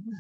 Kan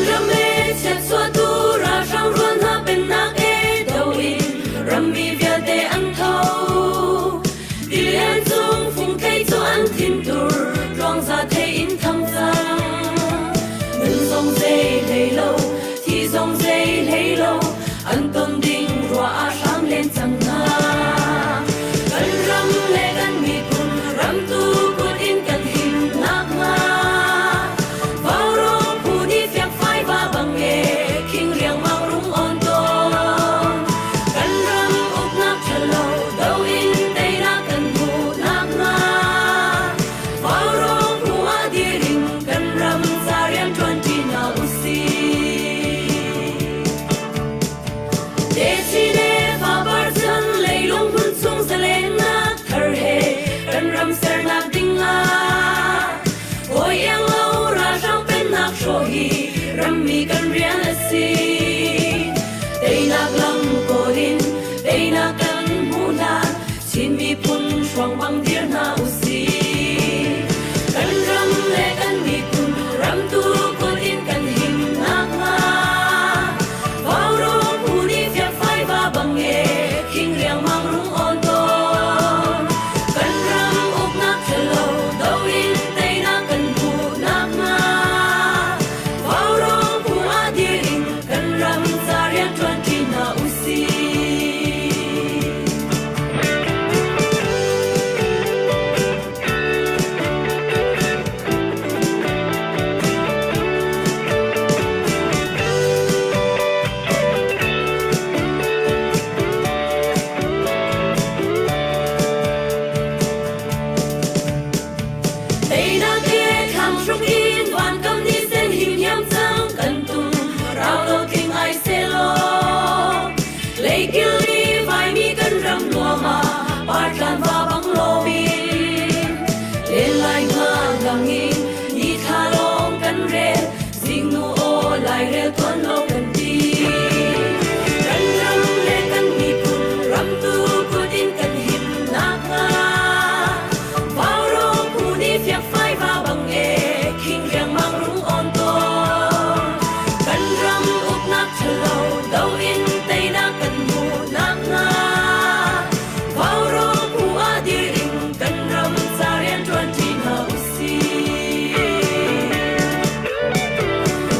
ram e chiatchuahtu ralhrang rual hna pennak e do in rammi vialte an tho. Tilian cung fungthei cu an thintur tluangza thei in thang cang. Nun zong zei hlei lo, thi zong zei hlei lo, an ton ding ruah ah hram len cang hna. Kan ram le kan miphun ramtu kut in kan him nakhnga Vaurawng phu nih fiakfai va bang e khing riangmang rung on tawn. Kan ram uknak ṭhalo do in teinak kan hmuh nakhnga Vaurawng phu ah dir in kan ram ca rianṭuan ṭi hna usih. Techin le fapar chan leilung hmun chung zalennak thar he kan ram sernak ding ah hawi iang lo ralhrang pennak hrawh hi rammi kan rian a si. Teinak lam kawl in teinak kan hmuh hlan Chin miphun hruang bang dir hna usih. Kan ram le kan miphun ramtu kut in kan him nakhnga Vaurawng phu nih fiakfai va bang e khing riangmang rung awn tawn. Kan ram uknak ṭhalo do in teinak kan hmuh nakhnga Vaurawng phu ah dir in kan ram ca rianṭuan ṭi hna usih. Teinak he thlang hruk in vankam ni sen him hiam cang kan tum rau lo tling ai selaw Leikil i vaimi kan ram nuam ah partlan va bang lomin len lai nga langin ni thla lawng kan rel zingnu aw lairel tuan lo kan ti kan ram le kan miphun ramtu kut in kan him nakhnga Vaurawng phu nih fiakfai va bang e khing riangmang rung on tawn kan ram uknak ṭhalo do in teinak kan hmuh nakhnga Vaurawng phu ah dir in kan ram ca rianṭuan ṭi hna usih.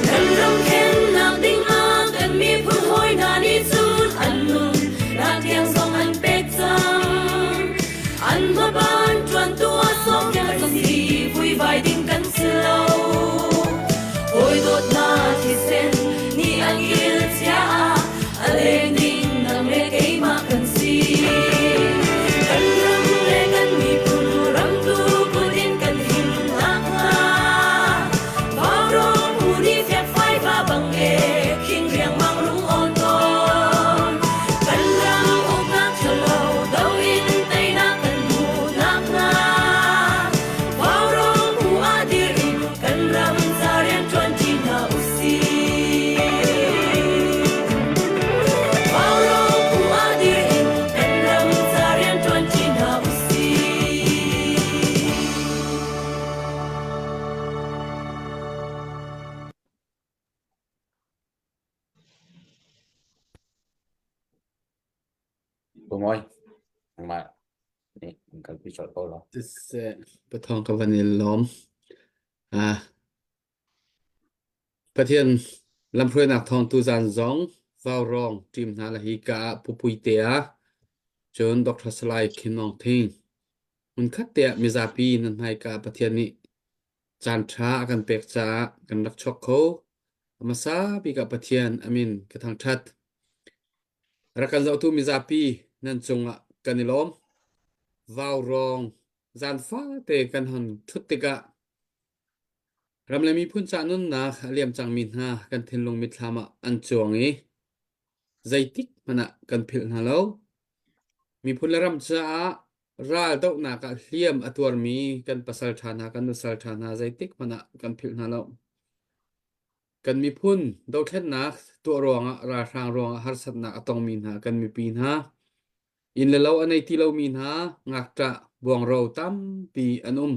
Kan ram khennak ding ah kan miphun hawi hna nih cun an nun nak tiang zong an pek cang. An hmaban ṭuantu ah sawm kan si vuivai ding kan si lo. Hawi dawtnak thisen nih an kil chia ah a leng ding nang le keimah kan si. Kan ram le kan miphun ramtu kut in kan him nakhnga Vaurawng phu nih fiakfai va bang e khing riangmang rung awn tawn. Kan ram uknak ṭhalo do in teinak kan hmuh nakhnga Vaurawng phu ah dir in kan ram ca rianṭuan ṭi hna usih. Vaurawng phu ah dir in kan ram ca rianṭuan ṭi hna usih. Bumawi, nangmah nih an kalpi colh ko law. Siseh, pathawng ka van i lawm. Ah, Pathian lamhruainak thawng tuzaan zong vaurawng ṭim hna la hi ka ah pupui te ah cun Dr. Salai Khin Aung Thing hmunkhat te ah mizapi nan hmaika Pathian nih caan ṭha a kan pek caah kan rak chuak kho. A hmasa bik ah Pathian a min ka thangṭhat. Rak kan zohtu mizapi nan cungah kan i lawm. Vaurawng zaan fate kan hon ṭhut tikah. Ram le miphun ca nunnak a liam cangmi hna kan thinlung mitthlam ah an cuang i zeitik hmanh ah kan philh hna lo. Miphun le ram caah ral dohnak ah hliam a tuarmi kan pasal ṭha hna, kan nusal ṭha hna zeitik hmanh ah kan philh hna lo. Kan miphun dothlennak tuah ruangah ralhrang ruangah harsatnak a tongmi hna kan mipi hna, inn le lo a nei ti lomi hna, ngakṭah buangro tampi an um.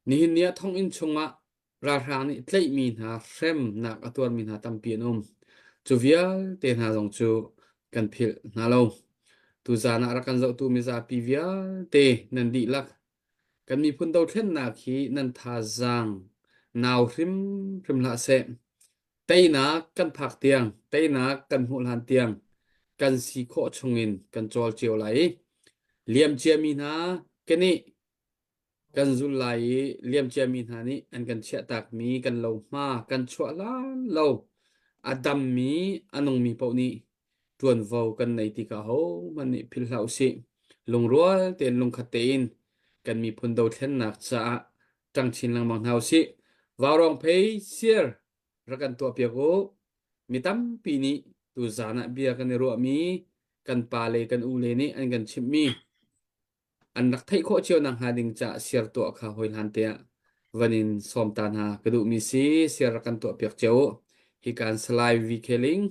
Nihin ni ah thonginn chungah ralhrang nih tlaihmi hna hremnak a tuarmi hna tampi an um. Cu vialte hna zong cu kan philh hna lo. Tuzaan ah rak kan zohtu mizapi vialte nan dihlak kan miphun dothlennak hi nan thazaang nau hrimhrim hlah seh. Teinak kan phak tiang, teinak kan hmuh hlan tiang kan si khawh chungin kan cawl cio lai i liam ciami hna kenih Kan zul lai i liamciami hna nih an kan chiahtakmi kan lohma kan chuah hlan lo a dammi a nungmi paoh nih ṭuanvo kan nei ti kha ahohmanh nih philh hlah usih. Lungrual tein lungkhat tein kan miphun dothlennak caah ṭang chin lengmang hna usih. Vaurawng phei sir rak kan tuahpiak u. Mi tampi nih tuzaan ah bia kan i ruahmi kan pa le kan u le nih an kan chimhmi an rak theih khawh cio nakhnga ding caah share tuah kha hawi hlan te ah van in sawm ta hna ka duhmi si share rak kan tuah piak cio u. Hi kan Salai VK Ling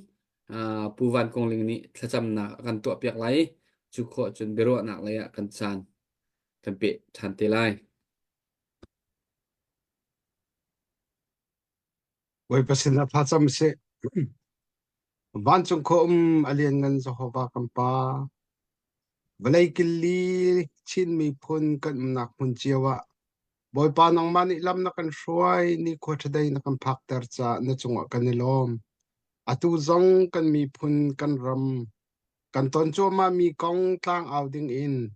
uh, Pu Van Kong Ling nih thlacamnak a kan tuah piak lai cu khawh cun biaruahnak lei ah kan caan kan peh ṭhan te lai. Bawipa sinah thlacam sih. Vancung khua um a lianngan Jehovah kan Pa, vawlei killi Chin miphun kan umnak hmun cio ah Bawipa nangmah nih lam na kan hruai, nikhua ṭhadei na kan phakter caah na cungah kan i lawm. Atu zong kan miphun kan ram Kan ton cuahmahmi kong tlangau dingin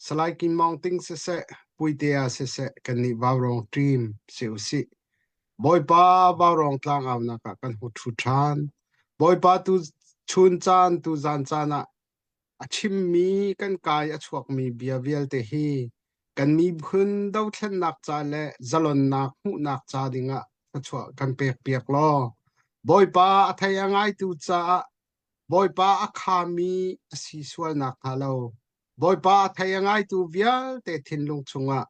Salai Kim Mawng Ting siseh, Puitea siseh kannih Vaurawng team si usih. Bawipa Vaurawng tlangaunak ah kan hu ṭhu ṭhan. Bawipa tu chun caan tu zan caan ah a chimmi kan kai a chuakmi bia vialte hi kan miphun dothlennak ca le zalonnak hmuhnak ca dingah thluachuah kan pek piak law Bawipa a thei a ngaitu caah Bawipa a khami a si sual nakhnga lo Bawipa a thei a ngaitu vialte thinlung chungah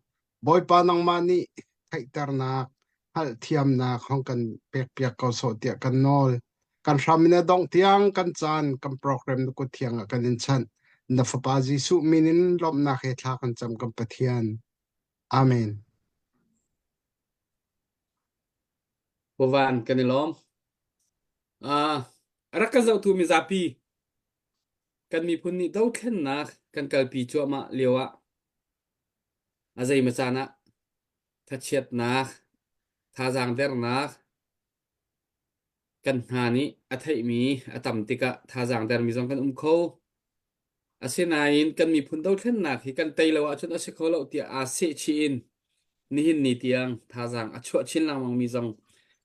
Bawipa nangmah nih theihternak, hngalhthiamnak hong kan pekpiak ko sawh tiah kan nawl. Kan hram in a dongh tiang kan caan, kan program na kut thiang ah kan in chanh. Na Fapa Jesuh min in lawmhnak he thla kan cam kan Pathian. Amen. Pavan kan i lawm. Uh, rak kan zohtu mizapi kan miphun nih dothlennak kan kalpi cuahmah lio ah a zeimaw caan ah thachiatnak, thazaang dernak kan hna nih a theihmi a tam tikah thazaang dermi zong kan um kho. Asinain kan miphun dothlennak hi kan tei lo ahcun a si kho lo tiah aa sehchih in nihin ni tiang thazaang a chuah chin lengmangmi zong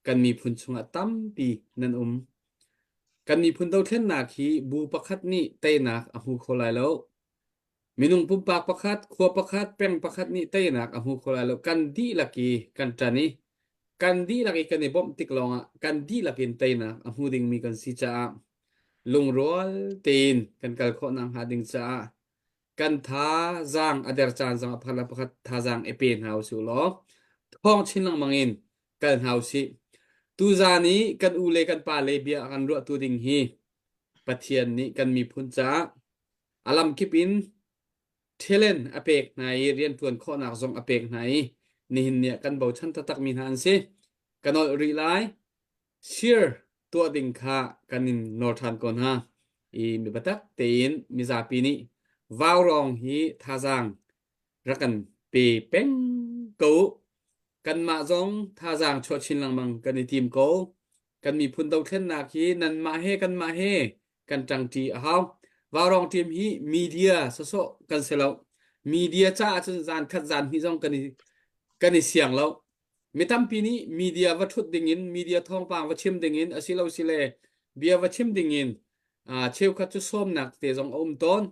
kan miphun chungah tampi nan um. Kan miphun dothlennak hi bu pakhat nih teinak a hmu kho lai lo. Minung pumpak pakhat, khua pakhat, peng pakhat nih teinak a hmu kho lai lo. Kan dihlak i kan ṭan i kan dihlak i kan i bawmh tik lawngah kan dihlak in teinak a hmu dingmi kan si caah lungrual tein kan kal khawh nakhnga ding caah kan thazaang a der caan zong ah pakhat le pakhat thazaang i pe hna usih law thawng chin lengmang in kal hna usih. Tuzaan i kan u le kan pa le bia a kan ruahtu ding hi Pathian nih kan miphun caah a lamkip in talent a pek hna i rianṭuan khawhnak zong a pek hna i nihin ni ah kan bochan taktakmi hna an si. Ka nolh rih lai. Share tuah ding kha kan in nawl ṭhan ko hna. I mi biatak tein mizapi nih vaurawng hi thazaang rak kan pe peng ko. Kanmah zong thazaang chuah chin lengmang kan i tim ko. Kan miphun dothlennak hi nanmah he kanmah he kan ṭangṭi a hau. Vaurawng team hi media sawsawh kan si lo. Media caah cun zan khat zan hnih zong kan i kan i siang lo. Mi tampi nih media va ṭhut dingin, media thawngpang va chim dingin, asilo sile bia va chim dingin uh, cheukhat cu sawmnak te zong a um tawn.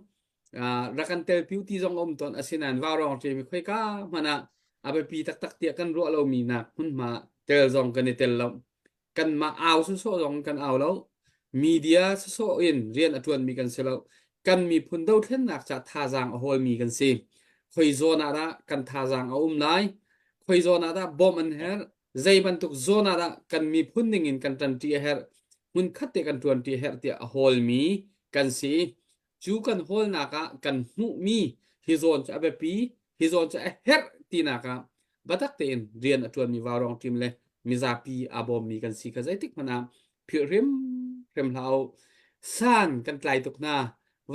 Uh, rak kan telpiu ti zong a um tawn. Asinain vaurawng ṭem i khoika hmanh ah. A biapi taktak tiah kan ruah lomi nak hmunhma tel zong kan i tel lo. Kanmah au sawsawh zong kan au lo. Media sawsawh in rian a ṭuanmi kan si lo. Kan miphun dothlennak ca thazaang a hawlmi kan si. Khoi zawn ah dah kan thazaang a um lai? Khoi zawn ah dah bawmh an herh? Zei bantuk zawn ah dah kan miphun ning in kan ṭanṭi a herh? Hmunkhat te kan ṭuanṭi a herh tiah a hawlmi kan si. Cu kan hawlnak ah kan hmuhmi hi zawn cu a biapi, hi zawn cu a herh tinak ah biatak tein rian a ṭuanmi vaurawng team le mizapi aa bawmmi kan si kha zeitik hmanh ah philh hrimhrim hlah u. San kan tlai tuk hna.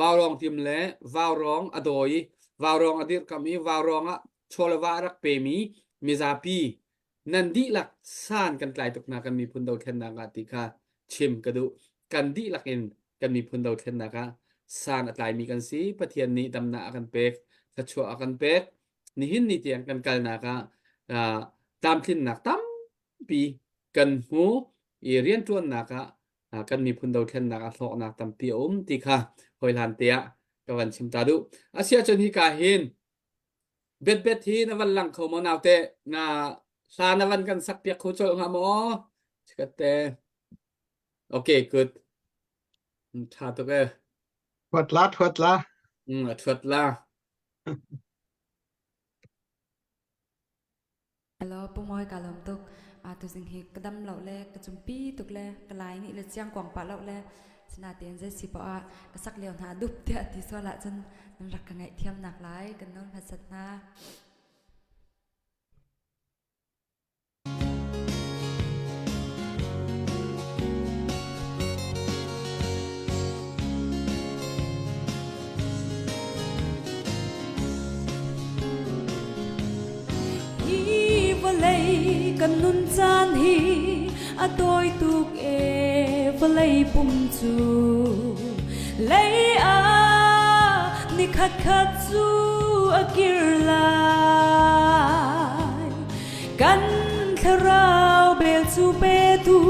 Vaurawng team le vaurawng a dawi i vaurawng a dirhkamh i vaurawng ah chaw le va a rak pemi mizapi nan dihlak san kan tlai tuk hna kan miphun dothlennak ah ti kha chim ka duh. Kan dihlak in kan miphun dothlennak ah san a tlaimi kan si. Pathian nih damnak a kan pek, thluachuah a kan pek. Nihin ni tiang kan kalnak ah uh, tlamtlinnak tampi kan hmu i rianṭuannak ah uh, kan miphun dothlennak ah hlawknak tampi a um ti kha hawihlan te ah ka van chim ta duh. Asiahcun hika hin Bet-bet hi na van lang kho maw naute? Na hla na van kan sak piak kho colh hnga maw? Chikat te. Okay, good. Tha tuk e. Thuat la, thuat la. A thuat la. Hello, Pu Mawi ka lawm tuk. Tuzing hi ka dam lo le ka cumpi tuk le ka lai nih le chiang kuang pah lo le sinain zei si poah ah ka sak lio hna dup tiah ti sual ahcun nan rak ka ngaihthiamnak lai kan nawl hmasat hna. Hi vawlei kan nun caan hi a tawi tuk e vawlei pum cu lei ah nikhat khat cu a kir lai kan thlarau bel cu petu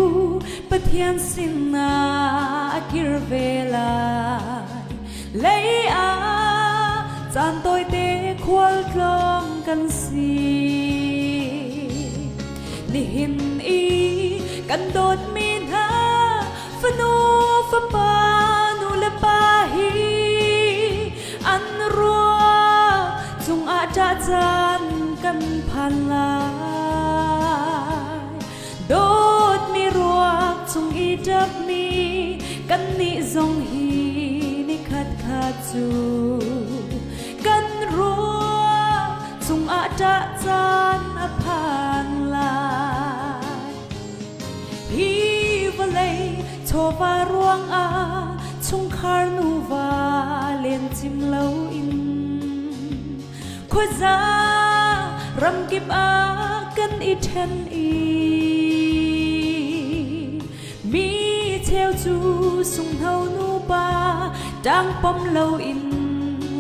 Pathian sinah a kir ve lai Lei ah caan tawite khualtlawng kan si. Nihin i kan dawtmi hna fanu fapa nu le pa hi an ruah cungah ṭah caan kan phan lai. Dawtmi ruak chung i ṭapmi kannih zong hi nikhat khat cu kan ruak cungah ṭah caan a phan lai. Hi vawlei chawva ruangah chungkhar nuva len cim loin Khuaza ramkip ah kan i ṭhen i mi cheu cu sunghno nupa ṭangpom loin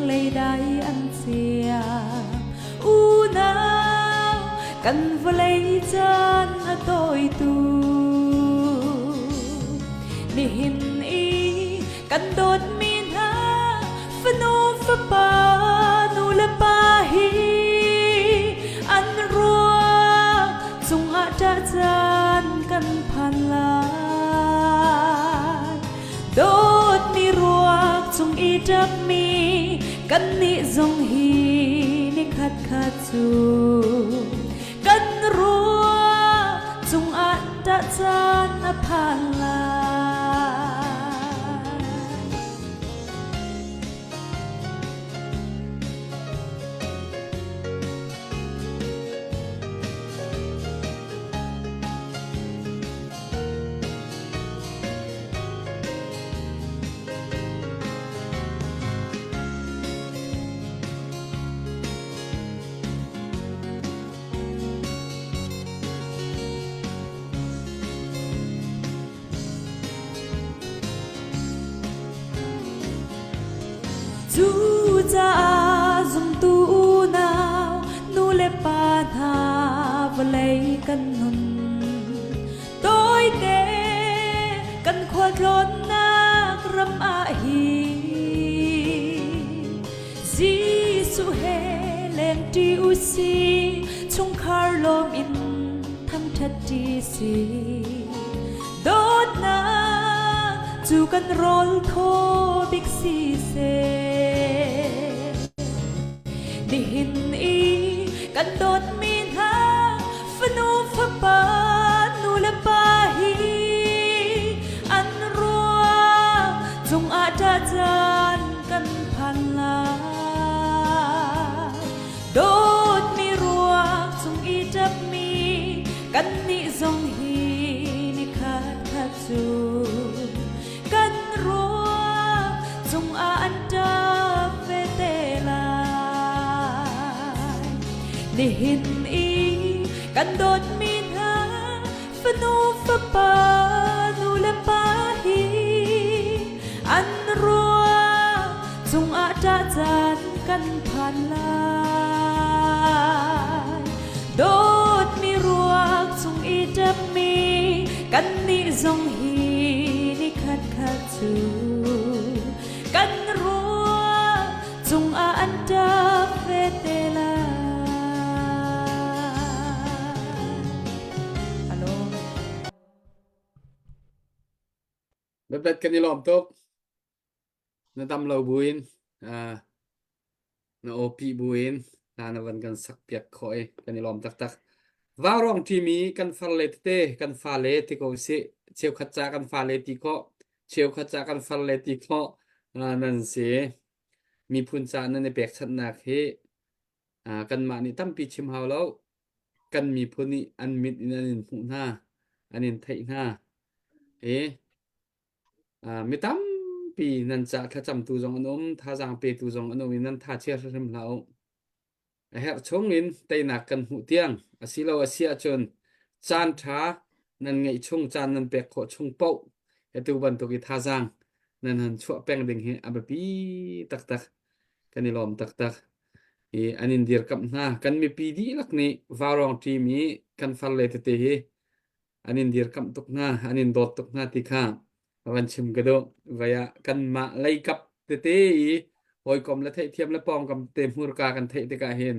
leidai an chia. Unau kan vawlei caan a tawi tuk. Nihin i kan dawtmi hna fanu fapa nu le pa hi an ruak cungah ṭah caan kan phan lai dawtmi ruak cung i ṭapmi kannih zong hi nikhat khat cu kan ruak cungah ṭah caan a phan lai. Cucaah zumtu unau nu le pa hna vawlei kan nun tawite kan khualtlawnnak ram ah hin Jesuh he lengṭi u si. Innchungkhar lawm in thangṭhat ṭi si. Dawtnak cu kan rawl thaw bik si seh. Nihin i kan dawtmi hna fanu fapa nu le pa hi an ruang cungah ṭah caan kan phan lai. Dawtmi ruak cung i ṭapmi kannih zong hi nikhat khat cu kan ruak cungah an ṭap ve te lai. Nihin i kan dawtmi hna fanu fapa nu le pa hi an ruak cungah ṭah caan kan phan lai. Dawtmi ruak cung i ṭapmi kannih zong hi nikhat khat cu kan ruak cungah an ṭap ve te lai. Alo. Biapet kan i lawm tuk. Na dam lo buin uh, na awpi buin hna na van kan sak piak khawh i kan i lawm taktak. Vaurawng timi kan farle tete kan fale ti ko sih. Cheukhat ca kan fale ti khawh, cheukhat ca kan farle ti khawh uh, nan si. Miphun ca nan i pekchanhnak hi uh, kanmah nih tampi chim hau lo. Kan miphun nih an mit in an in hmuh hna, an in theih hna. I Mi tampi nan ca thlacamtu zong an um, thazaang petu zong an um i nan tha chia hrimhrim hlah u. A herh chung in teinak kan hmuh tiang asilo a si ahcun caan ṭha nan ngeih chung caan nan pek khawh chung paoh atu bantuk i thazaang nan han chuah peng ding hi a biapi taktak. Kan i lawm taktak. I an in dirkamh hna. Kan mipi dihlak nih vaurawng ṭim i kan farle tete hi an in dirkamh tuk hna, an in dawt tuk hna ti kha van chim ka duh. Vai ah kanmah leikap tete i hawikom le theihthiam le pawngkam te hmurka kan theih tikah hin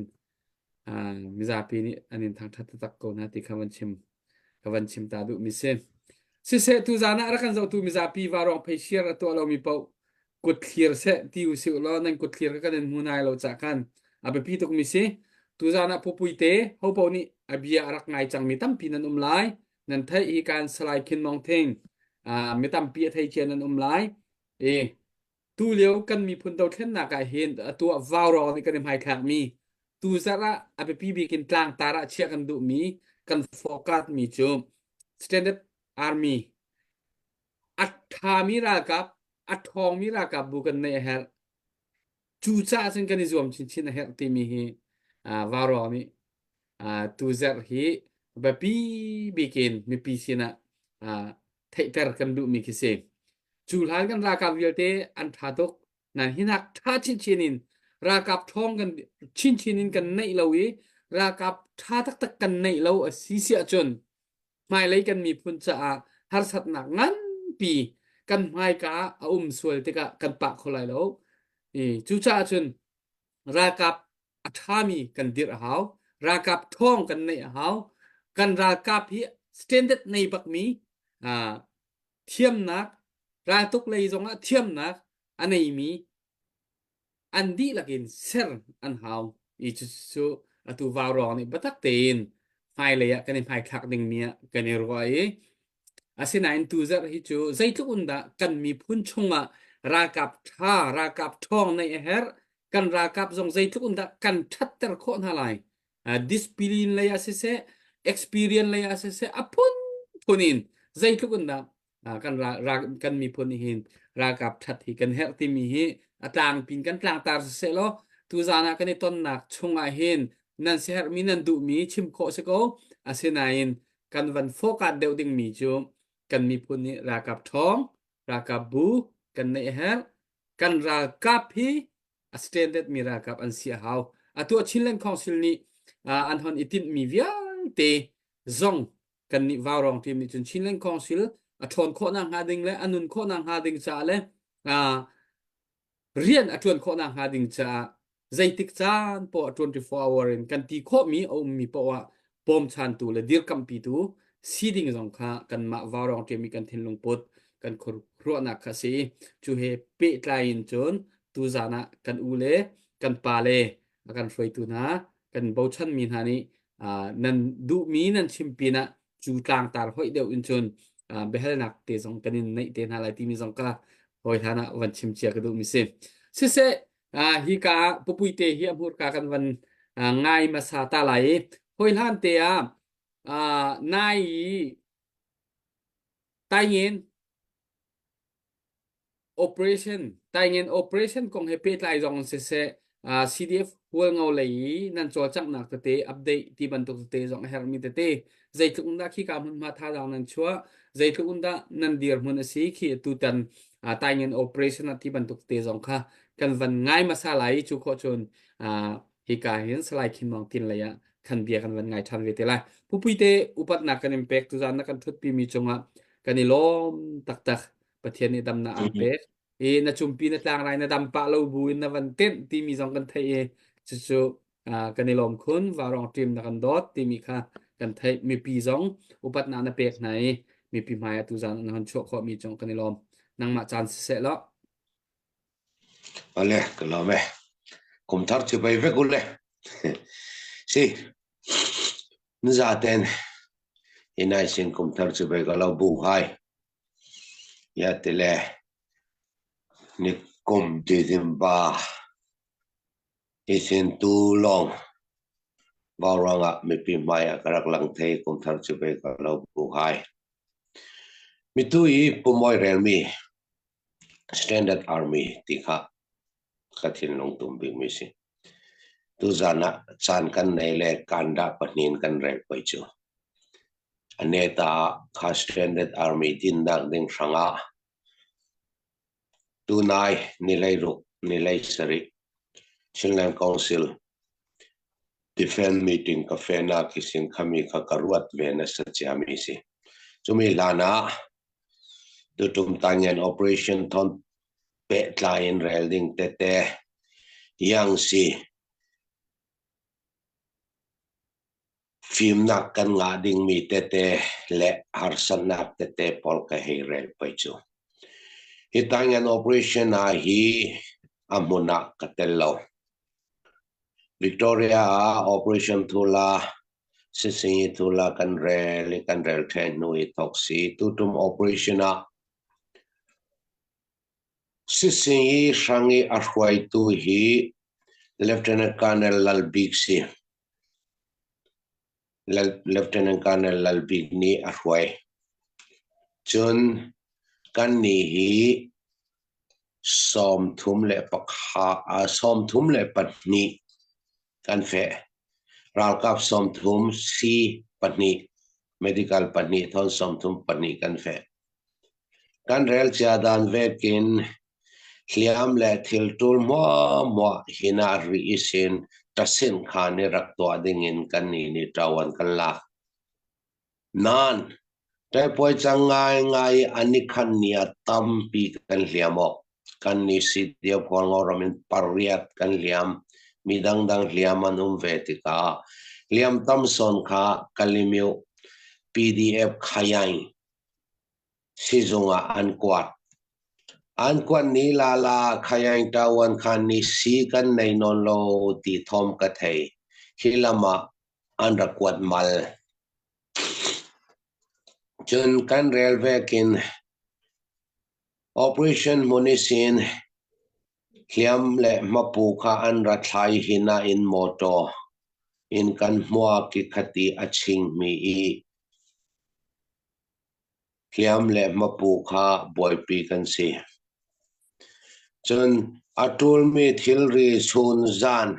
ah, mizapi nih an in thangṭhat taktak ko hna ti kha van chim ka van chim ta duhmi si. Siseh tuzaan ah rak kan zohtu mizapi varuang phei share a tuah lomi paoh kut thlir seh ti usih law nan kut thlir kan in hmu nai lo cah khan a biapi tukmi si. Tuzaan ah pupui te hopo nih a bia a rak ngai cangmi tampi nan um lai. Nan theih hi kan Salai Khin Mong Thing mi tampi a thei cia nan um lai. E tu lio kan miphun dothlennak ah hin atu ah vaurawng nih kan i hmaithlak mi tu zarh ah a biapi bik in tlangtar ah chiah kan duhmi kan forecast mi cu standard army a ṭhami ralkap a ṭhawngmi ralkap bu kan neih a herh. Cucaah cun kan i zuam chinchin a herh timi hi uh, Vaurawng nih uh, tuzarh hi biapi bik in mipi sinah uh, theihter kan duhmi khi si. Cu hlan kan ralkap vialte an ṭha tuk. Nan hinak ṭha chinchin in ralkap ṭhawng kan chinchin in kan neih lo i ralkap ṭha taktak kan neih lo a si si ahcun hmailei kan miphun caah harsatnak nganpi kan hmaika ah a um sual tikah kan pah kho lai lo. I cucaah cun ralkap a ṭhami kan dirh a hau. Ralkap ṭhawng kan neih a hau. Kan ralkap hi standard nei bakmi uh, thiamnak raltuk lei zongah thiamnak a neimi an dihlak in ser an hau i cucu atu vaurawng nih biatak tein hmailei ah kan i hmaithlak dingmi ah kan i ruah i asinain tuzarh hi cu zeitluk in dah kan miphun chungah ralkap ṭha ralkap ṭhawng neih a herh kan ralkap zong zeitluk in dah kan ṭhatter khawh hna lai discipline lei ah siseh experience lei ah siseh a phunphun in zeitluk in dah kan kan miphun nih hin ralkap ṭhat hi kan herh timi hi a tlangpin kan tlangtar siseh law tuzaan ah kan i tonnak chungah hin nan siaherhmi nan duhmi chim khawh si ko asinain kan van focus deuh dingmi cu kan miphun nih ralkap ṭhawng ralkap bu kan neih a herh kan ralkap hi a standard mi ralkap an si a hau atu Chinland Council nih an hon i tinhmi vialte zong kannih vaurawng team nih cun Chinland Council a ṭhawn khawhnak hnga ding le a nun khawhnak hnga ding caah le rian a ṭuan khawhnak hnga ding caah. Zeitik caan poah 24 hour in kan ti khawhmi a ummi poah bawmchantu le dirkampitu si ding zong kha kanmah vaurawng ṭiami kan thinlung put kan khuaruahnak kha a si. Cu he pehtlai in cun tuzaan ah kan u le kan pa le a kan hruaitu hna kan bochanmi hna nih nan duhmi nan chim pinah cu tlangtar hoih deuh in cun biahalnak te zong kan in neih te hna lai timi zong ka hawi hlan ah van chim cia ka duhmi si. Siseh hi ka pupui te hi a hmurka kan van ngai hmasa ta lai i hawi hlan te ah nai i taingen operation taingen operation kong he pehtlai zong in siseh CDF Hualngo lei i nan cawlcanghnak tete update ti bantuk tete zong a herhmi tete zeitluk in dah khika hmunhma thazaang nan chuah zeitluk in dah nan dirhmun a si khi tutan taingen operation ah ti bantuk tete zong kha kan van ngai hmasa lai i cu khawh cun hika hin Salai Khin Maung Tin lei ah khan bia kan van ngai ṭhan ve te lai. Pupuite upatnak kan in pek tuzaan na kan ṭhutpi mi cungah kan i lawm taktak. Pathian nih damnak aan pek. I na cumpi na tlangrai na dam pah lo bu in na van tenh timi zong kan theih i cucu kan i lawm khun varong team na kan dawt timi kha kan theih mipi zong upatnak na pek hna i mipi hmai ah tuzaan na hon chuah khawh mi cung kan i lawm nangmah caan siseh law Ale ka lawm e. Kum thar chibai vek ule. Si nizaten hinai sin kum thar chibai ka lo bu hai. Ya tile ni kum December isin tu long vauruang ah mipi hmai ah ka rak lang thei kum thar chibai ka lo bu hai. Mitu i pumoi relmi Standard Army ti kha ka thinlung tum bikmi si. Tuzan ah caan kan nei le kandah pahnih in kan rel poi cu. A neta ah kha Standard Army dinnak ding hrangah tunai ni 16 ni 17 Chinland Council Defence meeting ka fenak isin khami kha ka ruat ve na sa ciami si. Cumi hlan ah Tutum tangen operation thon pehtlai in rel ding tete yang si fimnak kan ngah dingmi tete le harsatnak tete pawl ka hei rel pei cu. Hi tangen operation ah hi a hmun ah ka tel lo. Victoria ah operation thula Sising i tula kan rel i kan rel ṭhen hnu i thawk si. Tutum operation ah sising i hrang i a hruaitu hi Lieutenant Colonel Lal Bik si. Lieutenant Colonel Lal Bik nih a hruai. Cun kannih hi 32 kan feh. Ralkap 30 si pahnih, medical pahnih, thawn 32 kan feh. Kan rel cia dan vekin hliam le thil ṭul hmuahhmuah hinah ri isin ṭasin khan i rak tuah dingin kan nih nih ṭawan kan lak. Nain, ṭaipuai cang ngaingai i an i khan ni ah tampi kan hliam awk. Kan nih CDF Hualngoram in pariat kan hliam. Mi dangdang hliam an um ve tikah hliam tam sawn kha Kalimyo PDF Khayaing sizung ah an kuat. An kuat ni lala Khayaing Tawan khan ni si kan nei nawn lo ti thawm ka thei. Hi lam ah an rak kuat mal. Cun kan rel vekin operation hmun isin hliam le hmapu kha an ra thlai hi nain mawṭaw in kan hmuak i khati a chingmi i hliam le hmapu kha buaipi kan si. Cun a ṭulmi thilri chun zan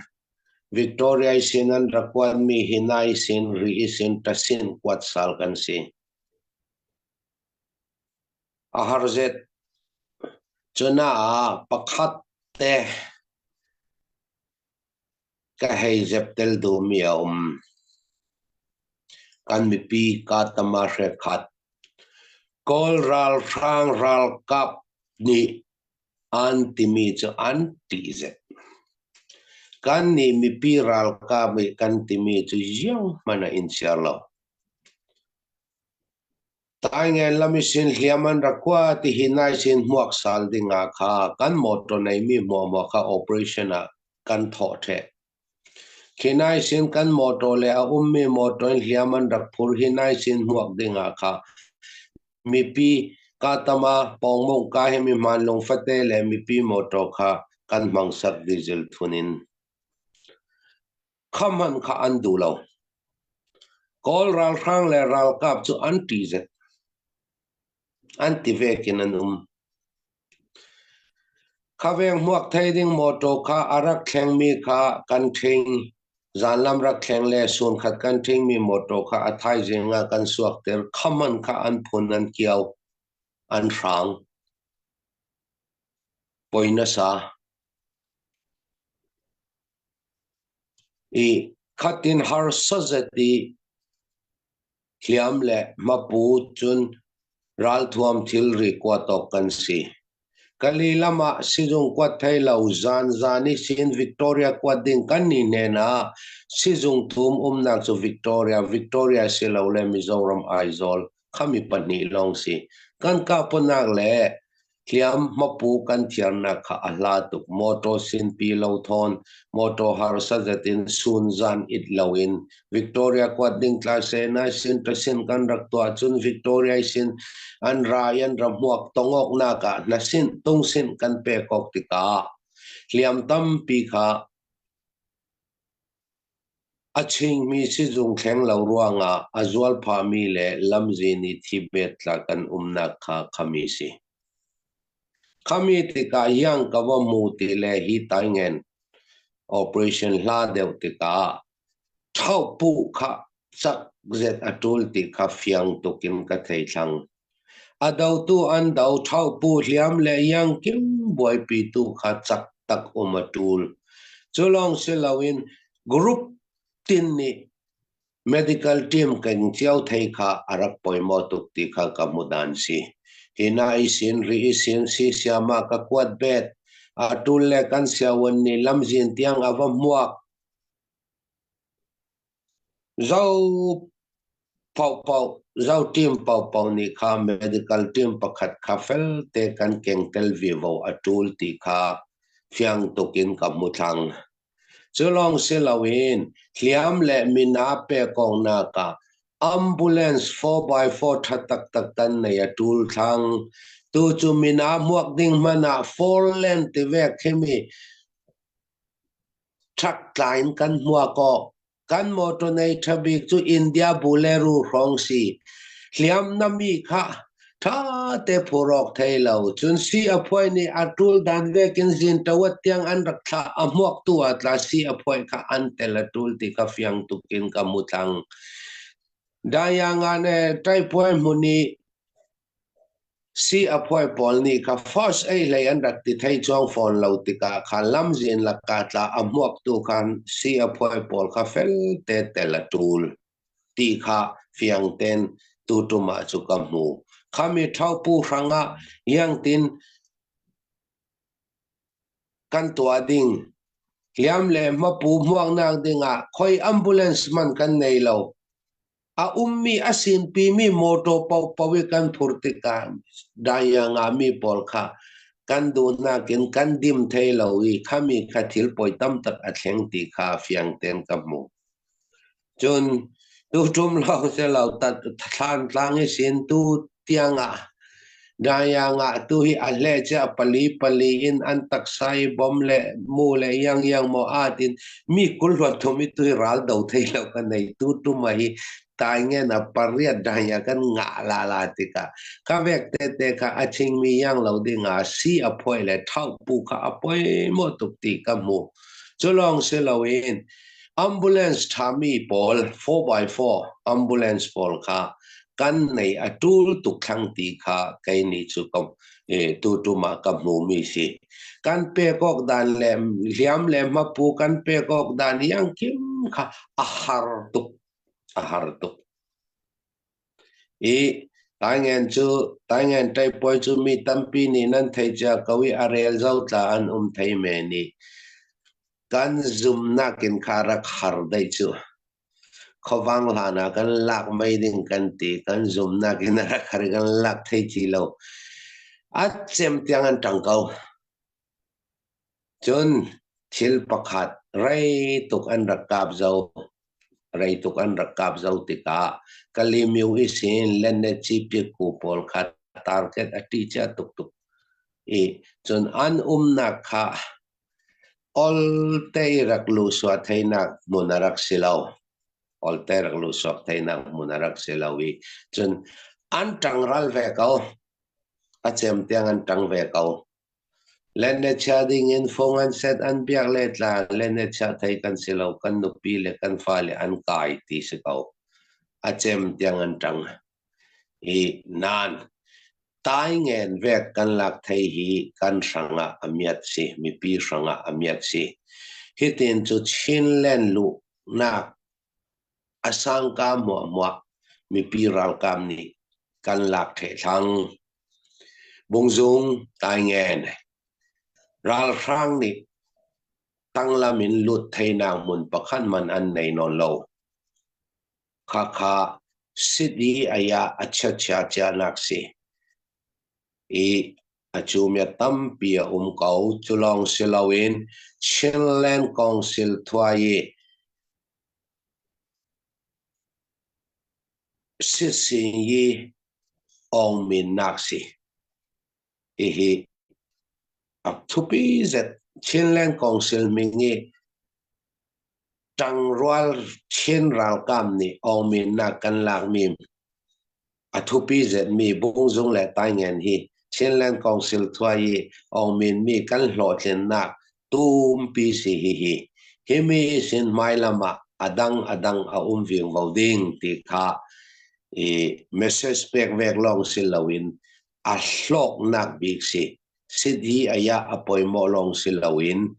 Victoria sin an rak kuatmi hi nai sin ri sin ṭasin kuat sal kan si. A har zet. Cunaah pakhat te ka hei zep tel duhmi a um. Kan mipi ka tama hre khat. Kawl ralhrang ralkap nih an timi cu an ṭih zet. Kannih mipi ralkap i kan timi cu zianghmanh a in siar lo. Taingen lam i sin hliam an rak kua ti hi nai sin hmuak sal ding ah kha kan motor neimi hmuahhmuah kha operation ah kan thawh ṭheh. Khi nai sin kan motor le a ummi motor in hliam an rak phur hi nai sin hmuak ding ah kha mipi katama pawngmung ka hi mi hmanlung fate le mipi motor kha kan hmang sak diesel thun in. Kha hmanh kha an duh lo. Kawl ralhrang le ralkap cu an ṭih zet. An ti vekin an um. Kha veng hmuak thei ding mawṭaw kha a rak thlengmi kha kan ṭhing. Zanlam rak thleng le sunkhat kan ṭhingmi mawṭaw kha a thaizing ah kan suakter. Kha hmanh kha an phun an kiao, an hrang. Poi nasa. I khatin harsa zet i hliam le hmapu cun ralthuam thilri kuat awk kan si. Kali lam ah sizung kuat thei lo zanzan i sin Victoria kuat ding kan ni hnen ah sizung thum umnak cu Victoria, Victoria silole Mizoram Aizawl khami pahnih lawng si. Kan kahponak le hliam hmapu kan thiarnak kha a hla tuk. Motor sinpi lo thawn, motor harsa zet in sunzan it loin Victoria kuat ding tlai se nai sin sin kan rak tuah cun Victoria sin an ra an ra hmuak tongok nak ah na sin tung sin kan pek awk tikah hliam tampi kha A chingmi sizung thleng lo ruangah a zual phahmi le lamzin i thibet tla kan umnak kha khami si. Khami tikah iang ka va hmu ti le hi taingen operation hla deuh tikah ṭhauhpuh kha cak zet a ṭul ti kha fiang tukin ka thei thlang. A dotu an do ṭhauhpuh hliam le iang kim buaipitu kha cak tak um a ṭul. Cu lawng si loin group tin nih medical team keng cio thei kha a rak pawimawh tuk ti kha ka hmu dan si. Hi na i sin ri i sin si siam ah ka kuat bet. A ṭul le kan siawan nih lamzin tiang a va hmuak. Zo paohpaoh, zo team paohpaoh nih kha medical team pakhat kha felte kan keng tel vivo a ṭul ti kha fiang tuk in ka hmu thlang. Cu lawng si loin hliam le mina pek awknak ah ambulance 4x4 ṭha taktak kan nei a ṭul thlang. Tu cu mina hmuak ding hmanh ah four lane tivek khimi Truck tla in kan hmuak awk. Kan motor nei ṭha bik cu India Bolero hrawng si. Hliam na mi kha ṭha te phur awk thei lo. Cun si a phuai nih a ṭul dan vek in zin ṭawat tiang an rak thlah. A hmuak tu ah tla si a phuai kha an tel a ṭul ti kha fiang tuk in ka mu tlang. Dayangan e ṭaipuai hmun i Si a phuai pawl nih kha first aid hlei an rak ti thei cuang fawn lo tikah khan lamzin lakka tla a hmuaktu khan si a phuai pawl kha felte tel a ṭul ti kha fiang ten tuṭum ah cu ka hmu. Khami ṭhopu hrangah iangtin kan tuah ding hliam le hmapu hmuaknak dingah khoi ambulance man kan nei lo. A ummi a sinpimi mawṭaw paohpaoh i kan phurh tikah dai a ngahmi pawl kha kan duhnak in kan dim thai lo i khami kha thil pawi tam tak a thleng ti kha fiang tein ka hmuh. Cun tuṭum lawng si lo thlan tlang i sin tu tiang ah Dayang ah tu hi a hle cia pali pali in an taksa i bom le mu le yang yang maw at in mi kul hluat thum i tu hi ral do thei lo ka nei tu tum a hi tai ngen a pariat daya kan nga la la tikah ka vek te te kha a ching mi yang lo ding ah si a phoi le thau pu kha a poi mo tuk ti ka mu cu lawng si lo in ambulance ṭhami pawl 4x4 ambulance pawl kha kan nei a ṭul tuk thlang ti kha kei nih cu ka tuṭum ah ka hmumi si. Kan pek awk dan le hliam le hmapu kan pek awk dan iangkim kha a har tuk a har tuk. I taingen cu taingen ṭaipuai cu mi tampi nih nan thei cia ko i a rel zo tla an um thei men i. Kan zumnak in kha rak har dei cu. Khuavang hlan ah kan lak mei ding kan ti. Kan zumnak in a rak har i kan lak thei ti lo. A cem tiang an ṭang ko. Cun thil pakhat rei tuk an rak kap zau. Rei tuk an rak kap zau tikah Kalimyu isin Lennechipiku pawl kha target a ṭih cia tuktuk i cun an umnak kha olte i rak luhsuah theinak hmun a rak si lo. Olte rak luhsuak theinak hmun a rak si lo i cun an ṭangral ve ko. A cem tiang an ṭang ve ko. Lennechia dingin fung an set an biak le tla lennechia thei kan si lo kan nupi le kan fale an kai ti si ko. A cem tiang an ṭang. I nan taingen vek kan lak thei hi kan hrangah a miat si mipi hrangah a miat si. Hitin cu Chinland luhnak a sangka muahmuah mipi ralkap nih kan lak theh thlang. Bungzung Taingen ralhrang nih tanglam in lut theinak hmun pakhat man an nei nawn lo. Khakha city aya a chia chia nak si. I a cumia tampi a um ko. Culong siloin Chinland Council thuai i Sisinyi awngminnak si. Hihi a thupi zet Chinland Council min i ṭangrual Chin ralkap nih awngminnak kan lakmi A thupi zetmi Bungzung le Taingen hi Chinland Council thuai i awngminmi kan hlawhtlinnak tumpi si hihi. Himi sin hmailam ah a dang a dang a um vingvo ding ti kha i message pek vek lawng si loin a hlawknak bik si. Sidi aya a poimawh lawng si loin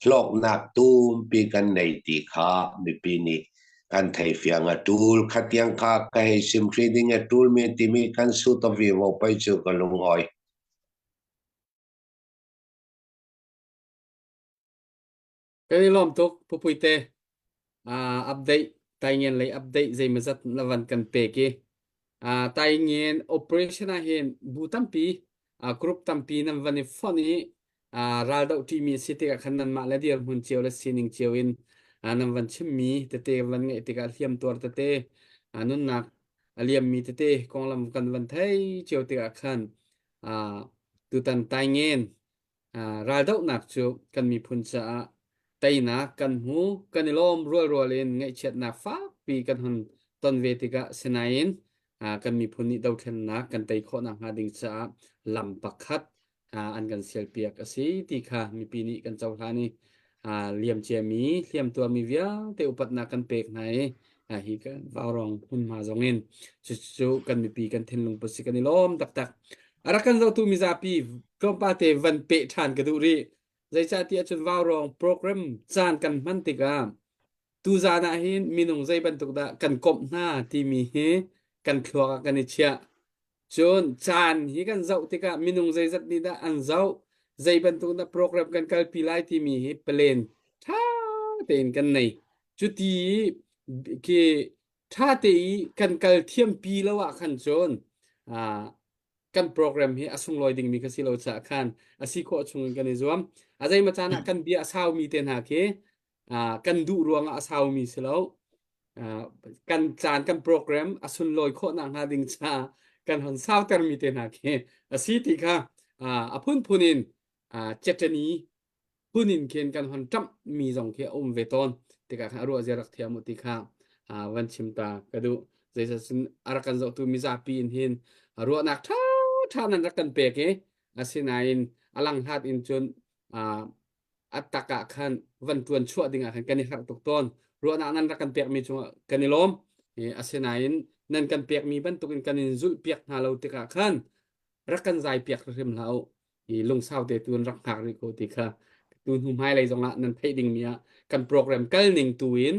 hlawknak tumpi kan nei ti kha mipi nih kan thei fiang a tul khatiang kha ka hei sim hri ding a tul mi timi kan su to vi vo pai cu ka lungawi. Kan i lawm tuk Pupuite. Uh, update taingen lei update zeimazat na van kan pek i uh, taingen operation ah hin bu tampi uh, group tampi nan van i fonh i uh, raldoh ṭimi a si tikah khan nanmah le dirhmun cio le sining cio in uh, nan van chimmi tete van ngeih tikah hliam tuar tete uh, nunnak a liammi tete konglam kan van thei cio tikah khan uh, tutan taingen Raldohnak cu kan miphun caah teinak kan hmu, kan i lawm rualrual in ngaihchiatnak fakpi kan hun ton ve tikah sinain kan miphun nih dothlennak kan tei khawh nakhnga ding caah lam pakhat an kan sialpiak a si ti kha mipi nih kan cohlan i liamciami hliamtuarmi vialte upatnak kan pek hna i hi kan vaurawng hmunhma zong in cucu kan mipi kan thinlung put si kan i lawm taktak. A rak kan zohtu mizapi tlawmpal te van peh ṭhan ka duh rih. Zeicahtiah cun vaurawng program caan kan hman tikah tuzaan ah hin minung zei bantuk dah kan komh hna timi hi kan thluak ah kan i chiah. Cun caan hi kan zoh tikah minung zeizat nih dah an zoh, zei bantuk dah program kan kalpi lai timi hi plan ṭha tein kan nei. Cuti khi ṭha te i kan kal thiampi lo ah khan cun ah kan program hi a sunglawi dingmi kha si lo caah khan a si khawh chungin kan i zuam. A zeimaw caan ah kan bia a saumi te hna khi ah kan duh ruangah a saumi si lo. Ah, kan caan kan program a sunlawi khawh nakhnga ding caah kan hon sautermi te hna khi a si ti kha ah, a phunphun in ah, cetani phun in khin kan hon ṭamh mi zong khi a um ve tawn tikah khan a ruah zia rak thiam u ti kha van chim ta ka duh zeicahcun a rak kan zohtu mizapi in hin ruahnak ṭha ṭha nan rak kan pek i asinain a langhlat in cun a tak ah khan van ṭuan chuah ding ah khan kan i harh tuk tawn ruahnak nan rak kan pekmi cungah kan i lawm asinain nan kan pekmi bantukin kan in zulh piak hna lo tikah khan rak kan zai piak hrim hlah u i lungsau te tu in rak hngak rih ko ti kha tu hnu hmailei zongah nan theih dingmi ah kan program kal ning tu in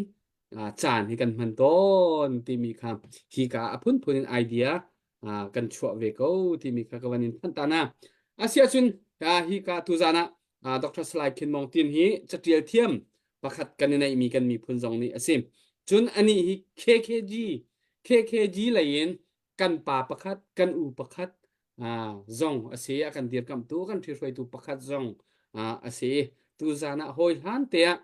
caan hi kan hman tawn timi kha hi ka a phunphun in idea kan chuah ve ko timi kha ka van in thanh ta na asiahcun hi ka tuzan ah Dr. Salai Khin Mong Tin hi catial thiam. Pakhat kan i neihmi kan miphun zong nih a si. Cun anih hi KKG KKG lei in kan pa pakhat, kan u pakhat zong a si. A kan dirkamhtu, kan ṭhihruaitu pakhat zong a si. Tuzan ah hawi hlan te ah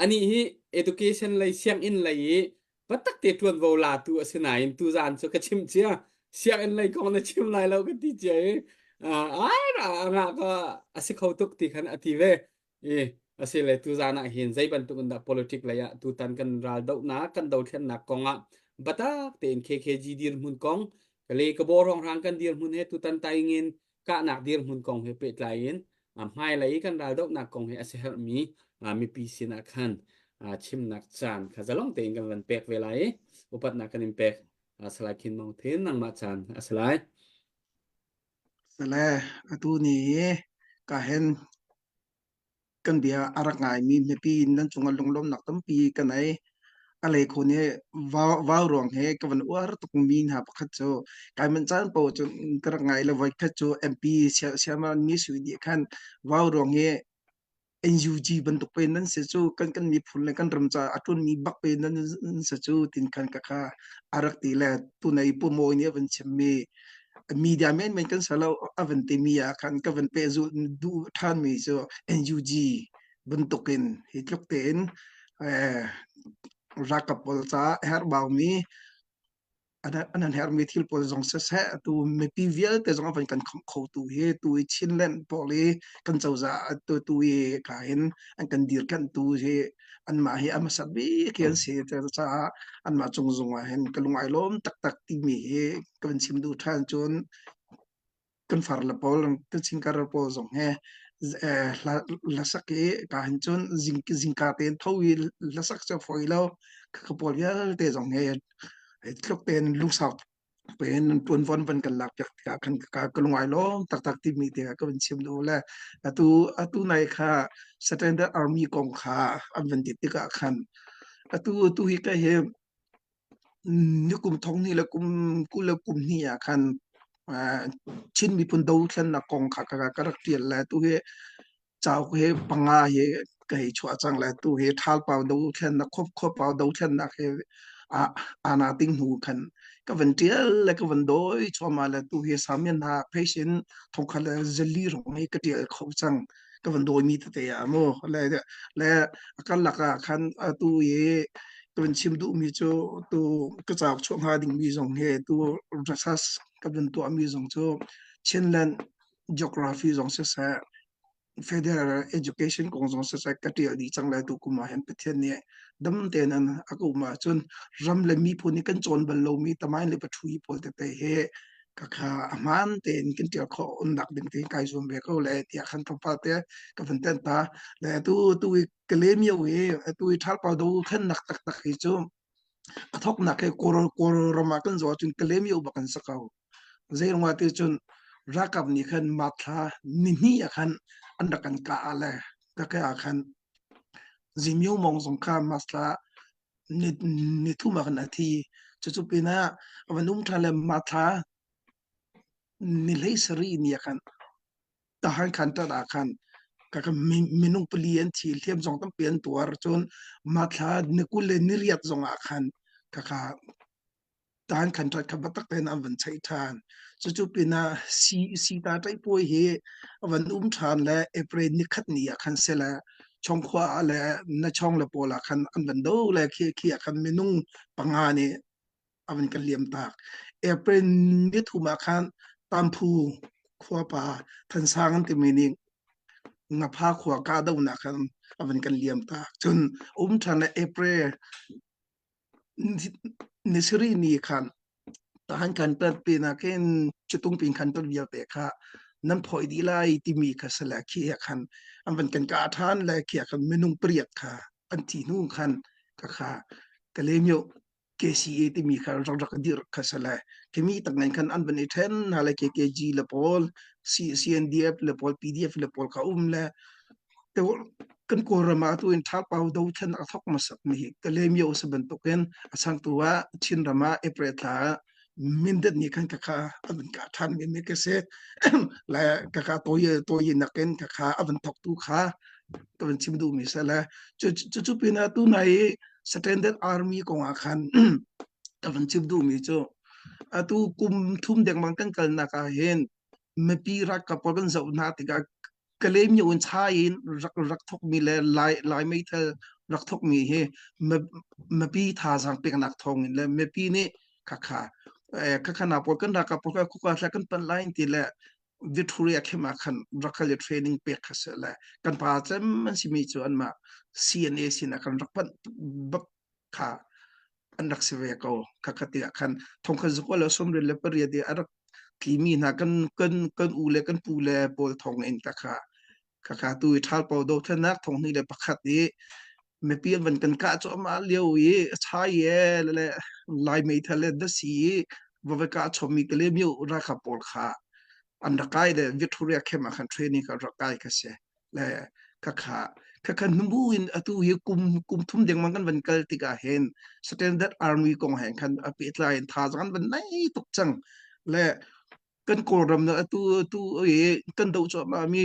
Anih hi education lei sianginn lei i biatak te ṭuanvo latu a si nain tuzaan cu ka chimh cia. Sianginn lei kong na chim lai lo ka ti cia i ai ra ngah ka a si kho tuk ti khan a ti ve. I asile tuzaan ah hin zei bantuk in dah politic lei ah tutan kan ral dohnak kan dothlennak kong ah biatak tein KKG dirhmun kong le ka bawr hrawnghrang kan dirhmun he tutan taingin kahnak dirhmun kong he pehtlai in hmailei kan raldohnak kong he a siaherhmi mipi sinah khan chimnak caan kha zalong tein kan van pek ve lai i upatnak kan in pek. Salai Khin Maung Thin nangmah caan a si lai. Sale atu ni ka hen Kan bia a rak ngaimi mipi nan cungah lunglawmhnak tampi ka nei. A lei khun hi vauruang he ka van uar tukmi hna pakhat cu kai manh caan paoh cu ka rak ngai le voikhat cu MP Siaman Mi Sui nih khan vauruang hi NUG bantuk pe nan si cu kan kan miphun le kan ram caah a ṭuanmi bak pe nan si cu tin khan ka kha a rak ti le tunai Pu Mawi nih a van chimmi media menmen kan si lo a van timi ah khan ka van pehzulh duh ṭhanmi cu NUG bantukin hi tluk tein eh, ralkap pawl caah herhbaumi an an herhmi thil pawl zong siseh atu mipi vialte zong a van kan khomh khotu hi tu i Chinland pawl i kan cozah tu tu i ka hin an kan dirkanhtu hi anmah hi a hmasa bik hi an si caah anmah cung zung ah hin ka lung ai lawm taktak timi hi ka van chim duh ṭhan cun kan far le pawl kan chingkar pawl zong he hlasak i ka hin cun zing zingka tein tho i hlasak cu fawi lo ka pawl vialte zong he tluk tein lungsau pen ṭuanvon van kan lak piak tikah khan ka ka lung ai lawm taktak timi te ka van chim duh le atu atu nai kha Standard Army kong kha an van ti tikah khan atu tu hi ka hi nikum thong ni le kum kul le kum hnih ah khan Chin miphun dothlennak kong kha ka ka rak ṭial le tu hi cauk hi panga hi ka hei chuah cang le tu hi ṭhalpau dothlennak khuapau dothlennak hi ana ting hnu khan ka van ṭial le ka van dawi chuahmah le tu hi samian hna phesin thongkhat le zali rong hi ka ṭial kho cang ka van dawimi tete ah mu le le a karlak ah khan atu i ka van chim duhmi cu tu ka cauk chuah hnga dingmi zong hi tu research ka van tuahmi zong cu Chinland geography zong siseh federal education kong zong siseh ka ṭial dih cang lai tu kum ah hin Pathian nih dam tein an a ka um ahcun ram le miphun nih kan cawn bal lomi tamain le pathui pawl tete hi ka kha a hmaan tein kan ṭial khawh umnak ding te kai zuam ve ko le tiah khan tlawmpal te ka van tenh ta le atu tu i Kalemyo i atu i ṭhalpau do thlennak taktak hi cu A thawknak hi Kawlram ah kan zoh ahcun Kalemyo bak an si ko. Zeiruangah ti cun ralkap nih khan Marthla nihnih ah khan an rak kan kah ah le kake ah khan Zimyo Mong zong kha Marthla nithum ah khan a thi. Cucu pinah a van um ṭhan le Marthla ni 17 ni ah khan Tahan khan ṭat ah khan ka ka minung pali an thi hliam zong tampi an tuar cun mathla ni 20 le ni riat zong ah khan ka ka tahan khan ṭat kha biatak tein an van cheih ṭhan cucu pinah si sita ṭaihpuai hi a van um ṭhan le April ni khat ni ah khan sele chongkhua ah le na chong le pawl ah khan an van do le khi khi ah khan minung panga nih a van kan liam tak. April ni thum ah khan Tamphu khuapa Thansang an timi nih Ngapha khua kahdohnak khan a van kan liam tak. Cun um ṭhan le April ni sarih ni khan tahan kan tat pinak hin cutung pin khan tat vialte kha nan phoi dih lai timi kha sala khi khan an van kan kah ṭhan le khi khan minung pariat kha an thi hnu khan ka kha Kalemyo KCA timi kha rak rak dirh kha si le khimi tak ngai khan an van i ṭhen hna le KKG le pawl CNDF le pawl PDF le pawl kha um le kan Kawlram ah atu in ṭhapau dothlen a thok hmasak mi hi Kalemyo si bantukin a changtu ah Chinram ah April thla ah Mindat nih khan ka kha a van kah ṭhan mi mi ka si le ka kha toyi toyi nakin ka kha a van thoktu kha. Ka van chim duhmi si le cu cu cu pinah tunai i Standard Army kong ah khan ka van chim duhmi cu atu kum thum dengmang kan kalnak ah hin mipi ralkap pawl kan zoh hna tikah Kalaymyo in chai in rak rak thawkmi le Lai Lai meithal rak thawkmi hi mipi thazaang peknak thawngin le mipi nih khakha eh, khakha na pawl kan ralkap pawl kha khuka thla kan panh lai ti le Victoria khem ah khan rak kal i training pek kha si le kan pa cem an simi cu anmah CNA sin ah khan rak panh bak kha an rak si ve ko. Khakha ti ah khan thongkhat zakua le sawmriat le pariat i a rak tlimi hna kan kan kan u le kan pu le pawl thong in khakha khakha tu i ṭhal pau dothlennak thong hnih le pakhat i mipi an van kan kah cuahmah lio i chai e le lai meithal le dasi i va va kah chommi Kalaymyo ralkap pawl kha an rak kai le Victoria camp ah khan training kha rak kai kha si le khakha khakha hnubu in atu hi kum kum thum dengmang kan van kal tikah hin standard army kong he khan a pehtlai in thazaang an van nei tuk cang le kan Kawlram na atu atu i kan doh cuahmah mi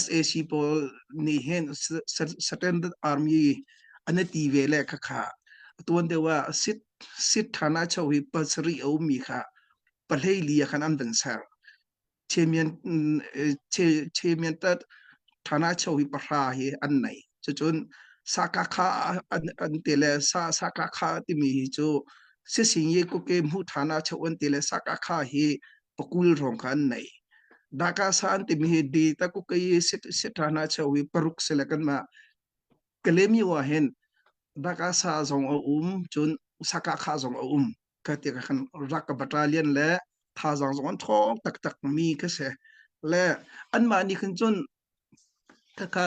SAC pawl nih hin standard army an ti ve le khakha tuan deuh ah sit sit thana cho hi pasarih a ummi kha pahlei li ah khan an van ser Chemian ṭhana cheu hi pahra hi an nei. Cucun sakakha an ti le sakakha timi hi cu sising i kuke hmu ṭhana cheu an ti le sakakha hi pakul hrawng kha an nei. Dakasa an timi hi data kuke i sit ṭhana cheu hi paruk si le kanmah Kalemi ah hin Dakasa zong a um cun sakakha zong a um. Ka ti ka khan rak battalion le thazaang zong an ṭhawng taktak mi ka si. Le anmah nih khan cun khakha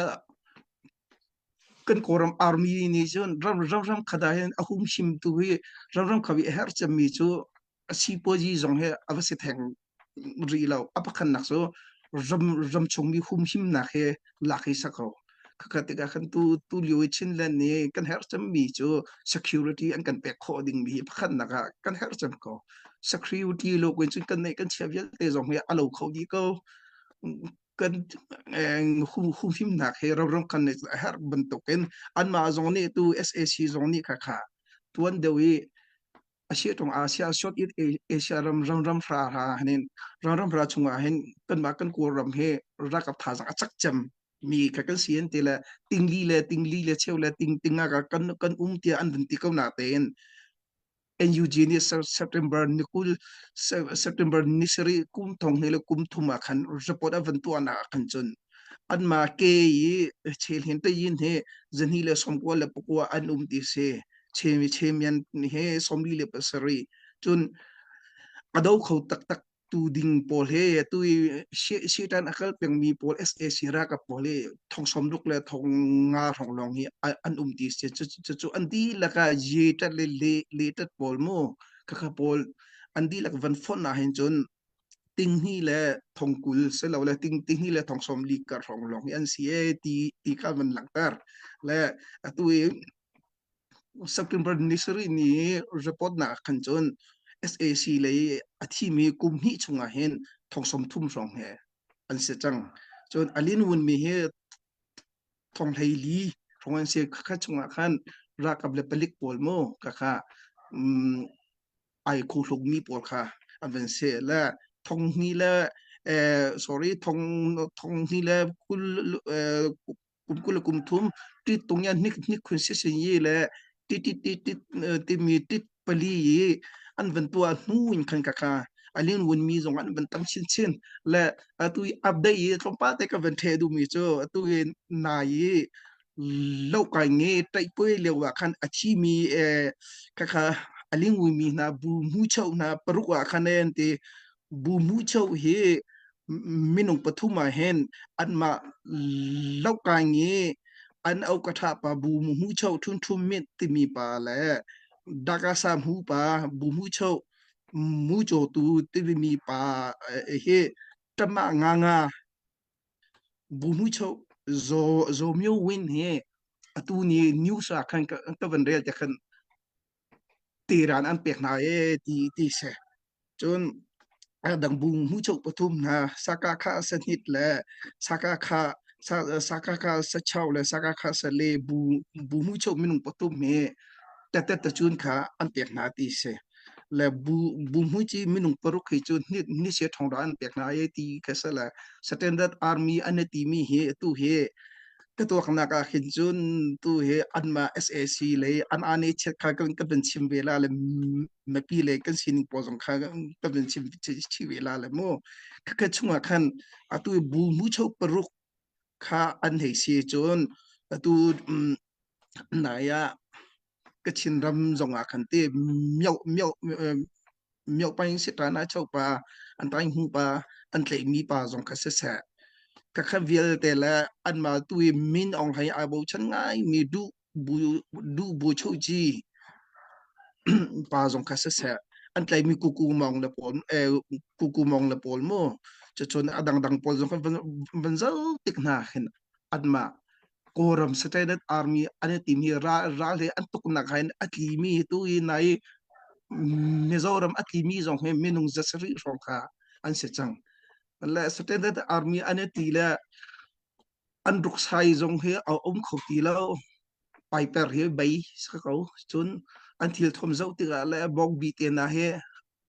kan Kawlram army nih cun ram ram ram khat ah hin a humhimtu hi ram ram khat i a herh cemmi cu a sipuazi zong hi a va si theng rih lo. A pakhatnak cu ram ram chungmi humhimnak hi lak hi si ko. Khakhat tikah khan tu tu lio i Chinland nih kan herh cemmi cu security an kan pek khawh dingmi hi pakhatnak ah kan herh cem ko. Security lo kuin cun kan neih kan chia vialte zong hi a lo kho dih ko. Kan humhimnak hi ram kan neih a herh bantukin anmah zong nih tu SAC zong nih khakha tuan deuh i Asia ṭong Asia South East Asia ram ram ram hra hra hanin ram ram hra chungah hin kanmah kan Kawlram hi ralkap thazaang a cak cem mi kha kan si an ti le tingli le tingli le cheu le ting ting ah kan kan um tiah an vun ti ko na tein NUG nih September ni kul September ni sarih kum thong hnih le kum thum ah khan report a van tuah nak ah khan cun anmah ke i chel hin te yin hi zahnih le sawmkua le pakua an um ti si chemi chemian he 47 cun a do kho taktak tu ding pawl he tu i sitan a kal pengmi pawl SAC ralkap pawl hi thong som ruk le thong nga hrawng lawng hi an um ti si cu cu an dihlak ah ye tat le le le tat pawl mu khakha pawl an dihlak van fonh ah hin cun tinghnih le thong kul silole ting tinghnih le thong som li kar hrawng lawng hi an si e ti ti kha van langhter le atu i September ni sarih ni report nak khan cun SAC lei a thimi kum hnih chungah hin thong 30 hrawng he an si cang. Cun alin wun mi hi thong hlei li hrawng an si khakha chungah khan ralkap le palik pawl mu khakha um, ai khuhlukmi pawl kha an van si le thong hnih le eh, sorry thong thong hnih le kul eh, kum kul le kum thum tit tung ya hnik hnik khun si sin yi le ti ti ti ti timi tit pali i an van tua hnu in khan ka kha alin wun mi zong an van tam chin chin le atu i update i tlawmpal te ka van the du mi cu atu i na i lo kai nge tai pui leo ah khan a thi mi e ka kha aling wi mi hna bu mu chau hna paruk ah khan en ti bu mu chau hi minung pathum ah hin anmah lokaing i an au ka ṭha pa bu mu cho thun thum mit timi pa le dakasa mu pa bu mu cho mu cho tu timi pa hi ṭama nga nga bu mu cho zo zo myo win hi atu ni news ah khan ka van rel te khan tiran an pek hna e ti ti se Cun a dang bu hmuhchuk pathum hna Saka kha Sanhit le Saka kha. Sakaka sachau le sakakha sale bu bu mu cho minung pathum he tete tacun kha an pek hna ti si. Le bu bu mu ci minung paruk hi cu ni ni se thong ra an pek hna ai ti kha se le standard army an ti mi hi tu hi ka tuaknak ah khin cun tu hi anmah SAC le an ane chiat kha kan kan van chim ve la le mipi le kan sining pawl zong kha kan van chim chi ve la le mu khakha chungah khan atu bu mu cho paruk kha an hei si cun atu nai ah Kachin ram zong ah khan te myo myo myo paing sitan a cho pa an tai hu pa an tlaih mi pa zong kha siseh ka kha vialte le an ma tu i min ong hai ai bochan ngai mi du bu du bu cho ji pa zong kha siseh an tlai mi kuku mong le pawl eh kuku mong le pawl mu cucun a dangdang pawl zong kha van van zo tik hna hin anmah Kawlram Standard Army an i timi ral he an tuknak hin a tlimi tu i nai Mizoram a tlimi zong hi minung zasarih hrawng kha an si cang. Le Standard Army an i ti le an ruksai zong hi a um kho ti lo. Piper hi bei sa ko. Cun an thil thom zoh tikah le bawngbi te na hi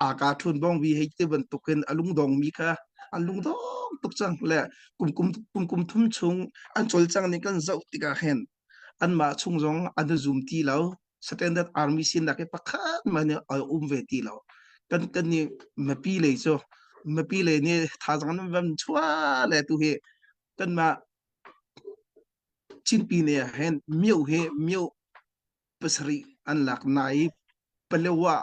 aka ṭhun bawngbi hei ti bantukin a lungdongmi kha an lungdong tuk cang le kum kum kum kum thum chung an cawlcang ning kan zoh tikah hin anmah chung zong an i zum ti lo standard army sinak hi pakhat man a um ve ti lo kan kan nih mipi lei cu mipi lei nih thazaang an van chuah le tu hi kanmah Chinpi ne ah hin mio hi mio pasarih an lak na i Palewa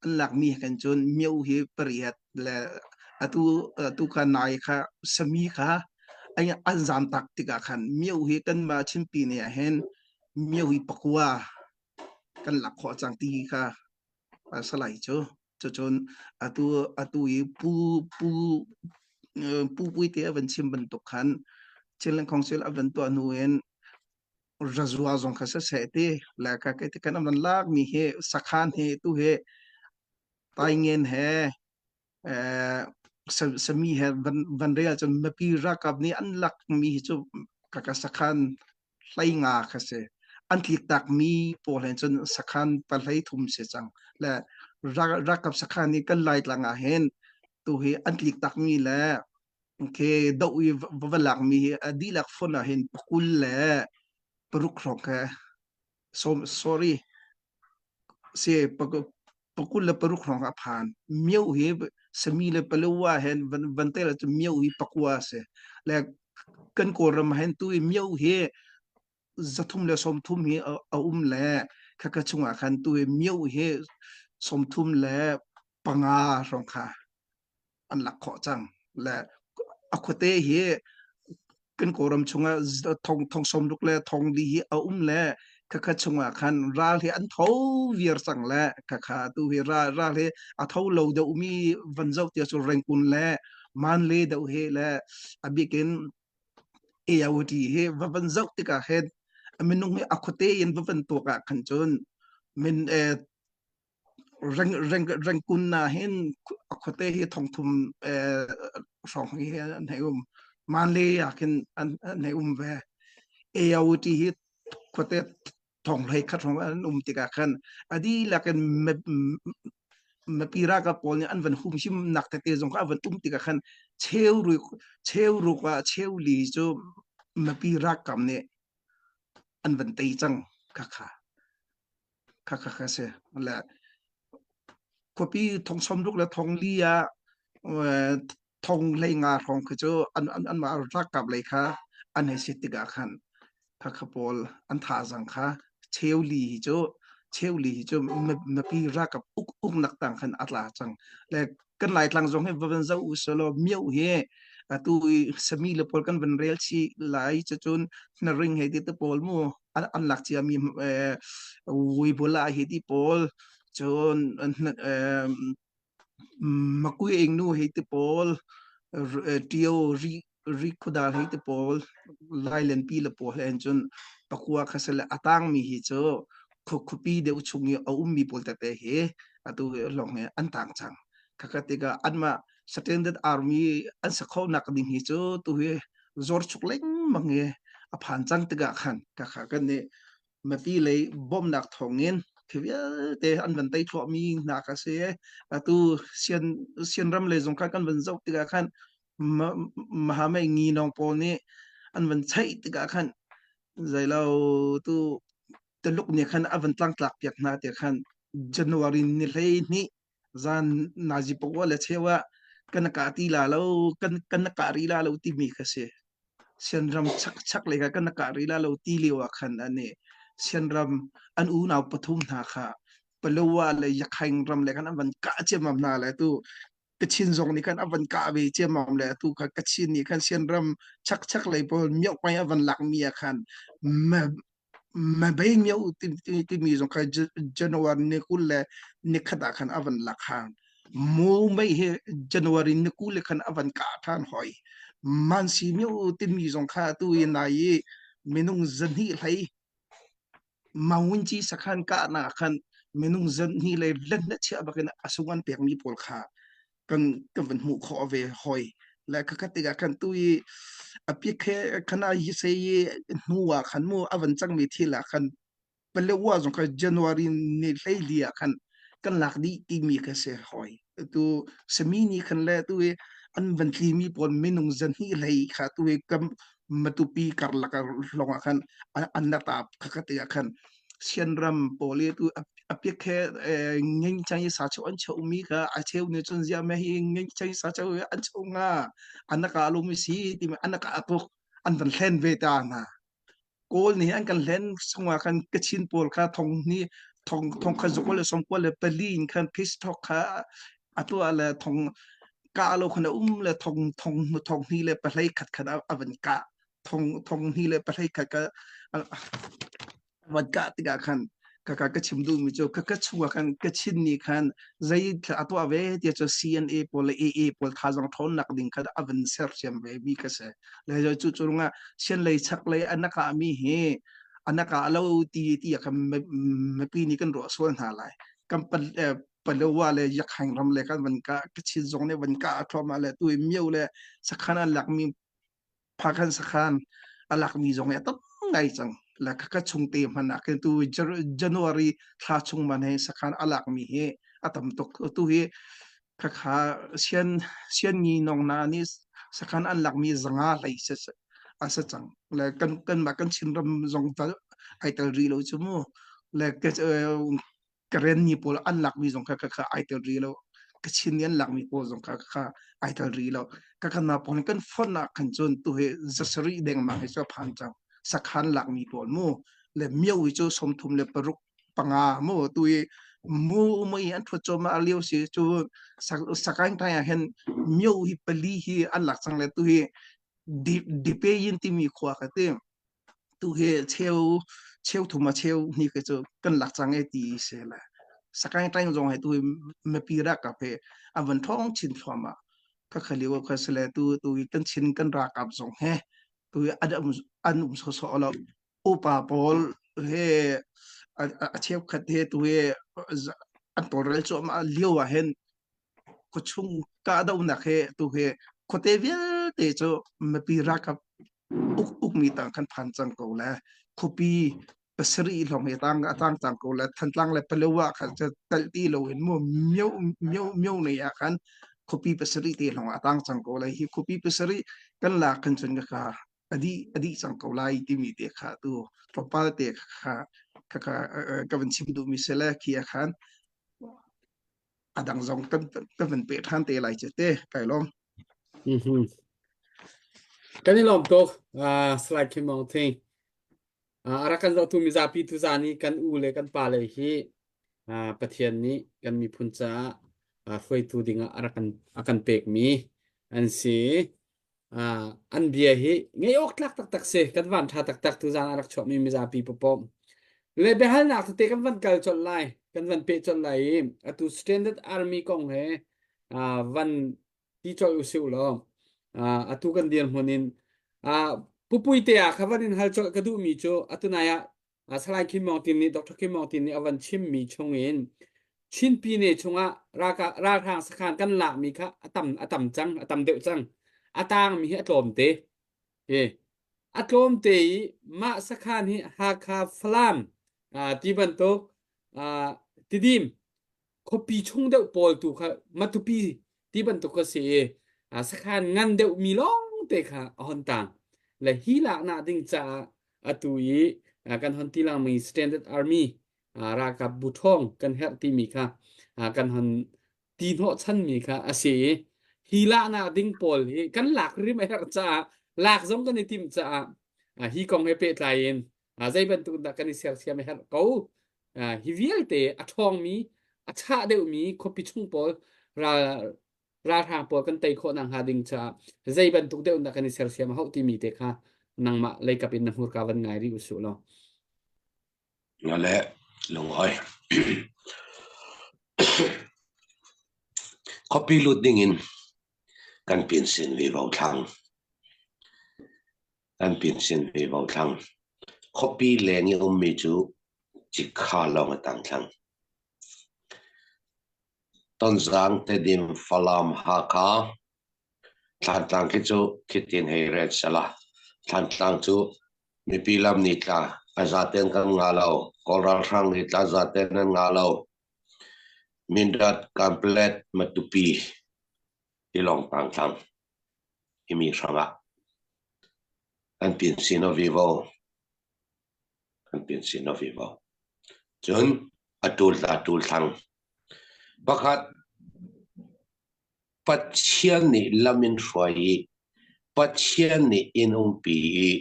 an lakmi he khan cun mio hi pariat le atu atu kha nai kha sami kha an zam tak tikah khan mio hi kanmah Chinpi ne ah hin mio hi pakua kan lak khawh cang ti kha salai cu cucun atu atu i pu pu pu puite a van chim bantuk khan Chinland Council a van tuah hnu in razua zong kha siseh ti le ka ke ti kan an lak mi hi sakhan he tu he taingen he eh sami he van van real cun mipi ralkap nih an lak mi hi cu kaka sakhan hlei nga kha si an tlik tak mi pawl hen cun sakhan pahlei thum si cang le ralkap sakhan nih kan lai tlang ah hin tu hi an tlik tak mi le Okay, do i va lak mi hi a dihlak phone ah hin pakul le paruk hrawng kha so, sorry si pakul le paruk hrawng a phan mio hi sami le palewa hen van van te la chu mio hi pakua se le kan kawlram hen tu i mio hi zathum le sawmthum hi a um le khaka chungah khan tu i mio hi sawmthum le panga hrawng kha an lak khawh cang le a khuate hi kan kawlram chungah thong thong som ruk le thong li hi a um le khakha chungah khan ral hi an tho viar cang le khakha tu hi ral ral hi a tho lo deuh mi van zoh tia cu rengkun le manle deuh he le a bikin AOT hi va van zoh tikah hin minung hi a khuate in va van tuak ah khan cun min eh, reng reng rengkun na hin a khuate hi thongthum eh, hrawng hi an hei um manle ah khin an an hei um ve AOT hi khuate thong hlei khat hrawng an um tikah khan a dihlak in mipi ralkap pawl nih an van humhim nak tete zong kha a van um tikah khan cheu ruk cheu ruk ah cheu li cu mipi ralkap nih an van tei cang kha kha kha kha kha si le khuapi thong som ruk le thong li ah thong hlei nga hrawng khi cu an an anmah ralkap lei kha an hei si tikah khan kha kha pawl an thazang kha cheu li hi cu cheu li hi cu mipi ralkap uk uknak tang khan a tla cang le kan laitlang zong hi va van zoh u selaw mio hi atu i sami le pawl kan van rel chi lai cucun hnaring hei ti te pawl mu an, an lak cia mi eh, vuibula hi ti pawl cun eh, makui ing nu hei ti pawl tio ri ri khudal hei ti pawl lailenpi le pawl he cun pakua kha sele atang mi hi cu khuapi deuh chung i a ummi pawl tete hi atu lawng hi an tang cang khakha tikah anmah standard army an sakho nak ding hi cu tu hi zor chuk lengmang. lengmang i a phan cang tikah khan ka kha kan nih mipi lei bawmhnak thawngin khi vialte an van tei thluahmi hna kha si. Atu sian sianram lei zong kha kan van zoh tikah khan Mahamei nginawng pawl nih an van cheih tikah khan zeilo tu Tuluk nih khan a van tlangtlak piak hna tiah khan January ni 12 zan nazi pakua le cheu ah kan kah ti la lo kan kan kah rih la lo timi kha si. Sianram chak chak lei kha kan kah rih la lo ti lio ah khan ani Sianram an unau pathum hna kha Palawa le Yakhaing ram le khan an van kah ciammam hna le tu Kachin zong nih khan a van kah ve ciammam le atu kha Kachin nih khan Sianram chak chak lei pawl miohpai a van lak mi ah khan Mabei timi zong kha January ni 20 le nikhat ah khan a van lak han. Mu mei hi January ni 20 le khan a van kah ṭhan hoi. Mansi mio timi zong kha atu i nai i minung zahnih hlei Mawinci sakhan kahnak khan minung zahnih lei let na chiah bakin a sung an pekmi pawl kha kan kan van hmuh khawh ve hoi le khakhat tikah khan tu i a pikhe khana hi se i hnu ah khan mu a van cangmi thil ah khan Palewa zong kha January ni hleili ah khan kan lak dih timi kha si hoi tu sami ni khan le tu i an van tlimi pawl minung zahnih hlei kha tu i kam Matupi karlak lawng ah khan an la tap khakhat tikah khan Sianram pawl i tu a piak he ngeng chang i sa cheu an cheu mi kha a cheu nih cun ziah me hi ngeng chang i sa cheu an cheu nga an ka lum si ti an ka tuk an van hlen ve ta hna kawl nih an kan hlen chungah khan Kachin pawl kha thong ni thong thong kha zuk le som le pali in khan peace talk kha atu le thong ka lo khan um le thong thong thong ni le pahlei khat khat a van ka thong thong hnih le pahlei khat ka van kah tikah khan ka ka ka chim duhmi cu ka ka chungah khan ka chin nih khan zei a tuah ve tiah cu CNA pawl le AA pawl thazang ṭhawnnak ding kha a van sersiam ve mi ka si le cu cu rungah sian lei chak lei an kah mi hi an kah lo ti ti khan mipi nih kan ruah sual hna lai kan Palawa le Yakhaing ram le kan van kah Kachin zong nih van kah thluahmah le tu mio le sakhan an lakmi Phakhan sakhan a lakmi zong hi a tam ngai cang. Le khakha chung te hmanh ah khin tu January thla chung man he sakhan a lakmi hi a tam tuk. Tu hi khakha sian sian ngi nong na nih sakhan an lakmi zanga hlei se a sa cang. Le kan kan mah kan Chinram zong tal ai tel rih lo cu mu. Le Karenni pawl an lakmi zong kha kha ai tel rih lo Kachin nih an lakmi pawl zong kha kha ai tel rih lo ka kan na pawl kan fonh ah khan cun tu hi zasarih dengmang hi cu a phan cang sakhan lakmi pawl mu le mio hi cu 36 panga mu tu hi mu mui an thut chom a lio si cu sakaing tai ah hin mio hi pali hi an lak cang le tu hi dipe yin timi khua ka ti Tu hi cheu cheu thum a cheu hnih khi cu kan lak cang e ti si le Sakaing ṭaing zong he tu hi mipi ralkap he an van ṭhawng chin thluahmah. Khakha lio kha si le tu tu hi kan Chin kan ralkap zong he tu hi an um an um sawsawh lo. Upa pawl he a, a cheukhat he tu hi an tawlrel cuahmah lio ah hin khuachung kahdohnak he tu hi khuate vialte cu mipi ralkap uk ukmi tang khan phan cang ko le khuapi pasarih lawng hi tang a tang cang ko le Thantlang le Palawa khan cu telh ti loin mu myo myo myo nei ah khan khuapi pasarih te lawng a tang cang ko le hi khuapi pasarih kan lak khan cun ka adi adi cang ko lai timi te kha tu tlawmpal te kha kha kha ka van chim duhmi si le khi ah khan a dang zong kan kan van pe ṭhan te lai che te kai lawm. Mhm. Kan i lawm tuk. Uh, Salai Kim Aung Thing. Uh, a rak kan zohtu mizapi tuzan i kan u le kan pa le hi uh, Pathian nih kan miphun caah uh, hruaitu dingah a rak kan a kan pekmi an si. Uh, an bia hi ngeih awk tlak taktak si. Kan van ṭha taktak tuzan a rak chuahmi mizapi pawpawm. Le biahalnak tete kan van kal colh lai. Kan van peh colh lai i atu Standard Army kong he uh, van ti colh usih law atu kan dirhmun in pupui te ah kha van in hal colh ka duhmi cu atu nai ah Salai Kim Mong Tin nih Dr. Kim Mong Tin nih a van chimmi chung in Chin Pine chungah ralhrang sakhan kan lakmi kha a tam a tam cang a tam deuh cang a tangmi hi a tlawm te. A tlawmte i mah sakhan hi Hakha, Falam ti bantuk Tidim khuapi chung deuh pawl tu kha Matupi ti bantuk kha si i sakhan ngan deuh mi lawng te kha a hon tang. Le hi laknak ding caah atu i kan hon ti langmi Standard Army ralkap bu ṭhawng kan herh timi kha kan hon ti hnawhchanmi kha a si i hi lahnak ding pawl hi kan lak rim a herh caah lak zong kan i timh caah hi kong he pehtlai in zei bantuk dah kan i sersiam a herh ko hi vialte a ṭhawngmi a chah deuhmi khuapi chung pawl ral ralhrang pawl kan tei khawh nakhnga ding caah zei bantuk deuh dah kan i sersiam a hauh timi te kha nangmah leikap in na hmurka van ngai rih usih law. Nga le lungawi. Khuapi lut ding in kan pin sin vivo thlang. Kan pin sin vivo thlang. Khuapi leng i ummi cu cikha lawng a tang thlang. Tonzang, Tedim, Falam, Hakha, Thlantlang khi cu khitin hei ret sela. Thlantlang cu mipi lam nih tla a zaten kan nga lo. Kawl ralhrang nih tla zaten an nga lo. Mindat, Kanpetlet, Matupi tilawng tangtlang himi hrangah an pin sin vivo an pin sin vivo. Cun a tul tla tul thlang. Pakhat Pathian nih lam in hruai i Pathian nih in umpi i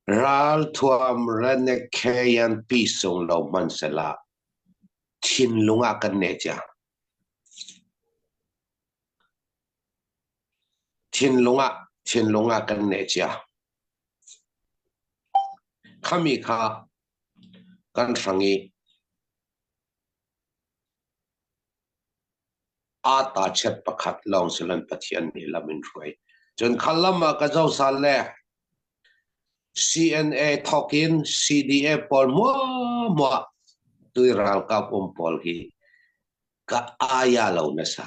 ralthuam renekheyan pi sung lo hmanhsehla thinlung ah kan neh cia. Thinlung ah thinlung ah kan neh cia. Khami kha kan hrang i Aa tachet pakhat lawng si loin Pathian nih lam in hruai. Cun khal lam ah ka zoh sal le CNA thawk in CDA pawl hmuahhmuah tui ralkap um pawl hi ka aya lo nasa.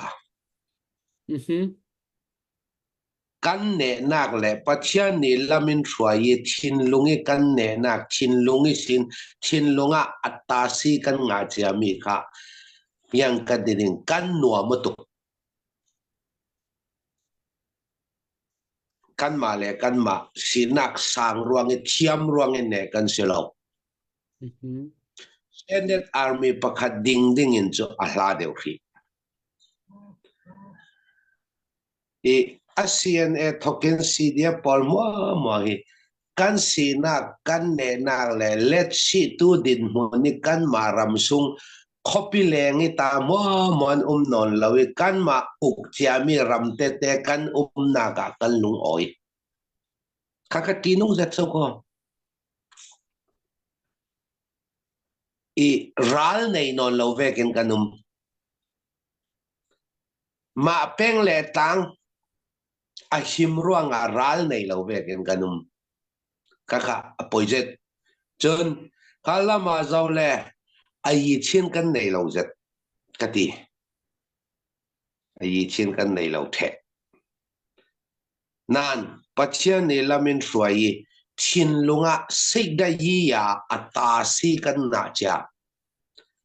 Mhm. Kan nehnak le Pathian nih lam in hruai i thinlung i kan nehnak thinlung i sin thinlung ah attasi kan ngah ciami kha yang kan ding kan nuam tuk. Kanmah le kanmah sinak sang ruang i thiam ruang in ne kan si lo. Mhm. Senate Army pakhat ding ding in cu a hla deuh hrih. I a CNA thawkin CDF pawl muahmuah hi kan sinak kan nehnak le letchihtu dinhmun i kanmah ram sung khuapi leng i ta muahmuah an um nawn lo i kanmah uk ciami ram tete kan umnak ah kan lungawi. Khakha ṭihnung zet so kaw. I ral nei nawn lo vekin kan um. Mah peng le tlang a him ruangah ral nei lo vekin kan um. Khakha a poi zet. Cun kha lam ah zo le a yi chin kan nei lo zet ka ti. A yi chin kan nei lo theh. Nain Pathian nih lam in hruai i thinlung ah sikdayi ah a ta si kan ngah cia.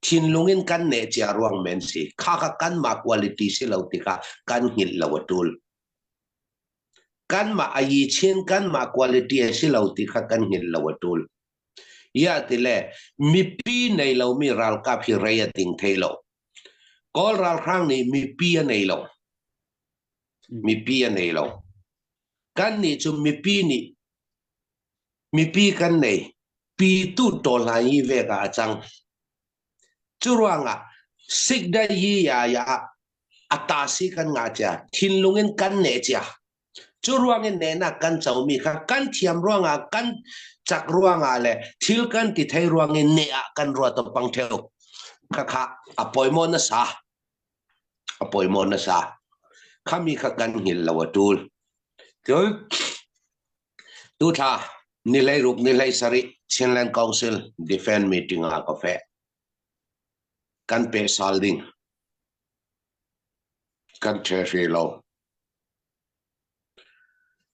Thinlung in kan neh cia ruang men si. Kha kha kanmah quality si lo tikah kan hngilh lo a tul. Kanmah a yi chin kanmah quality a si lo ti kha kan hngilh lo a tul. Ya ti le mipi nei lomi ralkap hi rei a ding thei lo. Kawl ralhrang nih mipi a nei lo. Mipi a nei lo. Kannih cu mipi nih mipi kan nei. Pitu tawl hna hi vek ah a cang. Cu ruangah sikdayi ya ya a ta si kan ngah cia, thinlung in kan neh cia. Cu ruang in nehnak kan comi kha kan thiam ruangah kan cak ruangah le thil kan ti thei ruang in neh ah kan ruat pang theu. Khakha a pawimawh nasa. A pawimawh nasa. Khami kha kan hngilh lo a tul. Cun tuthla ni 16 ni 17 Chinland Council Defense Meeting ah ka feh. Kan pe sal ding. Kan ṭhe hri lo.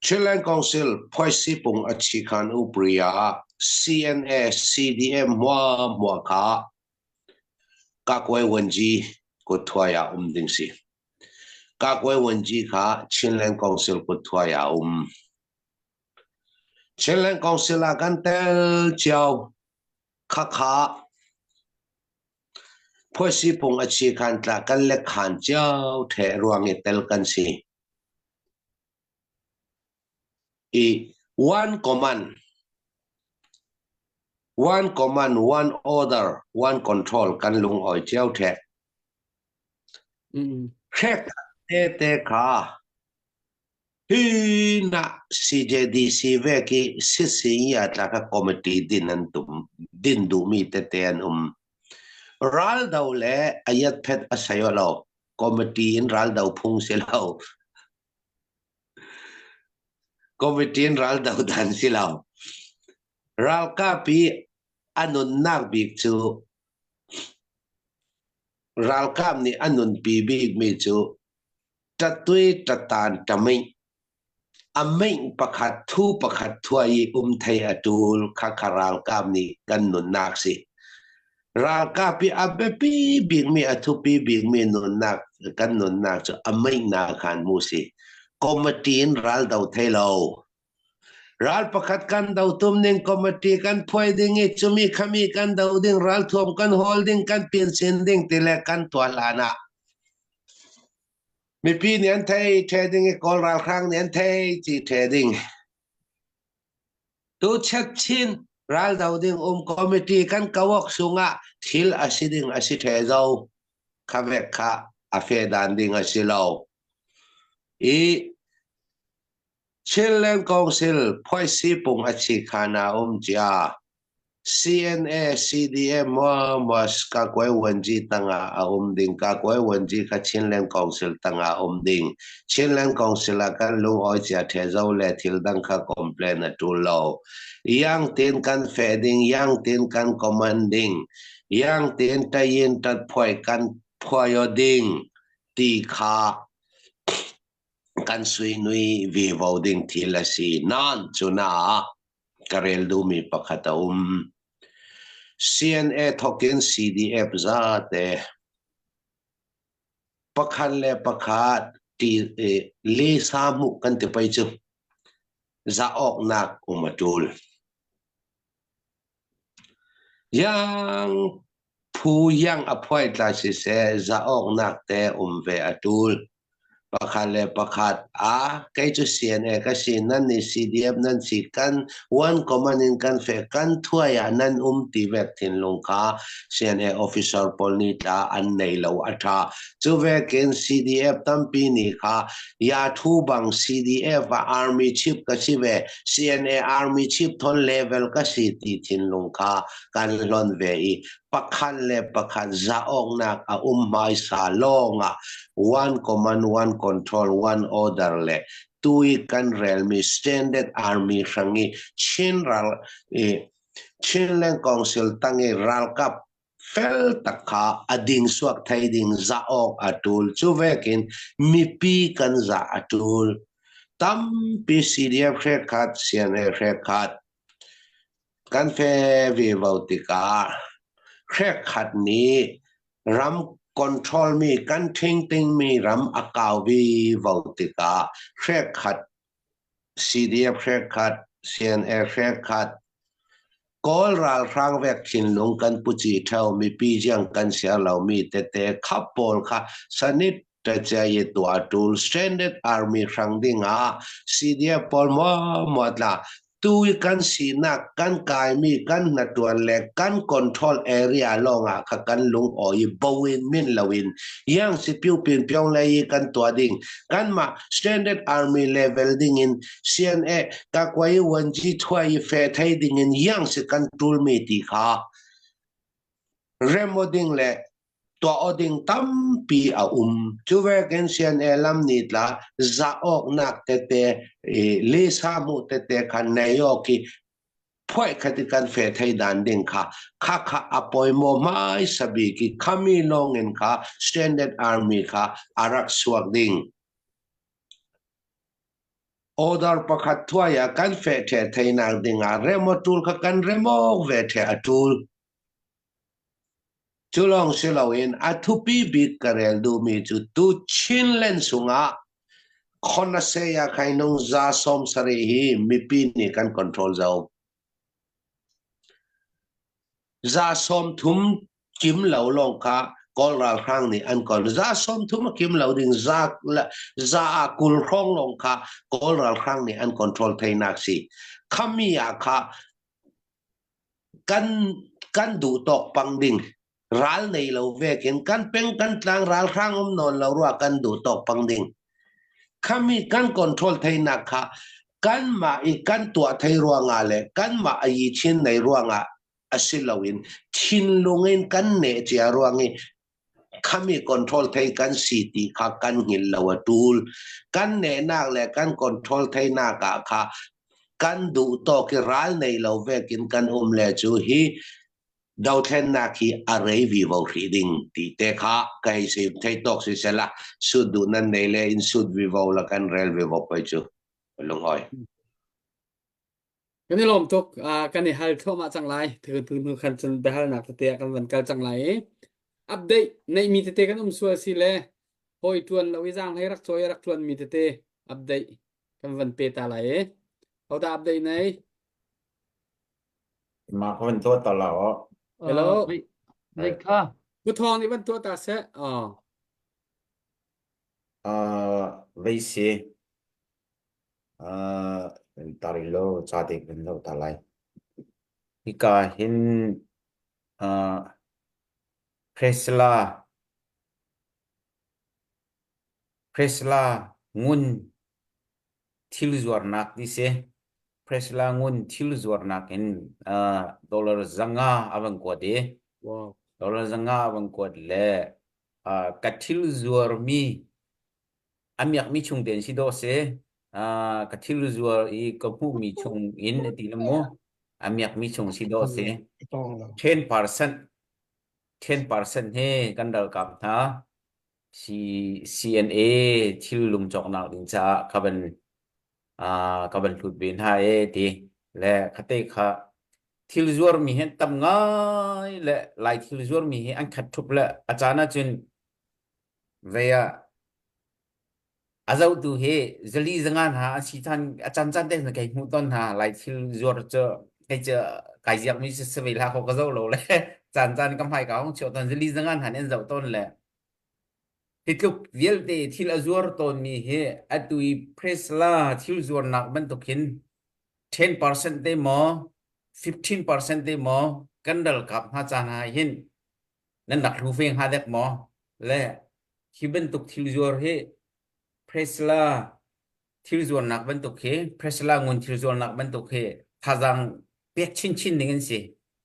Chinland Council Phuaisipung a chikhan upriya CNA CDM hmua hmua kha Kakuai Wanji kut thuai ah um ding si. Kakuai Wanji kha Chinland Council kut thuai ah um. Chinland Council ah kan tel cio khakha Phuaisipung a chikhan tla kan le khan cio the ruang i tel kan si. I one command, one command, one order, one control kan lung oi cio the. Hrek te te kha hi na CJDC ve ki sisi ya tla ka committee din an tum din du mi te te an um. Ral do le ayat phet asayo lo committee in ral do phung si lo. Committee in ral do dan si lo. Ralkap i a nunnak bik cu ralkap nih a nunpi bikmi cu ṭatui ṭatan ṭamih A meih pakhat thu pakhat thuai i um thei a ṭul khakha ralkap nih kan nunnak si. Ralkap i a biapi bikmi a thupi bikmi nunnak kan nunnak cu a meihnak khan mu si. Committee in ral do thei lo. Ral pakhat kan do tum ning committee kan phuai ding i cumi khami kan do ding ralthuam kan hawl ding kan pinsin ding ti le kan tuah hlan ah Mipi nih an thei ṭhe ding i Kawl ralhrang nih an thei ci ṭhe ding. Tu chin raldo ding um committee kan kawak sungah thil a si ding a si ṭhe zo. Kha vek kha a fe dan ding a si lo. I Chinland Council phuaisi pung a chi khana um cia. CNA, CDM mas Kakuai Wanji tangah a um ding. Kakuai Wanji kha Chinland Council tangah um ding. Chinland Council ah kan lungawi cia the zo le thil dang kha complain a tul lo. Yang tin kan fe ding, yang tin kan command ding, yang tin tayin tat phuai kan phuayo ding ti kha kan suinui vivo ding thil a si. Nan cuna ka rel duhmi pakhat a um. CNA thawk in CDF zate pakhat le pakhat ti le sa hmuh kan ti pei cu za awknak um a tul. Yang Phu iang a phuai tla siseh zaawknak te um ve a ṭul. Pakhat le pakhat a kei cu CNA ka si nan nih CDF nan si kan one command in kan feh kan thuai ah nan um ti vek thinlung kha CNA officer pawl nih tla an nei lo a ṭha. Cu vekin CDF tampi nih kha ya thu bang CDF ah army chief ka si ve CNA army chief thon level ka si ti thinlung kha kan hlon ve i pakhat le pakhat zaawknak a um hmaisa lawngah one command one control one order le tui kan relmi standard army hrang i Chin ral i Chinland Council tang i ralkap fel tak kha a ding suak thei ding za awk a tul cu vekin mipi kan za a tul tampi CDF hre khat CNA hre khat Kan fe vivo tikah hrekkhat nih ram control mi kan ṭhingtingmi ram a kau vivo tikah hrekkhat CDF hrekkhat CNA hrekkhat Kawl ralhrang vek thinlung kan puci ṭheo mipi jiang kan siar lomi tete khap pawl kha sanit ṭaciai tuah ṭul stranded army hrang ding ah CDF pawl maw maw tla tu i kan sinak kan kaimi kan hnatuan le kan control area lawngah kha kan lung awi bo in min loin yang si piu pin pyong lei i kan tua ding kanmah standard army level ding in CNA kakwai wanji thuai i fe thei ding in yang si kan tul mi ti kha remo ding le tuah aw ding tampi a um. Cu vekin CNA lam ni tla za awknak tete lisa hmuh tete kha nei awk i phuai khati kan fe thei dan ding kha kha kha a poimo mai sabi ki khami long in kha standard army kha arak suak ding. Order pakhat thuai ah kan feh ṭheh theinak dingah rem a ṭul kha kan rem awk ve ṭheh a ṭul. Cu lawng si loin a thupi bik ka rel duhmi cu tu Chinland sungah Khonasea khainung za 70 hi mipi nih kan control zo. Za 30 kim lo lawng kha Kawl ralhrang nih an kon. Za 30 a kim lo ding za za ah 20 hrawng lawng kha Kawl ralhrang nih an control theinak si. Khami ah kha kan kan duh tawk pang ding ral nei lo vekin kan peng kan tlang ralhrang um nawn lo rua kan duh tawk pang ding khami kan control theinak kha kan mah i kan tuah thei ruangah le kan mah a yi chin nei ruangah a si loin thinlung in kan ne cia ruang i khami control thei kan si ti kha kan hngil lo a tul. Kan nehnak le kan control theinak ah kha kan duh tawk i ral nei lo vekin kan um le cu hi dothlennak hi a rei vivo hrih ding ti te kha ka hei sim thei tawk si sela sut duh nan nei le in sut vivo la kan rel vivo poi cu lunghoi. Kan i lawm tuk. Uh, kan i hal thluahmah cang lai. Tu tu hnu khan cun biahalnak tete ah kan van kal cang lai i update neihmi tete kan um sual si le hawi ṭuan lo i zaang hlei rak cawi rak ṭuanmi tete update kan van pe ta lai i hodah update nei? Mah ka van tuah ta la aw. Hello. Zei kha? Ku thawng nih van tuah ta seh. Oh. Uh, vei si. Uh, tar i lo ca dek in lo ta lai. Hika hin uh, Priscilla Priscilla ngun thil zuarnak ti si. Priscilla ngun thil zuarnak in uh, dollar 500 a van kuat i Wow. dollar 500 a van kuat le uh, ka thil zuarmi A miakmi chung tein si dawh si. Uh, ka thil zuar i ka hmuhmi chung in a ti na mu. A miakmi chung si dawh si. 10% 10% he kan ralkap hna C CNA thil lum cawknak ding caah ka van uh, ka van hlut ve hna e ti le khate kha thil zuarmi hi tam ngai le lai thil zuarmi hi an khat thup le a caan ahcun Vei ah a zohtu hi zali zanga hna an si than a caan caan te kei hmuh tawn hna lai thil zuar cu kei cu kai ziak mi si ve hlah ko ka zoh lo le caan caan ka hmai ka hong chio tawn zali zanga hna nih an zoh tawn le hi tluk vialte thil a zuar tawn mi hi atu i Prisla thil zuarnak bantuk hin 10% te maw 15% te maw kan ralkap hna caan ah hin nan rak hlu ve hnga dek maw? Le hi bantuk thil zuar hi Presla thil zuarnak bantuk hi Presla ngun thil zuarnak bantuk hi thazaang pek chinchin ding an si.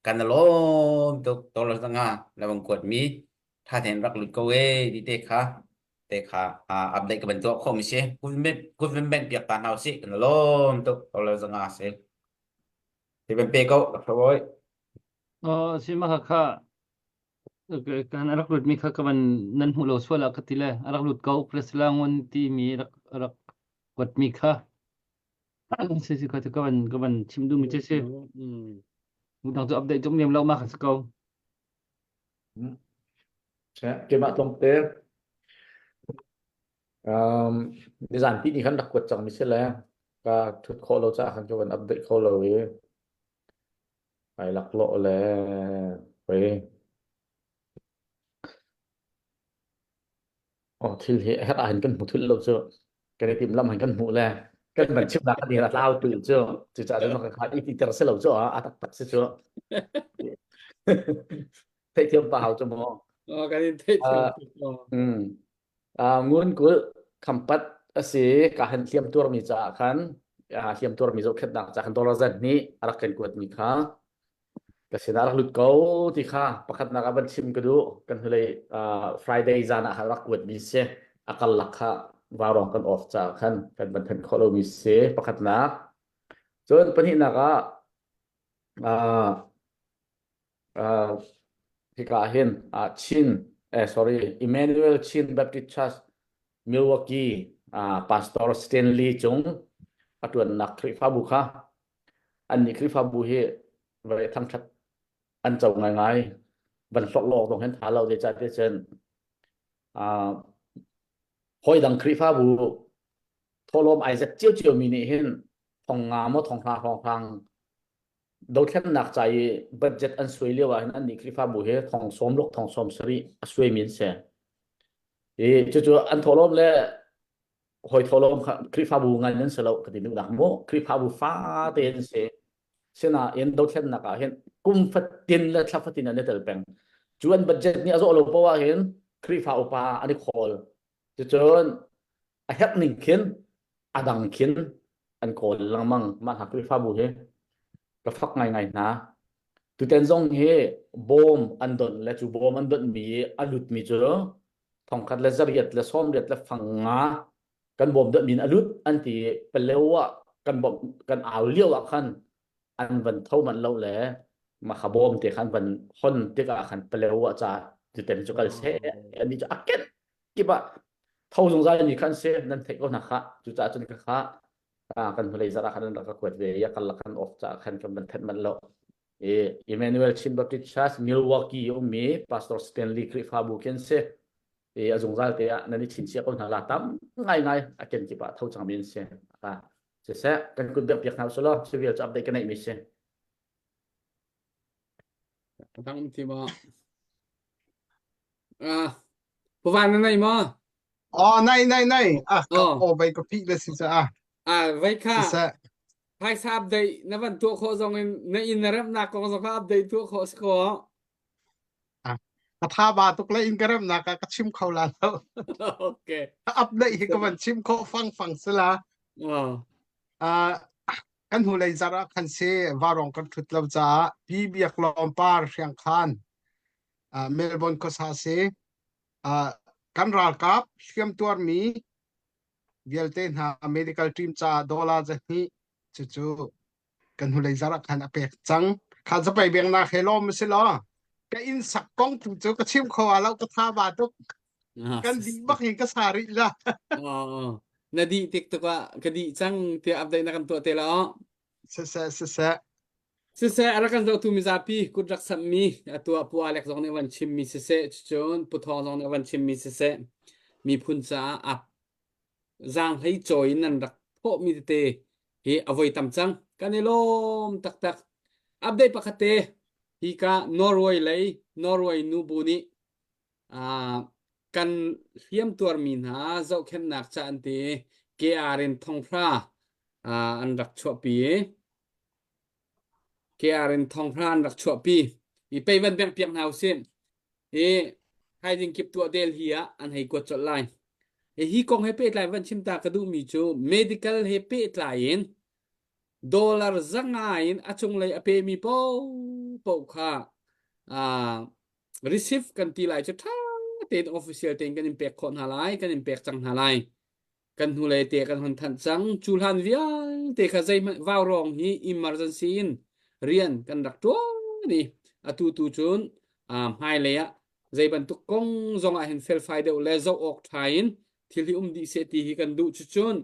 Kan lawm tuk dollar zanga na bang kuat mi tha tein rak lut ko e ti te kha te kha update ka ban tuah khawh mi si government piak ta hna usih kan lawm tuk dollar zanga si ti ban pe ko Dr. Boy Aw si ma kha kan rak lut mi kha ka van nan hmuh lo sual ah ka ti le a rak lut ko Priscilla ngun ti mi rak rak kuat mi kha si si kha ka van ka van chim duh mi cu si dang cu update tuk niam lo ma kha si ko Keimah tlawmte um, nizan ti ni khan rak kuat cang mi si le ka thut khawh lo caah khan ka van update kho lo i Ai laklawh le pei oh thil hi herh ah hin kan hmu thul lo cu kan i timhlamh hin kan hmuh le kan van chimnak kan a tlau tu cu cucaah cun ka kha i titer si lo cu a taktak si cu theihthiam pa hau cu mu Oh, kan in theihthiam tuk. Mm. Ngun kulh khampat a si ka han hliam tuarmi caah khan hliam tuarmi zohkhenhnak caah khan dollar zat nih a rak kan kuatmi kha ka sinah rak lut ko ti kha pakhatnak ah van chim ka duh kan hnulei Friday zan ah khan rak kuatmi si a karlak kha vaurawng kan off caah khan kan van thanh khawh lomi si pakhatnak cun pahnihnak ah Uh, hika ah hin uh, Chin eh, sorry Emmanuel Chin Baptist Church Milwaukee uh, Pastor Stanley Cung A ṭuannak Khrihfabu kha annih Khrihfabu hi vawlei thangṭhat an co ngaingai. Van hlawk lawk zong hin ṭha lo zeicahtiah cun uh, hawi dang Khrihfabu thawhlawm ai zet ciocio mi nih hin thong nga maw thong hra hrawnghrang dothlennak ca i budget an suai lio ah hin annih Khrihfabu hi thong sawm ruk thong sawm sarih a suaimi an si. I cucu an thawhlawm le hawi thawhlawm kha Khrihfabu ngan an si lo ka ti duhnak mu Khrihfabu fate an si. Sinain dothlennak ah hin kum fatin le thla fatin an i tel peng. Cu an budget nih a zawh lo poah hin Khrihfa upa an i khawl. Cucun a herh ning khin a dang khin an kawl lengmang mah hna Khrihfabu hi ka fak ngaingai hna. Tuten zong hi bawm an donh le cu bawm an donhmi i a lutmi cu thongkhat le zariat le sawmriat le fang nga kan bawm donhmi in a lut an ti i paleo ah kan bawmh kan au lio ah khan an van tho manh lo le mah kha bawm te khan van hon tikah khan paleo ah ca tuten cu kal seh ani cu a ken kip ah tho zungzal mi khan si nan theih ko hna kha cucaah cun ka kha kan hnulei zarh ah khan an rak ka kuat ve i a karlak kan off caah khan kan van thenh manh lo i Emmanuel Chin Baptist Church Milwaukee ummi Pastor Stanley Khrihfabu khi an si i a zungzal te ah nan i chinchiah ko hna la tam ngai ngai a ken kip ah tho cangmi an si siseh kan kut biak piak hna usih law civil cu update ka neih mi si Dang um ti ma Ah, Pavan na nei maw? Oh, nai nai nai. Ah, ka Oh. oh bai ka phih le si ca. Ah, vai kha Siseh. phaisa update na van tuah khawh zong in na inn na remnak kong zong kha update tuah khawh si ko. Ah, ka tha ba tuk le in ka remnak ah ka chim kho la lo. Okay. Update hi ka van chim khawh fang fang sila. Oh. Ah, kan hnulei zarh ah khan si varong kan thut lo caah Pi Biak Lawm Par Hriang Khan uh, Melbourne khuasa si uh, kan ralkap hliamtuarmi vialte hna medical team caah dollar zahnih cucu kan hnulei zarh ah khan a pek cang kha zapai bengnak he lawm si law ka inn sak kong tu cu ka chim kho lo ka tha ba tuk kan dih bak hin ka sa rih la Oh, na dih tik tuk ah ka dih cang tiah update na kan tuah te la siseh siseh Siseh a rak kan zohtu mizapi kut rak samhmi atu ah Pu Alec zong nih a van chimmi siseh cucun Pu Thawng zong nih a van chimmi siseh miphun caah a zaanghlei cawi in nan rak thawhmi tete hi a voi tam cang. Kan i lawm taktak. Update pakhat te hi ka Norway lei Norway nubu nih uh, kan hliam tuarmi hna zohkhenhnak ca an ti KR in thonghra uh, an rak chuahpi KR in thonghra an rak chuahpi i pei van bengh piak hna usih i haiding kip tuah del hi ah an hei kuat colh lai hi kong he pehtlai van chim ta ka duhmi cu medical he pehtlai in dollar zanga in a cunglei a pemi paohpaoh kha uh, receive kan ti lai cu ṭha tein official tein kan in pek khawh hna lai kan in pek cang hna lai kan hnulei te kan hon thanh cang cu hlan vialte kha zeihmanh vaurawng hi emergency in rian kan rak ṭuan i atu tu cun hmailei ah zei bantuk kong zong ah hin felfai deuh le zoh awk ṭha in thil hi um dih seh ti hi kan duh cucun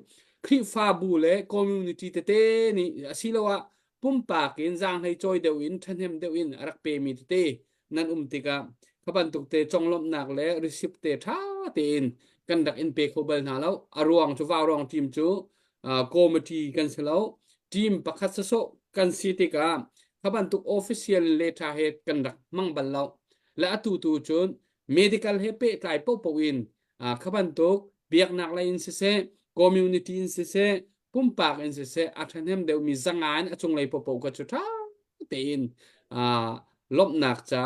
Khrihfabu le community tete nih asiloah pumpak in zaanghlei cawi deuh in ṭhahnem deuh in a rak pemi tete nan um tikah kha bantuk te conglawmhnak le receipt te ṭha tein kan rak in pe kho bal hna lo. A ruang cu vaurawng team cu uh, committee kan si lo. Team pakhat sawsawh kan si tikah kha bantuk official letter he kan rak hmang bal lo. Le atu tu cun medical he pehtlai paohpaoh in uh, kha bantuk biaknak lei in siseh, community in siseh, pumpak in siseh a ṭhahnem deuhmi zanga in a cunglei paohpaoh kha cu ṭha tein uh, lawmhnak ca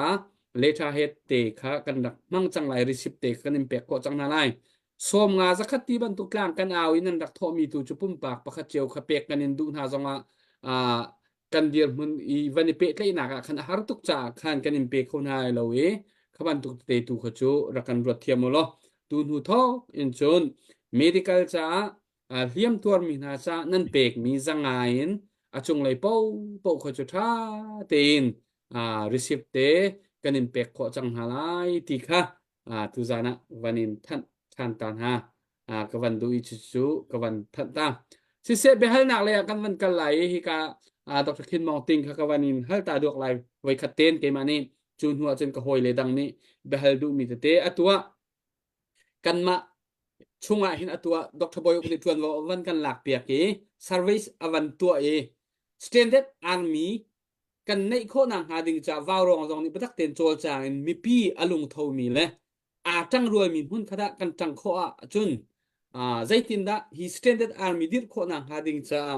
letterhead te kha kan rak hmang cang lai receipt te kha kan in pek khawh cang hna lai sawm nga zakhat ti bantuk tlang kan au in an rak thawhmi tu cu pumpak pakhat cio kha pek kan in duh hna zongah uh, kan dirhmun i van i pehtlaihnak ah khan a har tuk caah khan kan in pe kho hna lai lo i kha bantuk tete tu kha cu rak kan ruat thiam u law tu hnu thawk in cun medical caah hliam tuarmi hna caah nan pekmi zanga in a cunglei paohpaoh kha cu ṭha tein receipt te kan in pek khawh cang hna lai ti kha tuzan ah van in thanh ṭhan ta hna. Ka van duh i cucu ka van thanh ta. Siseh biahalnak lei ah kan van kal lai i hika Dr. Khin Mawng Ting kha ka van in hal ta duak lai voikhat ten keimah nih cu hnu ah cun ka hawi le dang nih biahal duhmi tete atu ah kanmah chungah hin atu ah Dr. Bawi Uk nih ṭuanvo a van kan lak piak i service a van tuah i standard army kan neih khawhnak hnga ding caah vaurawng zong nih biatak tein cawlcang in mipi a lungthomi le aa ṭangrualmi hmun khat ah kan ṭang khawh ahcun zeitindah hi standard army dirh khawhnak hnga ding caah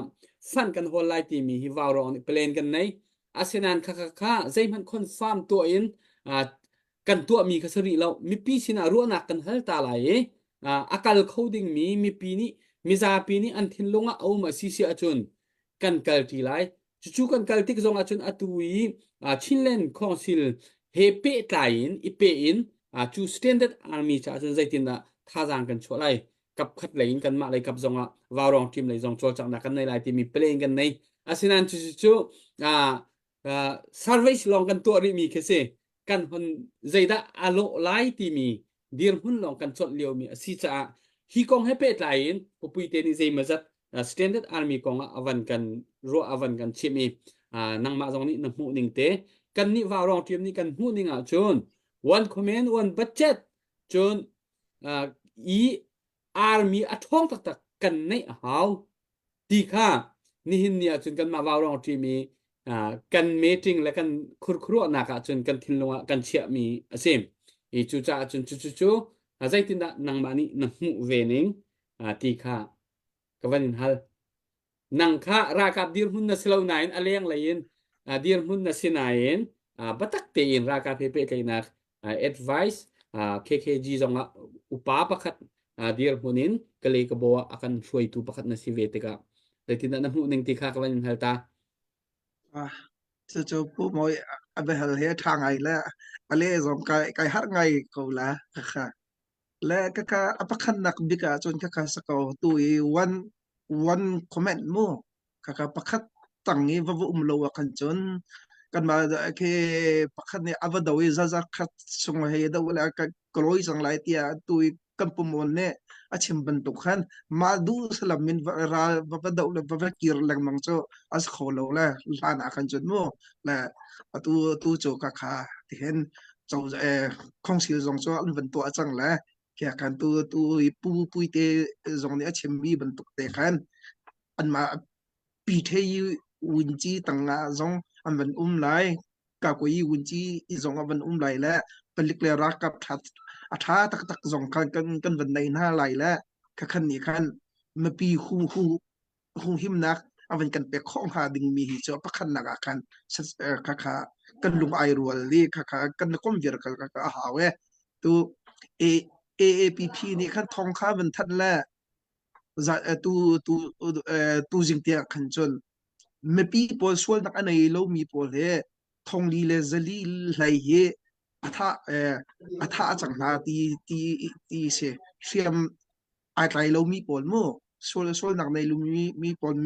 fund kan hawl lai timi hi vaurawng nih plan kan nei. Asinain kha kha kha zeihmanh confirm tuah in kan tuahmi kha si rih lo. Mipi sinah ruahnak kan hal ta lai i a kal kho dingmi mipi nih mizapi nih an thinlung ah a um a si si ahcun kan kalṭi lai. Cucu kan kal tik zong ahcun atu i Chinland Council he pehtlai in i peh in cu Standard Army caah cun zeitindah thazaang kan chuah lai. Kap khat lei in kanmah lei kap zong ah Vaurawng team lei zong cawlcanghnak kan nei lai timi plan kan nei. Asinain cucu cu surveys lawng kan tuah rihmi khi si. Kan hon zeidah a lawh lai timi dirhmun lawng kan colh liomi a si caah hi kong he pehtlai in pupuite nih zeimawzat standard army kong ah a van kan ruah a van kan chimh i nangmah zong nih na hmuh ning te kan nih vaurawng team nih kan hmuh ning ahcun one command one budget cun i army a ṭhawng taktak kan neih a hau ti kha nihin ni ahcun kanmah vaurawng team i kan meeting le kan khurkhuruahnak ahcun kan thinlung ah kan chiahmi a si. I cucaah cun cucu cu zeitindah nangmah nih na hmuh ve ning ti kha ka van in hal. Nang kha ralkap dirhmun na si lo nain a lenglei in dirhmun na si nain biatak tein ralkap he pehtlaihnak advice KKG zong ah upa pakhat dirhmun in Kalay Kabaw ah a kan hruaitu pakhat na si ve tikah zeitindah na hmuh ning ti kha ka van in hal ta. Cucu Pu Mawi a biahal hi a ṭha ngai le a leh zong kai kai harh ngai ko la khakha. Le khakha a pakhatnak bik ahcun khakha si ko tu i one one comment mu khakha pakhat tang i va va um lo ah khan cun kanmah khi pakhat nih a va do i zazar khat chung hei do le ka ka lawi cang lai tiah tu i kan pumon nih a chim bantuk khan mah duh salam in ral va va doh le va va kir lengmang cu a si kho lo le hlan ah khan cun mu le atu tu cu ka kha tihin co eh khongsil zong cu an van tuah cang le kia khan tu tu i pu puite zong nih a chimmi bantuk te khan anmah pi the wunci tangah zong an van um lai kakui wunci zong an van um lai le palik le ralkap ṭha a ṭha taktak zong khan kan kan van nei hna lai le khakhan nih khan mipi hu hu huhimnak a van kan pek khawh hnga dingmi hi cu pakhatnak ah khan khakha kan lung ai rual i khakha kan kom viar kal kha a hau e tu AAPP nih khan thong kha van thanh le tu tu tu zing tiah khan cun mipi pawl sualnak a nei lomi pawl he thongli le zali hlei hi a thah a thah cang hna ti ti ti si hriam ai tlai lomi pawl mu sual sualnak nei lomi mi pawl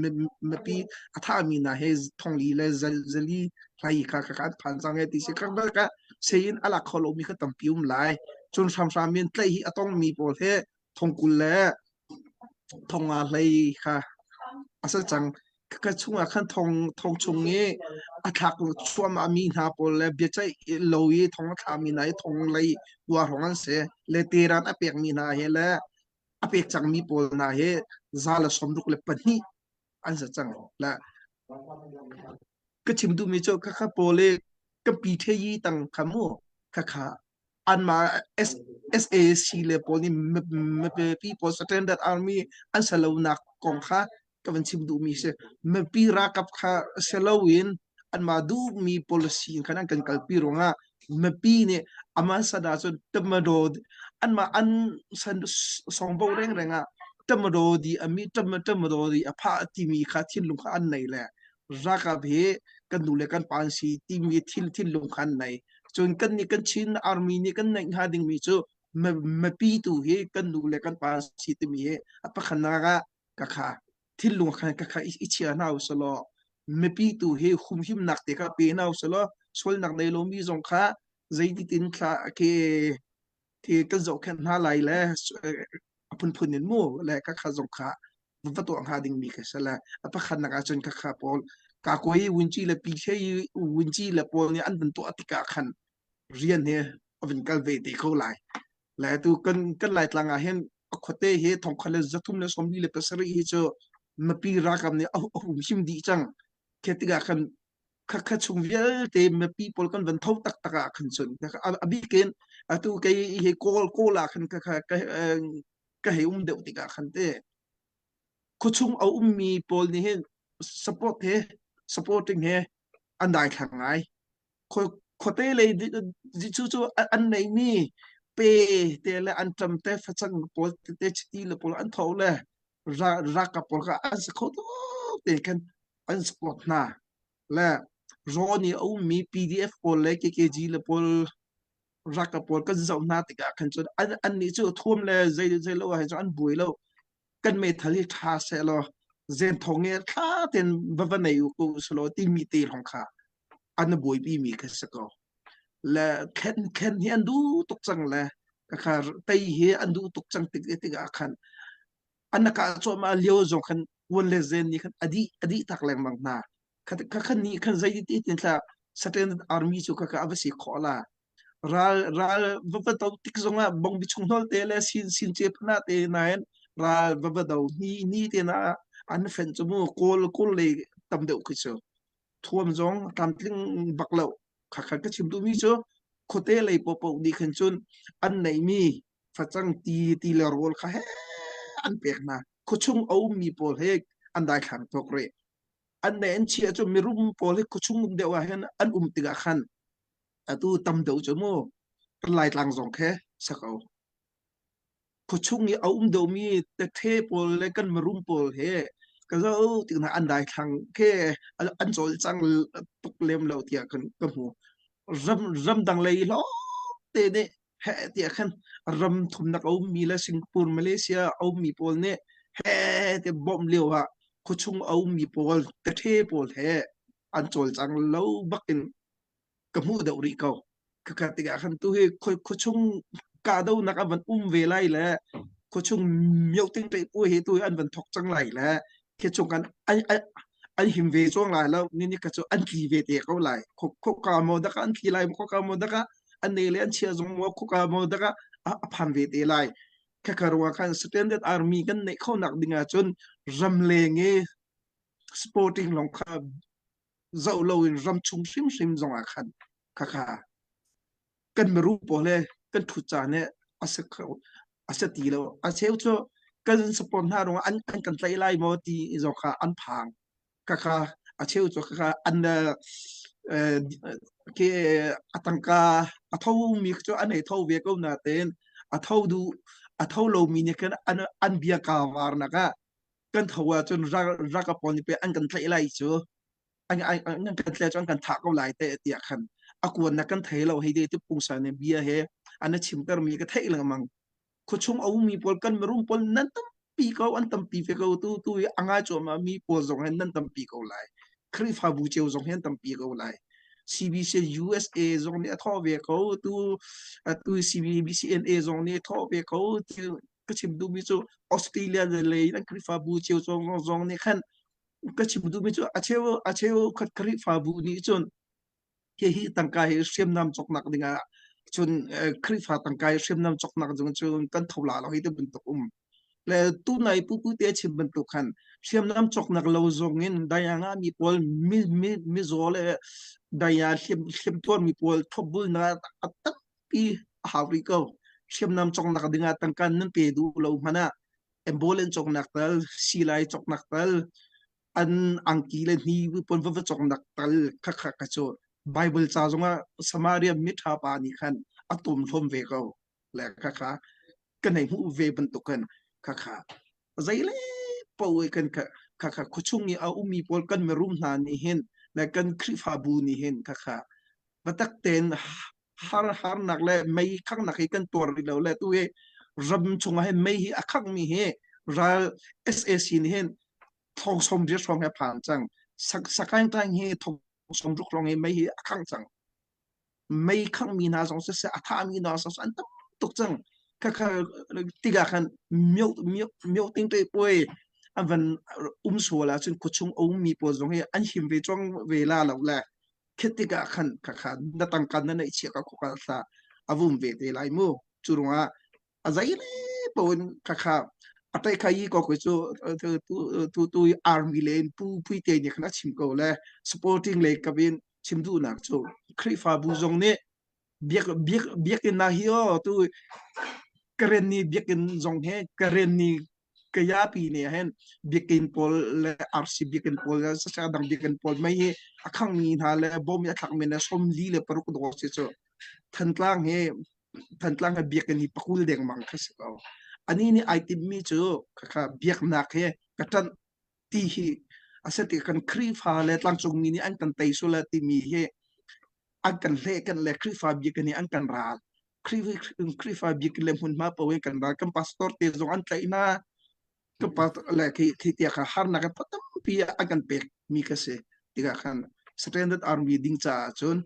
mipi a thahmi hna he thongli le zali hlei kha kha an phan cang e ti si kha ka sein a lak kho lomi kha tampi um lai cun hramhram in tlaih hi a tongmi pawl he thongkul le thonga hlei kha a si cang. Ka chungah khan thong thong chung i a thlak chuahmah mi hna pawl le biaceih lo i thong a thlami hna i thong lei kua hrawng an si. Le teran a pekmi hna he le a pek cangmi pawl hna hi za le 62 an si cang. Le ka chim duhmi cu khakha pawl i kan pi the yi tang kha mu khakha anmah SAC le pawl nih mipi pawl Standard Army an si lonak kong kha ka van chim duhmi si. Mipi ralkap kha si loin anmah duhmi policy in khan an kan kalpi ruangah mipi nih aman san ahcun Tatmadaw anmah an san songbo rengreng ah Tatmadaw di ami Tatmadaw di a phah timi kha thinlung kha an nei le ralkap hi kan nu le kan pa an si timi thil thinlung kha an nei. Cun kan nih kan Chin army nih kan neih hnga dingmi cu mipi tu hi kan nu le kan pa si timi hi a pakhatnak ah ka kha thinlung khan ka kha i chia hna usalaw mipi tu hi humhimnak te kha pe hna usalaw sualnak nei lomi zong kha zeititin thla ke ke kan zohkhenh hna lai le a phunphun in mu le ka kha zong kha. Va tuah hnga dingmi kha si le a pakhatnak ahcun khakha pawl kakoi wunci le pi wunci le pawl nih an van tuah tikah khan rian hi a van kal ve te ko lai. Le tu kan kan Laitlang ah hin a khuate hi thongkhat le zathum le sawmli le pasarih hi cu mipi ralkap nih a humhim dih cang. Khi tikah khan khakha chung vialte mipi pawl kan van tho taktak ah khan cun a bikin atu kei hi kawl kawl ah khan khakha ka hei um deuh tikah khan te khuachung a ummi pawl nih hin support he supporting he an daithlang ngai. Khuate lei cu cu an neihmi pe te le an ṭam te facang pawl te chiti le pawl an tho le ralkap pawl kha an si kho tuk te khan an support hna. Le rawn i a ummi PDF pawl le KKG le pawl ralkap pawl kan zoh hna tikah khan cun an annih cu thuam le zei zei lo ah hin cun an buai lo. Kan meithal hi ṭha seh law zenthong he thla tein va va nei u ko selaw timi te lawng kha an buaipi mi kha si ko. Le khen khen hi an duh tuk cang le kha tei hi an duh tuk cang tik tikah khan an kah cuahmah lio zong khan uan le zen nih khan a dih a dih tak lengmang hna. Kha khan nih khan zei ti tin thla Satan army cu kha kha a va si khawh la. Ral ral va va do tik zongah bongbi chung hnol te le sin sin ce phana te nain ral va va do ni ni te na an fen chu mu kawl kawl lei tam deuh khi cu thuam zong tlamtling bak lo. Kha kha ka chim duhmi cu khuate lei popo nih khan cun an neihmi facang ti ti le rawl kha he an pek hna. Khuachung a ummi pawl he an daithlang tuk rih. An neih an chiah cu mirum pawl hi khuachung um deuh ah hin an um tikah khan atu tam deuh cu mu kan Laitlang zong khe sako. Khuachung i a um deuhmi tethe pawl le kan mirum pawl he ka zoh tik hna an daithlang khi an cawlcang tuk lem lo tiah kan ka hmu. Ram ramdang lei lawngte nih heh tiah khan ram thumnak a ummi le Singapore, Malaysia a ummi pawl nih heh tiah bawmh lio ah khuachung a ummi pawl tethe pawl he an cawlcang lo bak in ka hmuh deuh rih ko. Khakha tikah khan tu hi khuachung kahdohnak a van um ve lai le khuachung mioting te pu hi tu hi an van thok cang lai le khi chung kan an, an, an him ve chuang lai lo ni ni ka cu an tli ve te ko lai khoka mo daka an tli lai khoka mo daka an ne le an chia zong mo khoka mo daka a phan ve te lai khakha ruwa khan standard army kan neih kho nak ding ah cun ramleng i sporting long kha zoh loin ramchung hrimhrim zongah khan khakha kan miru pawl he kan ṭhut caan he a si kho a si ti lo. A cheu cu kan support hna ruangah an, an kan tlaih lai maw ti zong kha an phang. Khakha a cheu cu khakha an eh, ke a tangka a thomi cu an ei tho ve ko natein a tho duh a tho lomi nih khan an an bia kaa varnak ah kan tho ahcun ralkap pawl nih pei an kan tlaih lai cu an an kan tlaih cu an kan thah ko lai te tiah khan a kuannak kan thei lo hei de ti pungsan ne bia he an chimter mi ka theih lengmang khuachung a ummi pawl kan mirum pawl nan tampi ko an tampi ve ko tu tu i a ngai cuahmah mi pawl zong hin nan tampi ko lai Khrihfabu cio zong hin tampi ko lai CBC USA zong nih a thawh ve ko tu tu CBCNA zong nih a thawh ve ko ka chim duhmi cu Australia lei an Khrihfabu cio zong zong nih khan ka chim duhmi cu a cheu a cheu khat Khrihfabu nih cun hihi tangka hi hriamnam cawknak dingah cun Khrihfa tangka hi hriamnam cawknak ding cun kan tho la lo hi ti bantuk um le tu nai pupu te chim bantuk khan hriamnam cawknak lo zong in dayanga mi pawl mi mi mizaw le daya hliam hliamtuar mi pawl thopbul na a tampi a hau rih ko. Hriamnam cawknak dingah tangka nan pe duh lo hmanh ah ambulance cawknak tal, silai cawknak tal, an angki le hni pon va va cawknak tal khakha ka cu Bible ca zongah Samaria miṭha pa nih khan a tom hlawm ve ko le khakha kan hei hmuh ve bantuk khan khakha zeile paoh kan khakha khuachung i a ummi pawl kan mirum hna nih hin le kan Khrihfabu nih hin khakha biatak tein har harnak le mei khanghnak hi kan tuar rih lo le tu hi ram chungah hin mei hi a khanghmi hi ral SAC nih hin thong som riat hrawng he phan cang Sakaing tang hi thong som ruk hrawng hi mei hi a khangh cang mei khanghmi hna zong siseh a thahmi hna zong an tam tuk cang khakha tikah khan myo myo myo ting te puai. an van um sual ahcun khuachung a ummi pawl zong hi an him ve cang ve la lo le khit tikah khan khakha na tangka na neih chia ka khokal thla a vum ve te lai mu. Cu ruangah a zei le paoh in khakha a tai kha yi ko ko cu tu tu tu army le in pu pui te nih khan a chim ko le supporting le kabin chim duhnak cu Khrihfabu zong nih biak biak biakinn ah hi aw tu Karen ni biakinn zong he Karen ni kayapi ne hen biakinn pawl le RC biakinn pawl le sasa dang biakinn pawl mei hi a khangmi hna le bom i a thlakmi le 46 dawh si cu Thantlang he Thantlang he biakinn hi pakul dengmang kha si ko. Ani nih ai timmi cu khakha biaknak he ka ṭanh ti hi a si ti kan Khrihfa le tlangcungmi nih an kan tei sual timi hi an kan hleh kan le Khrihfa biakinn hi an kan ral. Khrihfa biakinn le hmunhma paoh in kan ral. Kan pastor te zong an tlaih hna. Kan pastor le khi khi tiah kha harnak kan tampi an kan pek mi ka si. Tikah khan Standard Army ding caah cun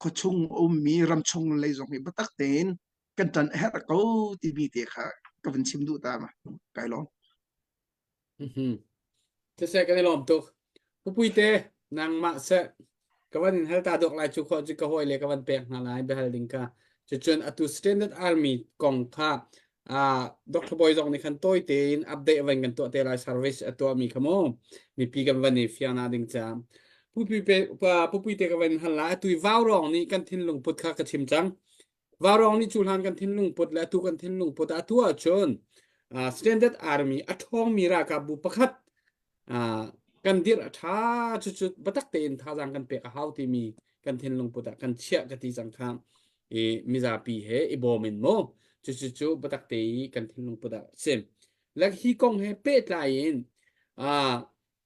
khuachung ummi ramchung lei zong hi biatak tein kan ṭan a herh ko timi te kha ka van chim duh ta ma. Kai lawm. Siseh kan i lawm tuk. Pupuite nangmah seh ka van in hal ta dawk lai cu khawh cu ka hawi le ka van pek hna lai biahal ding kha. Cucun atu Standard Army kong kha ah Dr. Boy zong nih khan tawi tein update van kan tuah te lai service a tuah mi kha mu mipi kan van i fiang na ding ca. Pupui pe pupuite ka van hal lai atu i vaurawng nih kan thinlung put kha ka chim cang. Vaurawng nih cu hlan kan thinlung put le atu kan thinlung put ah atu ahcun uh, Standard Army a ṭhawngmi ralkapbu pakhat uh, kan dirh a ṭha cucu biatak tein thazaang kan pek a hau timi kan thinlung put ah kan chiah ka ti cang kha i mizapi he i bawm in mu cucu cu biatak te i kan thinlung put ah sim le hi kong he pehtlai in uh,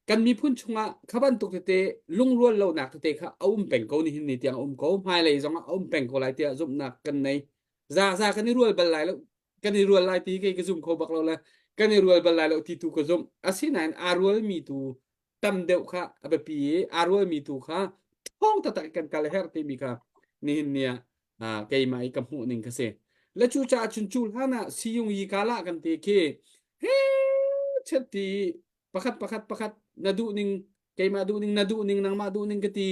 kan miphun chungah kha bantuk tete lungrual lonak tete kha a um peng ko nihin ni tiang a um ko hmailei zongah a um peng ko lai tiah zumhnak kan nei za za kan i rual bal lai lo kan i rual lai ti kei ka zum kho bak lo le kan i rual bal lai lo ti tu ka zumh asinain aa rualmi tu tam deuh kha a biapi i aa rualmi tu kha ṭhawng taktak in kan kal a herh timi kha nihin ni ah keimah i ka hmuh ning ka si le cu caah cun cu hlan ah siyung yi kala kan ti khi he chet ti pakhat pakhat pakhat na duh ning keimah duh ning na duh ning nangmah duh ning ka ti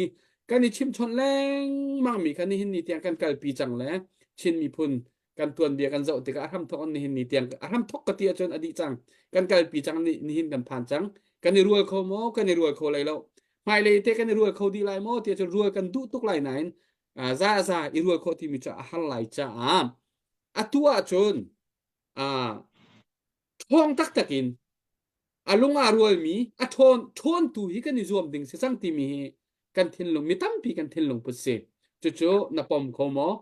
kan i chimchawnh lengmang mi kha nihin ni tiang kan kalpi cang le Chin miphun kan tuanbia kan zoh tikah a hramthok an nihin ni tiang a hramthok ka ti ahcun a dih cang kan kalpi cang ni nihin kan phan cang kan i rual kho maw kan i rual kho lai lo hmailei te kan i rual kho dih lai maw ti ahcun rual kan duh tuk lai nain za za i rual khawh timi cu a har lai caah atu ahcun ṭhawng taktak in a lung aa rualmi a ṭhawn ṭhawntu hi kan i zuam ding si cang timi hi kan thinlung mi tampi kan thinlung put si cucu na pom kho maw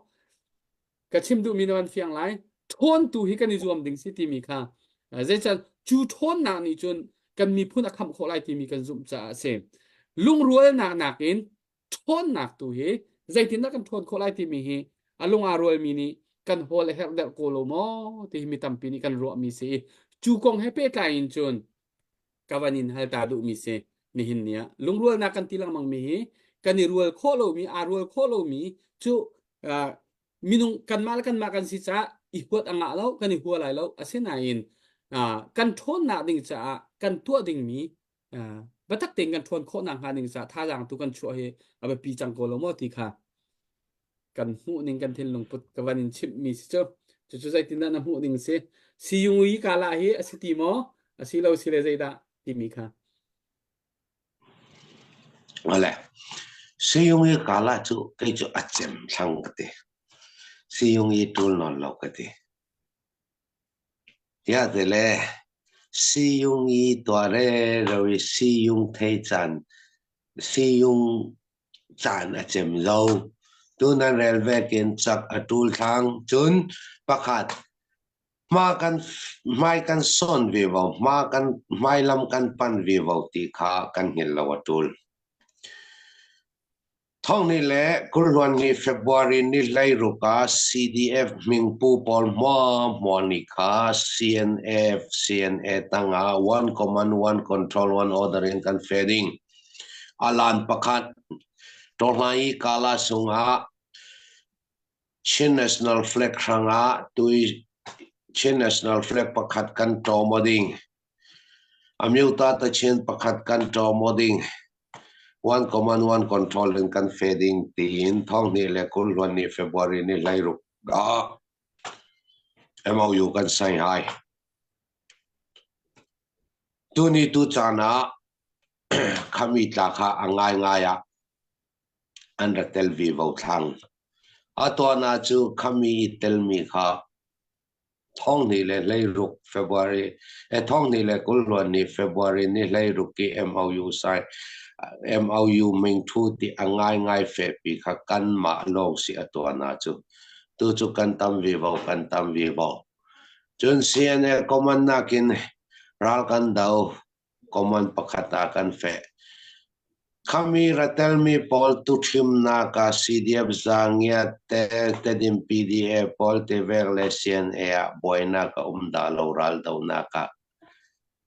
ka chim duhmi na van fiang lai ṭhawntu hi kan i zuam ding si timi kha zeican cu ṭhawnnak nih cun kan miphun a khamh khawh lai timi kan zumh caah a si lungrualnak nakin ṭhawnnak tu hi zeitindah kan ṭhawn khawh lai timi hi a lung aa rualmi nih kan hawl a herh deuh ko lo maw ti hi mi tampi nih kan ruahmi si i cu kong he pehtlai in cun ka van in hal ta duhmi si nihin ni ah lungrualnak kan ti lengmang mi hi kan i rual khawh lomi aa rual khawh lomi cu uh, minung kanmah le kanmah kan si caah i huat a ngah lo kan i hua lai lo asinain uh, kan ṭhawnnak ding caah kan tuah dingmi biatak tein kan ṭhawn khawh nakhnga ding caah thazaang tu kan chuah hi a biapi cang ko lo maw ti kha kan hmuh ning kan thinlung put ka van in chimh mi si cu cucu zeitindah na hmuh ning si siyung i kala hi a si ti maw a si lo si le zeidah timi kha Ale siyung i kala cu kei cu a cem thlang ka ti siyung i tul nawn lo ka ti Tiah tile siiyung i tuah rero i siiyung thei caan siiyung caan a cem zo. Tu nan rel vekin cak a ṭul thlang. Cun pakhat hma kan hmai kan sawn vivo, hma kan hmailam kan pan vivo ti kha kan hngilh lo a ṭul. Thawngnih le Kurhluan nih February ni 16 ah CDF hmingpu pawl hmuahhmuah nih kha CNF CNA tangah One Command One Control One Order in kan fe ding. Alan pakhat Tawhlai i Kala sungah Chin National Flag hrangah tui Chin National Flag pakhat kan ṭawm ding. Amyota tachin pakhat kan ṭaw maw ding one command one control in kan fe ding tiin thonghnih le 20 hluan ni February ni 16 ah MOU kan sign hai. Tuni tu caan ah khami tla kha a ngaingai ah an ra tel vivo thlang. A tuan ah cu khami i telmi kha 2016 February 2020 ni February ni 16 i MOU sign MOU mingthu ti a ngaingai fehpi kha kanmah lawng si a tuan ah cu. Tu cu kan tam vivo kan tam vivo. Cun CNA command nakin ral kan do command pakhat ah kan feh. Khami ratelmi pawl tuthimnak ah CDF Zangiat te Tedim PDA pawl tivek le CNA ah buainak a um dah lo raldonak ah.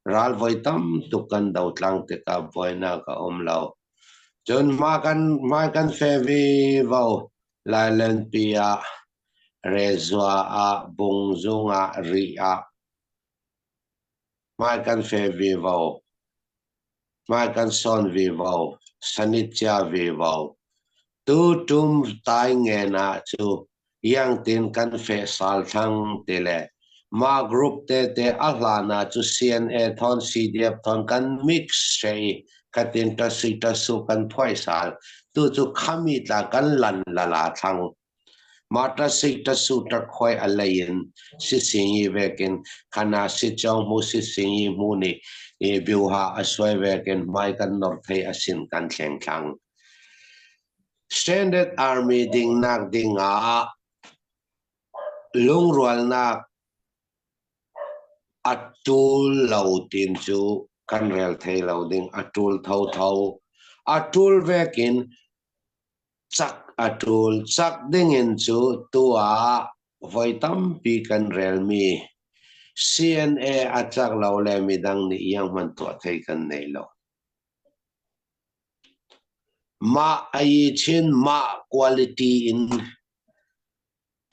Ral voi tam tuk kan do tlang tikah buainak a um lo. Cun hma kan hmai kan fe vivo Lailenpi ah Rezua ah Bungzung ah Rih ah hmai kan fe vivo. Hmai kan sawn vivo, sanitcia vivo. Tutum taingen ah cu iangtin kan feh sal thlang ti le mah group tete a hlan ah cu CNA thawn CDF thawn kan mix she i khatin tasi tasu kan phuai sal. Tu cu khami tla kan lan lala thlang. Mah ṭasik ṭasu ṭakhuai a lei in sisingi vekin khana sicawng hmu sisingi hmu nih i biuha a suai vekin hmai kan nor thei a sin kan thleng thlang. Standard Army dingnak dingah lungrualnak a ṭul lo tin cu kan rel thei lo ding a ṭul thotho. A ṭul vekin Cak a ṭul. Cak dingin cu tu ah voi tampi kan relmi CNA a cak lo le midang nih iang hmanh tuah thei kan nei lo. Mah ayi chin mah quality in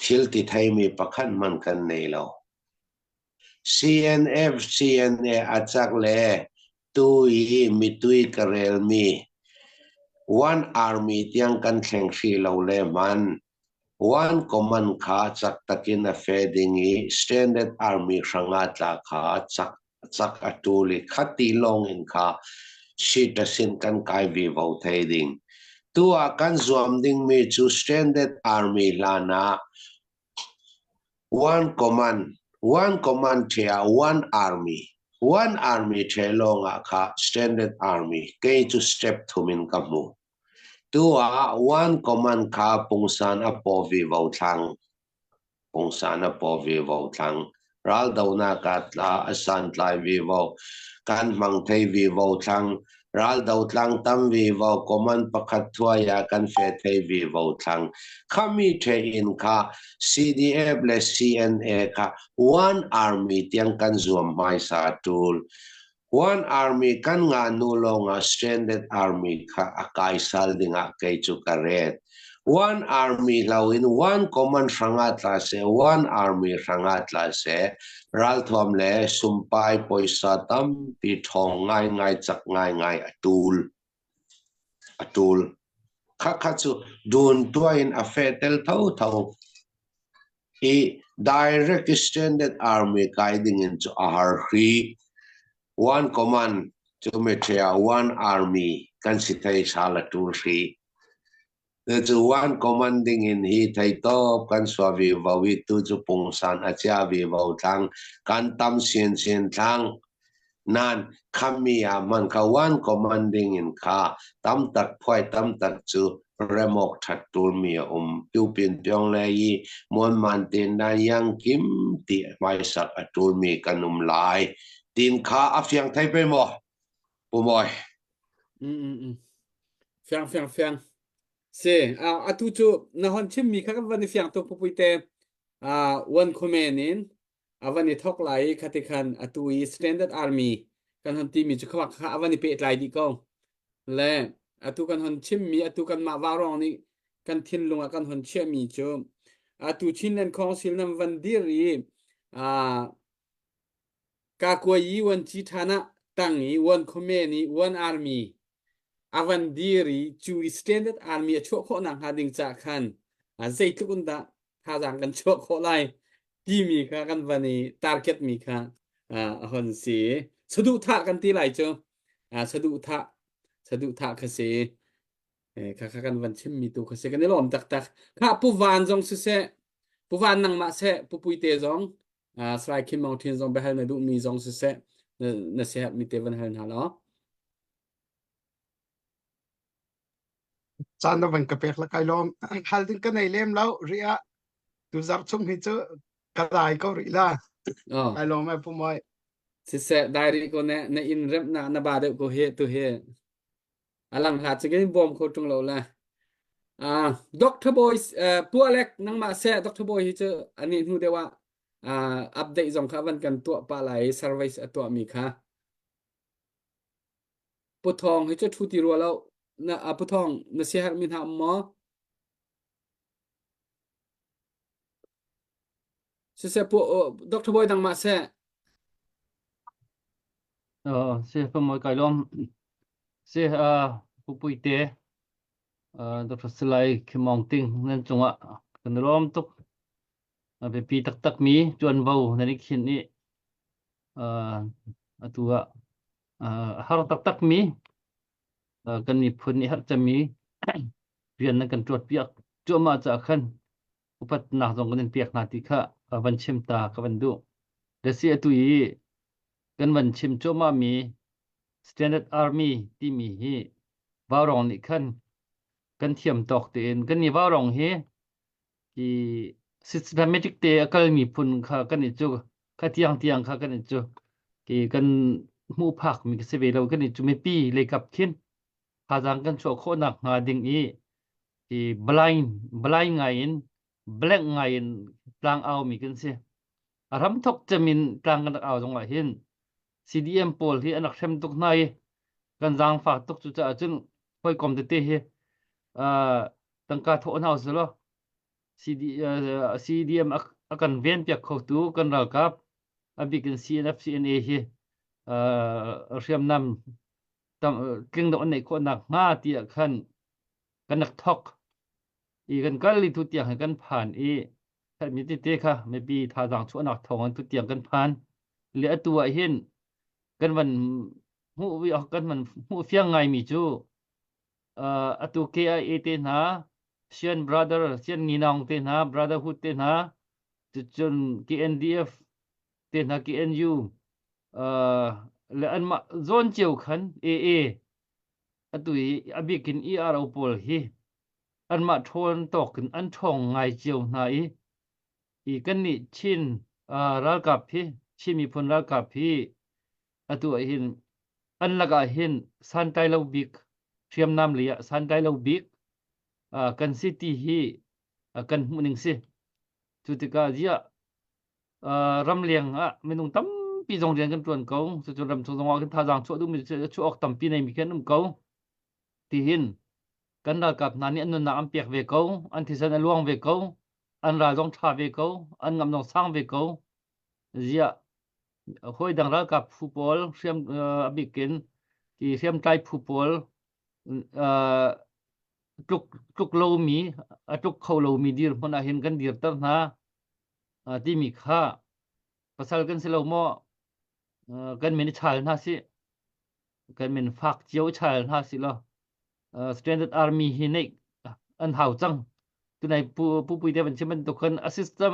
thil ti theimi pakhat hmanh kan nei lo. CNF CNA a cak le tu i mitui ka relmi One Army tiang kan thleng hrih lo le hman One Command kha cak takin a fe ding i Standard Army hrangah tla kha cak cak a ṭul i khati lawng in kha sheet a sin kan kai vivo thei ding. Tu ah kan zuam dingmi cu Standard Army hlan ah One command, one command ṭhe ah one army, one army ṭhe lawngah kha standard army kei cu step thum in ka hmu. Tu ah one command kha pungsan a paw vivo thlang. Pungsan a paw vivo thlang. Raldonak ah tla a santlai vivo. Kan hmang thei vivo thlang. Raldo tlang tam vivo command pakhat thuai ah kan fe thei vivo thlang. Khami the in kha CDF le CNA kha one army tiang kan zuam hmaisa tul. One army kan nga nu lawngah stranded army kha a kai sal dingah kei cu ka ret. One army hlo in one command hrangah tla seh, one army hrangah tla seh, ralthuam le sumpai poisa tampi ṭhawng ngaingai cak ngaingai a ṭul. A ṭul. Khakha cu dun tuah in a fehtel thotho. I direct standard army kai ding in cu a har hri. One command cu meṭhia one army kan si thei sal a ṭul hri. Cu one command ding in hi thei tawp kan sua vivo i tu cu pungsan a chia vivo tlang kan tam sinsin tlang. Nan khammi ah man kha one command ding in kha tam tak phuai tam tak cu remok that tulmi a um. Piupin pyong le i mon man tin na yang kim ti hmaisak a tulmi kan um lai. Tin kha a fiang thei pe maw? Pu Mawi. Mm, mm, mm. Fiang fiang fiang. Si, atu cu na hon chimmi kha kan van i fiang tuk pupui te. Uh, one comment in a van i thok lai i khati khan atu i standard army kan hon timi cu kha kha a van i pehtlai dih ko. Le atu kan hon chimmi atu kan mah vaurawng nih kan thinlung ah kan hon chiahmi cu atu Chinland Council nan van dir i uh, Kakuayi wanci ṭhan ah. tang i one command i one army a van dir i cu i standard army a chuah khawh nak hnga ding ca khan zeitluk in dah thazaang kan chuah khawh lai timi kha kan van i target mi kha a hon si. Saduhthah kan ti lai cu. Saduhthah saduhthah kha si. Kha kha kan van chimmi tu kha si. Kan i lawm taktak. Kha Pu Van zong siseh, Pu Van nangmah seh, Pu Puite zong, Salai Kim Maung Thin zong biahal na duhmi zong siseh, na siaherhmi te van hal hna law. Caan na van ka pek la kai lawm. Hal ding ka nei lem lo ria. Tu zarh chung hi cu ka dai ko rih la. Oh. Kai lawm ai pu moi. Siseh diary ko ne na in rem na na ba deuh ko he tu he. Alang hla chu kin bom kho tung lo la. Ah Dr. Boy uh, Pu Alec nangmah se Dr. Boy hi chu ani hnu deuh ah uh, update zong kha van kan tuah pa lai surveys a tuah mi kha. Pu Thawng hi cu ṭhu ti rua lo. Na, uh, Pu Thawng, na siaherhmi hna um maw? Siseh, Pu, uh, Dr. Bawi nangmah seh. Uh, si pa moi kai lom. Si uh, Pu Puite, uh, Dr. Salai Khimong Ting nan cungah kan lawm tuk. A biapi taktak mi ṭuanvo nan i khinh i uh, atu ah a har taktakmi kan miphun nih har cemmi rian nan kan ṭuanpiak cuahmah caah khan upatnak zong kan in pek hna ti kha van chim ta ka van duh. Lasi atu i kan van chim cuahmahmi Standard Army timi hi Vaurawng nih khan kan thiam tawk tein kan nih Vaurawng hi hi systematic te a kalmi phun kha kan i cu kha tiang tiang kha kan i cu ki kan hmuh phak mi ka si ve lo kan i cu mipi leikap khin thazaang kan chuah khawh nak hnga ding i i blind blind ngai in blank ngai in tlang au mi kan si a ram thok cemin tlang kan rak au zong ah hin CDM pawl hi an rak hrem tuk hna i kan zaangfak tuk cu caah cun hawikom tete hi uh, tangka thawh hna usih law CD, uh, CDM a, a kan ven piak khotu kan ralkap a bik in CNF CNA hi uh, hriamnam tam, tling deuh an neih khawh nak hnga tiah khan kan rak thok i kan kal i tu tiang hi kan phan i mi tete kha mipi thazaang chuahnak thawng in tu tiang kan phan le atu ah hin kan van hmuh kan van hmuh fiang ngai mi cu uh, atu KIA te hna Sian brother Sian Nginawng te hna Brotherhood te hna cun KNDF te hna KNU uh, le anmah zawn cio khan AA atu i a bik in ERO pawl hi anmah ṭhawn tawk in an ṭhawng ngai cio hna i i kannih Chin uh, ralkap hi Chin miphun ralkap hi atu ah hin an lakah hin santlai lo bik hriamnam lei ah santlai lo bik uh, kan si ti hi uh, kan hmuh ning si cu tikah ziah uh, ramleng ah minung tampi zong rian kan ṭuan ko cucu ramchung zong ah kan thazaang chuah duhmi chuah awk tampi neimi khi an um ko tihin kan ralkap hna nih an nunnak an pek ve ko an thisen a luang ve ko an ral zong ṭha ve ko an ngam zong sang ve ko ziah hawi dang ralkap phu pawl hriam a bik in ti hriamtlai phu pawl tluk tluk lomi a tluk kho lomi dirhmun ah hin kan dirter hna timi kha pasal kan si lo maw kan min i chal hna sih kan min fak cio i chal hna sih law Standard Army hi neih an hau cang tunai pu pu pui te van chim bantuk khan a system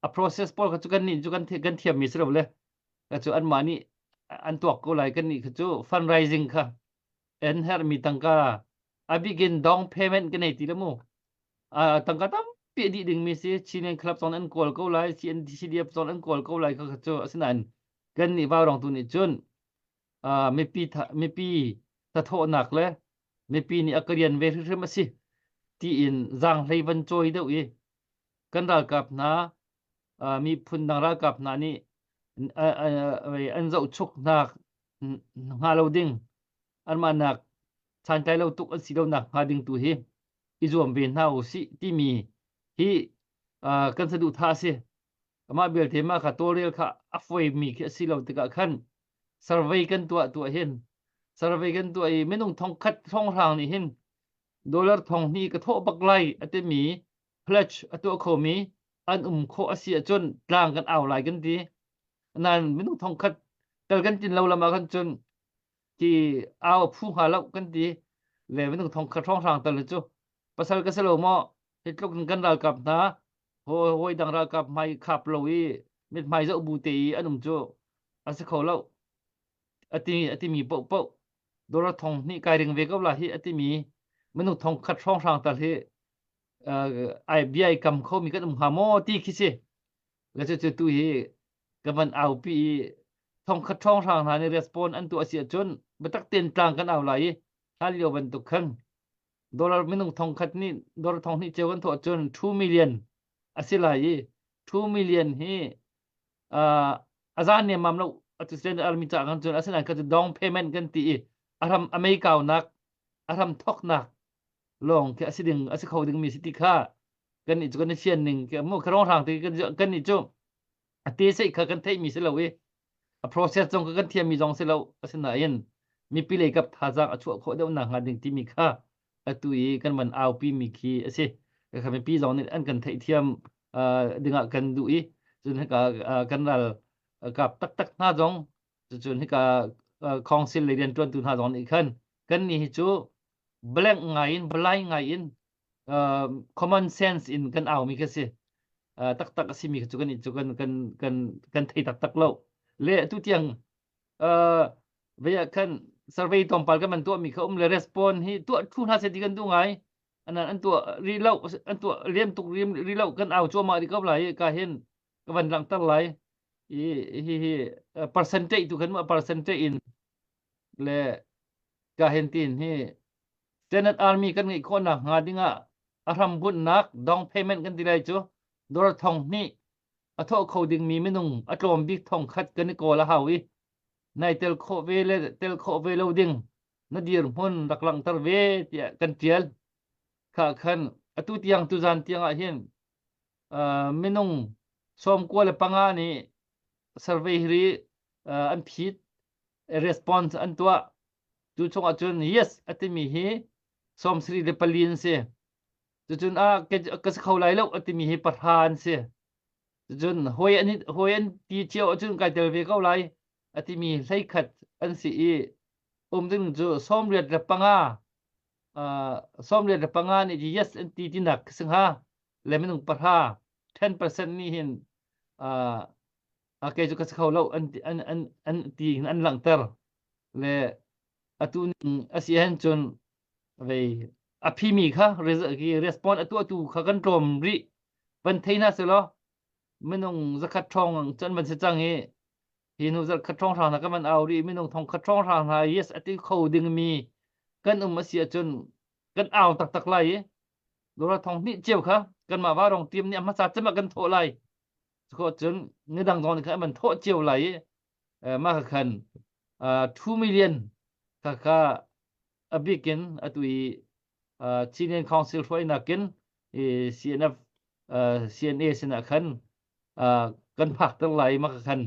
a process pawl kha cu kan nih cu kan kan thiam mi si lo le ka cu anmah nih an tuak ko lai kan nih kha cu fundraising kha en her mi tangka a bikin down payment kan nei ti le mu tangka tampi a dih ding mi si Chinland Club zong an kawl ko lai CNDCDF zong an kawl ko lai kha cu asinain kan nih vaurong tu nih cun mipi mipi thathawhnak le mipi nih a ka rian ve hrimhrim a si tiin zaanghlei van cawi deuh i kan ralkap hna miphun dang ralkap hna nih an zohchuk hna hnga lo ding anmah nak santlai lo tuk an si lo nak hnga ding tu hi i zuam ve hna u sih timi hi kan saduhthah a si. Amah belte mah kha tawlrel kha a foimi khi a si lo tikah khan. Survey kan tuah tuah hin survey kan tuah i minung thongkhat thonghrang nih hin dollar thong hnih ka thawh bak lai a timi pledge a tuah khomi an um khawh a si ahcun tlang kan au lai kan ti. Nain minung thongkhat tel kan tin lo lam ah khan cun ti au a phu hnga lo kan ti le minung thongkhat hrawnghrang tal cu pasal ka si lo maw hi tluk in kan ralkap hna hawi dang ralkap hmai khap lo i mithmai zoh bu te i an um cu a si kho lo a ti a timi paoh paoh dollar thong hnih kai ring ve ko la hi a timi minung thong khat hrawnghrang tal hi ai bia i kam kho mi kan um hnga maw ti khi si le cu cu tu hi ka van au pi i thong khat hrawnghrang hna nih respond an tuah si ahcun biatak ten tlang kan au lai i hlan lio bantuk khan dollar minung thong khat nih dollar thong hnih cio kan thawh cun 2 million a si lai i 2 million hi uh, a zan nemmam lo atu sen army ca kan cun asinain ka cu down payment kan ti i a ram a mei kaunak a ram thoknak lawng khi a si ding a si kho ding mi si ti kha kan nih cu kan i fian ning mu ka rong hrang ti kan kan nih cu a te sei kha kan theih mi si lo i a process zong kan thiam mi zong si lo asinain mipi lei kap thazaang a chuah khawh deuh nak hnga ding timi kha atu i kan van aupi mi khi a si kha mipi zong nih an kan theihthiam dingah kan duh i cun hika kan ral kap taktak hna zong cun hika council lei rianṭuantu hna zong nih khan kan nih hi cu blank ngai in balai ngai in common sense in kan au mi kha si taktak a simi cu kan cu kan kan kan kan thei taktak lo le tu tiang vei ah khan survey tlawmpal kan man tuah mi kha um le respond hi tuah thu hna se ti kan duh ngai anan an tuah ri lo an tuah liam tuk ri lo kan au cuahmah rih ko lai ka hin ka van langhter lai hi hi hi percentage tu kan percentage in le ka hin tin hi Senate Army kan ngeih khawhnak hnga dingah a hrambunhnak down payment kan ti lai cu dollar thong hnih a thawh kho dingmi minung a tlawm bik thong khat kan i kawl a hau i nai tel khawh ve le tel khawh ve lo ding na dirhmun rak langhter ve tiah kan tial kha khan atu tiang tuzan tiang ah hin uh, minung 95 nih survey hi uh, an phit response an tuah cu chungah cun yes a timi hi 74 an si cucun a ka si kho lai lo a timi hi pahra an si cucun hawi an hawi an ti cio ahcun kai tel ve ko lai a timi 11 an si i um ding cu 85 85 nih yes an ti tinak si hnga le minung pahra 10% nih hin kei cu ka si kho lo an an an an ti in an langhter le atu ning a si hen cun vei a phimi kha response a tuahtu kha kan tlawm rih van thei hna selaw minung zakhat ṭhawng cun van si cang i hi hnu zakhat ṭhawng hrang hna kan van au rih minung thong khat ṭhawng hrang hna yes a ti kho dingmi kan um a si ahcun kan au taktak lai i dollar thong hnih cio kha kanmah varong team nih a hmasa cem ah kan thawh lai cun nidang zong nih khan an thawh cio lai i mah kha khan 2 million kha kha a bik in atu i Chinland Council hruainak in CNF CNA sinah khan kan phakter lai mah kha khan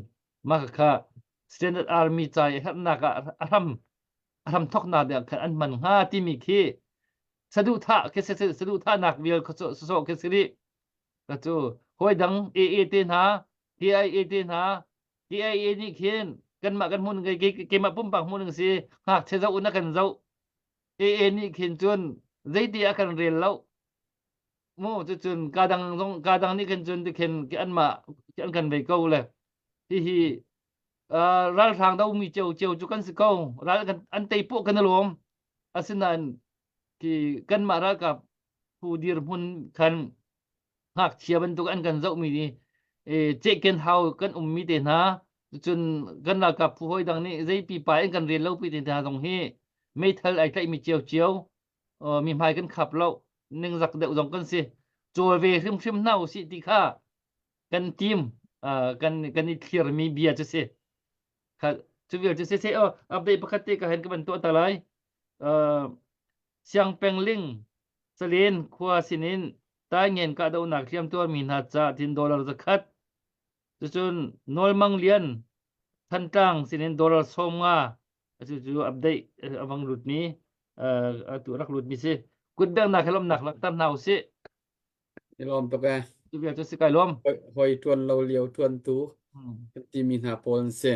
mah kha kha Standard Army ca i herhnak ah a hram a hram thawknak ding khan an hman hnga timi khi saduhthah khi saduhthahnak vial kha sawh khi si rih ka cu hawi dang AA te hna KIA te hna KIA nih khin kanmah kan hmun keimah pumpak hmun si ngakchia zoh in a kan zoh AA nih khin cun zeiti a kan rel lo mu cucun ka dang zong ka dang nih khin cun tikhin anmah an kan vei ko le hihi ralhrang do mi cio cio cu kan si ko ral kan an tei poh kan lawm asinain ki kanmah ralkap phu dirhmun khan ngakchia bantuk an kan zohmi nih cehken hau kan ummi te hna cun kan ralkap phu hawi dang nih zei pipa in kan rel lo pi te hna zong hi meithal ai tlaihmi cio cio mi hmai kan khap lo ningzak deuh zong kan si cawl ve hrimhrim hna usih ti kha kan team kan kan i thlirmi bia cu si kha cu vial cu si se update pakhat te ka hen ka van tuah ta lai Siangpengling Salen khua sinin Taingen kahdohnak hliamtuarmi hna ca tin dollar 100. Cucun Nawlmang Lian. Thantlang sinin dollar 50 atu cu update awang lut mi atu rak lut mi si. Kutbengnak he lawmnak langhter hna usih. I lawm tuk ee. Tu vial cu si kai lawm. Hoi tuan lo lio tuan tu kan timi hna pawl an si.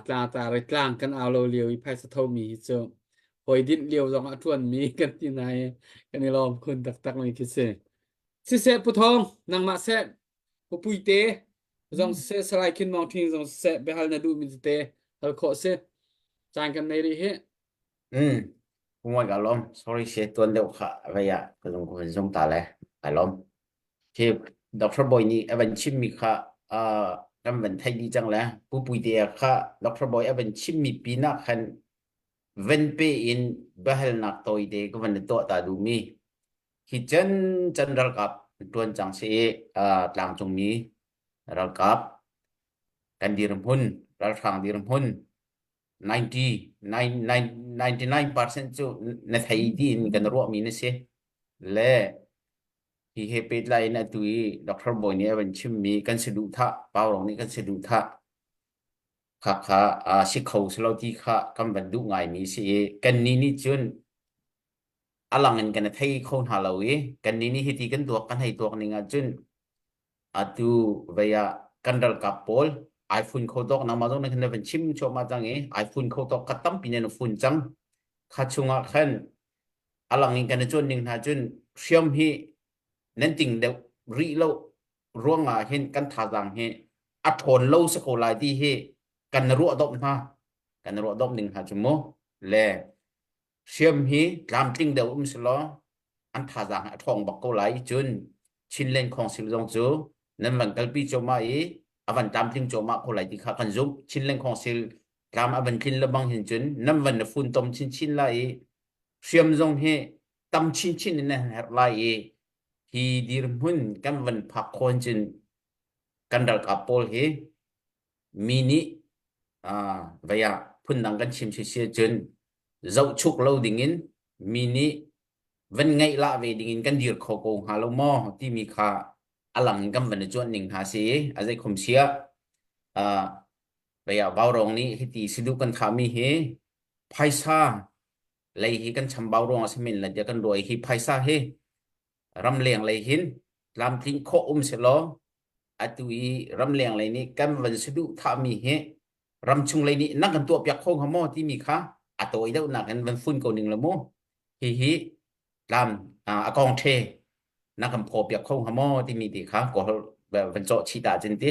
Tlang tar i tlang kan au lo lio i phaisa tho mi hi cu hoi dinh lio zong ah tuan mi kan ti na i kan i lawm khun taktak mi khi si. Siseh Pu Thawng, nangmah seh, Pu Puite zong siseh, Salai Khin Mawng Thing zong siseh, biahal na duh mi tete hal khawh si. Caan kan nei rih hi. Mm. Pumoi ka lawm. Sorry she tuan deuh kha vei ah ka zung ka van zung ta le. Ka lawm. Khi Dr. Boy nih a van chimmi kha uh, kan van theih dih cang le Pu Puite kha Dr. Boy a van chimmi pinah khan van pe in biahalnak tawite ka van tuah ta duhmi. Hi chan chan ralkap tuan cang si i uh, tlangcungmi ralkap kan dirhmun ralhrang dirhmun 99% cu na thei tiin kan ruahmi na si. Le hi he pehtlai in atu i Dr. Bawi nih a van chimmi kan saduhthah, Paurong nih kan saduhthah kha kha uh, si kho si lo ti kha kan van duh ngaimi si i kannih nih cun a lang in kan thei kho hna lo i kannih nih hiti kan tuak kan hei tuak ning ahcun Atu vei ah kan ralkap pawl ai fun kho tawk nangmah zong na van chim chuahmah cang i ai fun kho tawk kha tampi nan fun cang. Kha chungah khan a lang in kan i cawn ning hna cun hriam hi nan ting deuh rih lo ruangah hin kan thazaang hi a ṭhawn lo si ko lai ti hi kan ruah dawp hna. Kan ruah dawp ning hna cu mu. Le Hriam hi tlamtling deuh um selaw an thazaang a ṭhawng bak ko lai. Cun Chinland Council zong cu nan van kalpi cuahmah i a van tlamtling cuahmah ko lai ti kha kan zumh. Chinland Council tlam a van tlin lebang hin cun nan van na funtom chinchin lai i hriam zong hi tam chinchin in nan herh lai i hi dirhmun kan van phak khawh cun kan ralkap pawl hi mi nih vei ah phundang kan chim si si cun zohchuk lo dingin mi nih van ngaih lah ve dingin kan dir kho ko hnga lo maw timi kha a lang in kan van i cuanh ning hna si a zei khum sia vei ah vaurawng nih hiti siduh kan thahmi hi phaisa lei hi kan chambau ruang a si men la tiah kan ruah i hi phaisa hi ramleng lei hin tlamtling khawh um selaw atu i ramleng lei nih kan van saduh thahmi hi ramchung lei nih nan kan tuah piak kho hnga maw timi kha a tawi deuhnak in van fun ko ning la mu hihi tlam a kong the na kan phaw piak kho hnga maw timi ti kha ko van cawh chih ta cun ti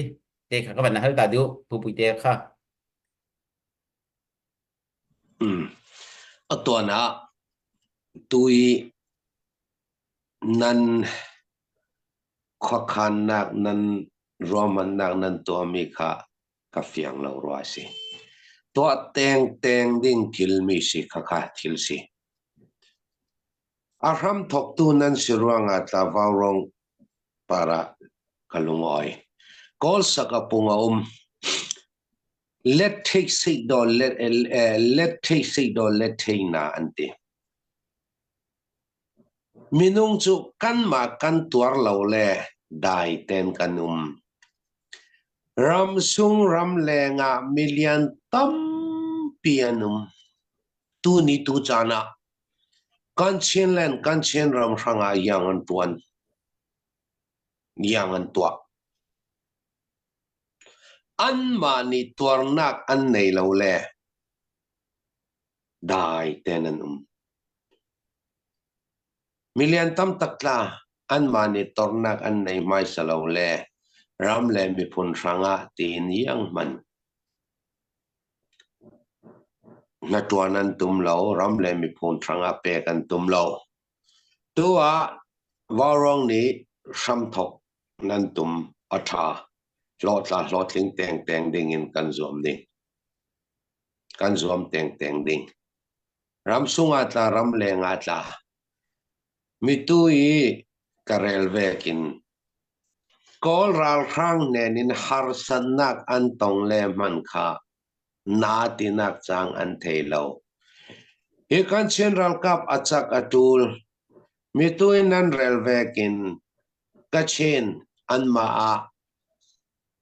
te kha ka van hal ta duh pupui te kha Mm. Atuan ah tui Nan khuakhannak nan ruahmannak nan tuahmi kha ka fiang lo rua a si. Tuah tengteng ding thilmi si khakha thil si. A hramthawktu nan si ruangah tla vaurawng par ah ka lungawi. Kawl sak a pung a um. Let thei sik daw let let thei sik daw let thei na an ti. Minung cu kanmah kan tuar lo le dai tein kan um. Ramsung ramleng ah milian tampi an um. Tuni tu caan ah kan Chinland kan Chinram hrangah iang an ṭuan. Iang an tuah. Anmah nih tuarnak an nei lo le dai tein an um. Milian tam tak tla anmah nih tornak an nei hmaisa lo le ram le miphun hrangah tiin iang hman hnaṭuan an tum lo, ram le miphun hrangah pek an tum lo. Tu ah Vaurawng nih hramthok nan tum a ṭha, hlawhtla hlawhtling tengteng dingin kan zuam ding. Kan zuam tengteng ding. Ramsung ah tla, ramleng ah tla. Mitu i ka rel vekin Kawl ralhrang hnen in harsatnak an tong le hman kha na tinak cang an thei lo. Hi kan Chin ralkap a cak a ṭul. Mitu in nan rel vekin Kachin anmah ah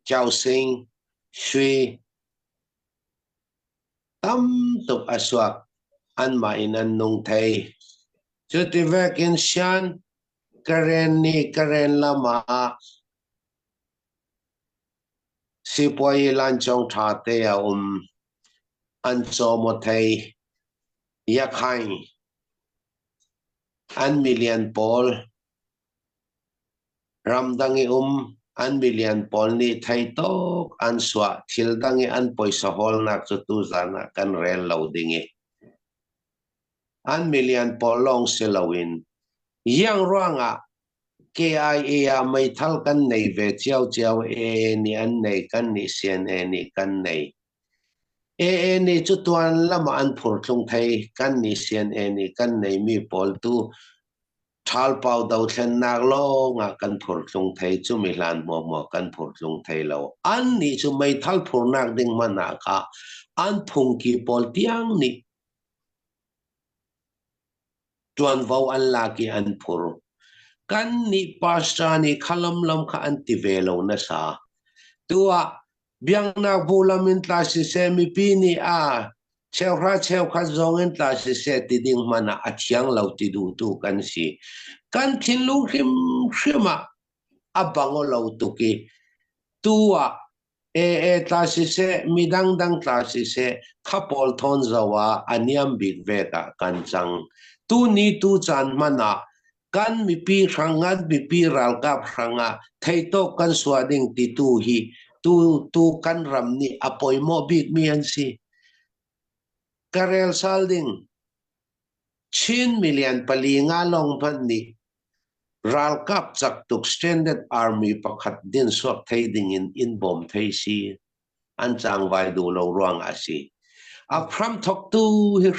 Chausing, Sui. Tam tuk a suak. Anmah in an nung thei. Cuti vekin Shan Karen nih Karen lam ah sipuayi lancawng ṭha te a um. An caw maw thei. Yakhain an milian pawl Ramdang i um an milian pawl nih thei tuk an suah thil dang i an poisa hawlnak cu tuzan ah kan rel lo ding i an milian pawl lawng si loin iang ruangah KIA ah meithal kan nei ve ciocio AA nih an nei kan nih CNA nih kan nei. AA nih cu tuan lam ah an phur tlung thei kan nih CNA nih kan neimi pawl tu Ṭhalpau dothlennak lawngah kan phurtlung thei cu mi hlan hmuahhmuah kan phurtlung thei lo. Annih cu meithal phurnak ding hmanh ah kha an phungki pawl tiang nih ṭuanvo an lak i an phur. Kannih pastor nih kha lamlam kha an ti ve lo nasa. Tu ah Biaknak bu lam in tla siseh, mipi nih a cheuhra cheukhat zong in tla siseh ti ding hmanh ah a thiang lo ti duhtu kan si. Kan thinlung hrimhrim ah a bang lo tuk i tu ah AA tla siseh, mi dangdang tla siseh, kha pawl thawn zo ah a niam bik vek ah kan cang. Tu ni tu caan hmanh ah kan mipi hrang kan mipi ralkap hrangah theitawk kan suah ding ti tu hi tu tu kan ram nih a poimawh bik mi an si. Ka rel sal ding Chin million pali nga lawng hmanh nih ralkap cak tuk standard army pakhat din suak thei ding in in bawm thei si. an cangvai duh lo ruangah a si. A hramthawktu hi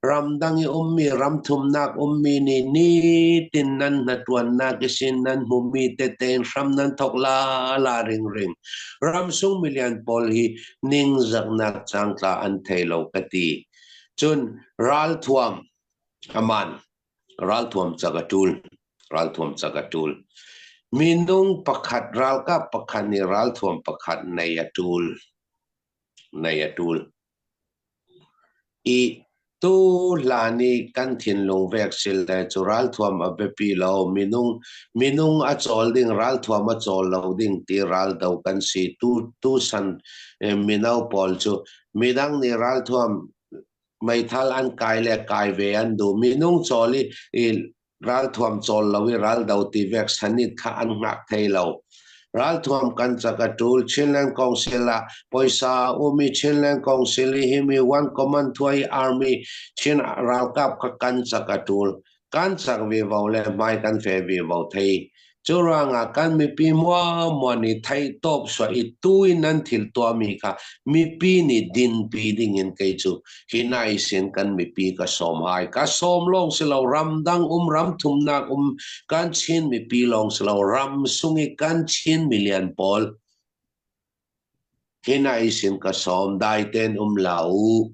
ramdang i ummi ramthumnak ummi nih nitin nan hnaṭuannak i sin nan hmumi tete in hram nan thawk la la ringring. Ramsung milian pawl hi ningzaknak cangtla an thei lo ka ti. Cun ralthuam aman Ralthuam cak a ṭul. Ralthuam cak a ṭul. Minung pakhat ralkap pakhat nih ralthuam pakhat nei a ṭul. Nei a ṭul. I tu hlan i kan thinlung vek sil le cu ralthuam a biapi lo. Minung minung a cawl ding ralthuam a cawl lo ding ti raldo kan si. Tu tu san eh, mino pawl cu midang nih ralthuam meithal an kai le kai ve an duh. Minung cawl i, i ralthuam cawl lo i raldo ti vek sanit kha an hngak thei lo. Ralthuam kan cak a ṭul. Chinland Council ah poisa umi Chinland Council i himi One Command Thuai Army Chin ralkap kha kan cak a ṭul. Kan cak vivo le hmai kan fe vivo thei. Cu ruangah kan mipi muamua nih theih tawp suah i tu in nan thil tuahmi kha mipi nih dinpi dingin kei cu hi nai sin kan mipi ka sawm hai. Ka sawm lawng si lo ramdang um ram thumnak um kan Chin mipi lawng si lo ram sung i kan Chin milian pawl hi nai sin ka sawm dai ten um la u.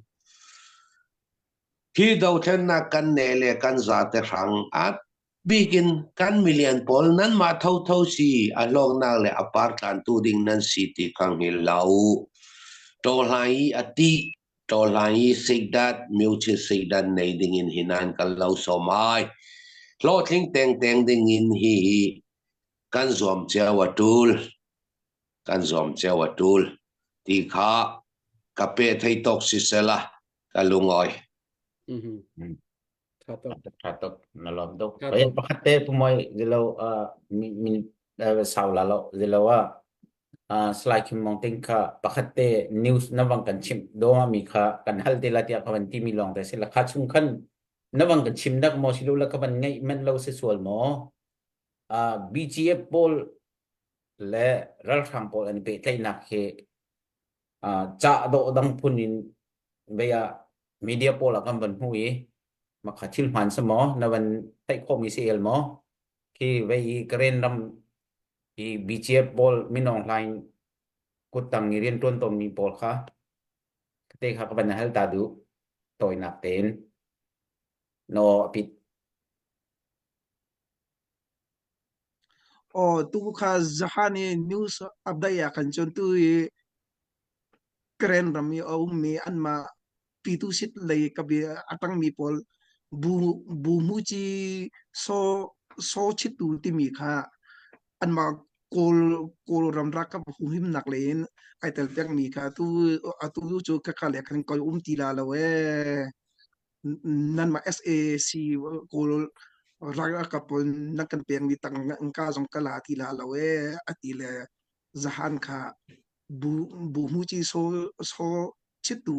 Hi dothlennak kan ne le kan zate hrang a bikin kan milian pawl nanmah thotho si a hlawknak le a par tlantu ding nan si ti kha hngil hlah u. Ṭawhhlai i a tih, ṭawhhlai i sikdat, myochit sikdat nei ding in hi nan kan lo sawm ai. Hlawhtling tengteng ding in hi hi kan zuam cio a ṭul. Kan zuam cio a ṭul. Ti kha ka pe thei tawk sisela ka lungawi. Mhm. Tha tuk. Tha tuk na lawm tuk. Tha Oi tuk. pakhat te pumoy zilo mi mi sau la lo zilo a slide khim mong ting kha pakhat te news na wang kan chim do mi kha kan hal te la tia ka van ti mi long te se la kha chung khan na wang kan chim dak mo silu la ka van ngai man lo se sual mo BGF pawl le ralhrang pawl an pehtlaihnak hi cah dawh dang phun in vei ah media pawl ah kan van hmu i makha thil hmaan si maw na van theih khawhmi si el maw khi vei i Karen ram i BGF pawl Minong Hlaing kuttang i rianṭuan tawnmi pawl kha te kha ka van hal ta duh tawinak tein no pit Aw tu kha zahan i news update ah khan cun tu i Karen ram i a ummi anmah. Pitu sit lei ka bia a tangmi pawl bu bu mu ci so so chitu timi kha anmah Kawl Kawlram ralkap humhimnak lei in ai tel pekmi kha atu atu cu ka ka le khan koi um ti la lo ee. Nanmah SAC Kawl ralkap pawl nan kan pekmi tang ka zong ka la ti la lo ee ati le zahan kha bu bu hmuci so so chitu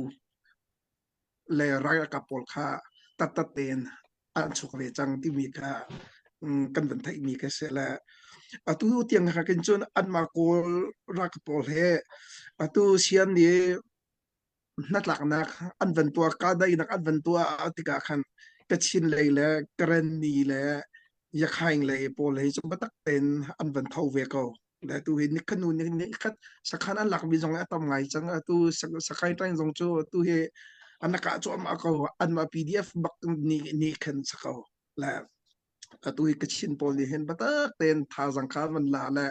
le ralkap pawl kha tattat tein an chuak ve cang timi kha kan van theihmi kha si le atu tiang kha kin cun anmah Kawl ralkap pawl he atu sian nih hnatlaknak an van tuah kahdaihnak an van tuah tikah khan Kachin lei le Karenni le Yakhaing lei pawl hi cu biatak tein an van tho ve ko. Le tu hi nikhanu ni nikhat sakhan an lakmi zong a tam ngai cang. Atu Sakai Ṭaing zong cu tu hi an kah cuahmah ko. Anmah PDF bak nih nih khan si ko. Le atu hi Kachin pawl nih hin biatak tein thazaang kha van la le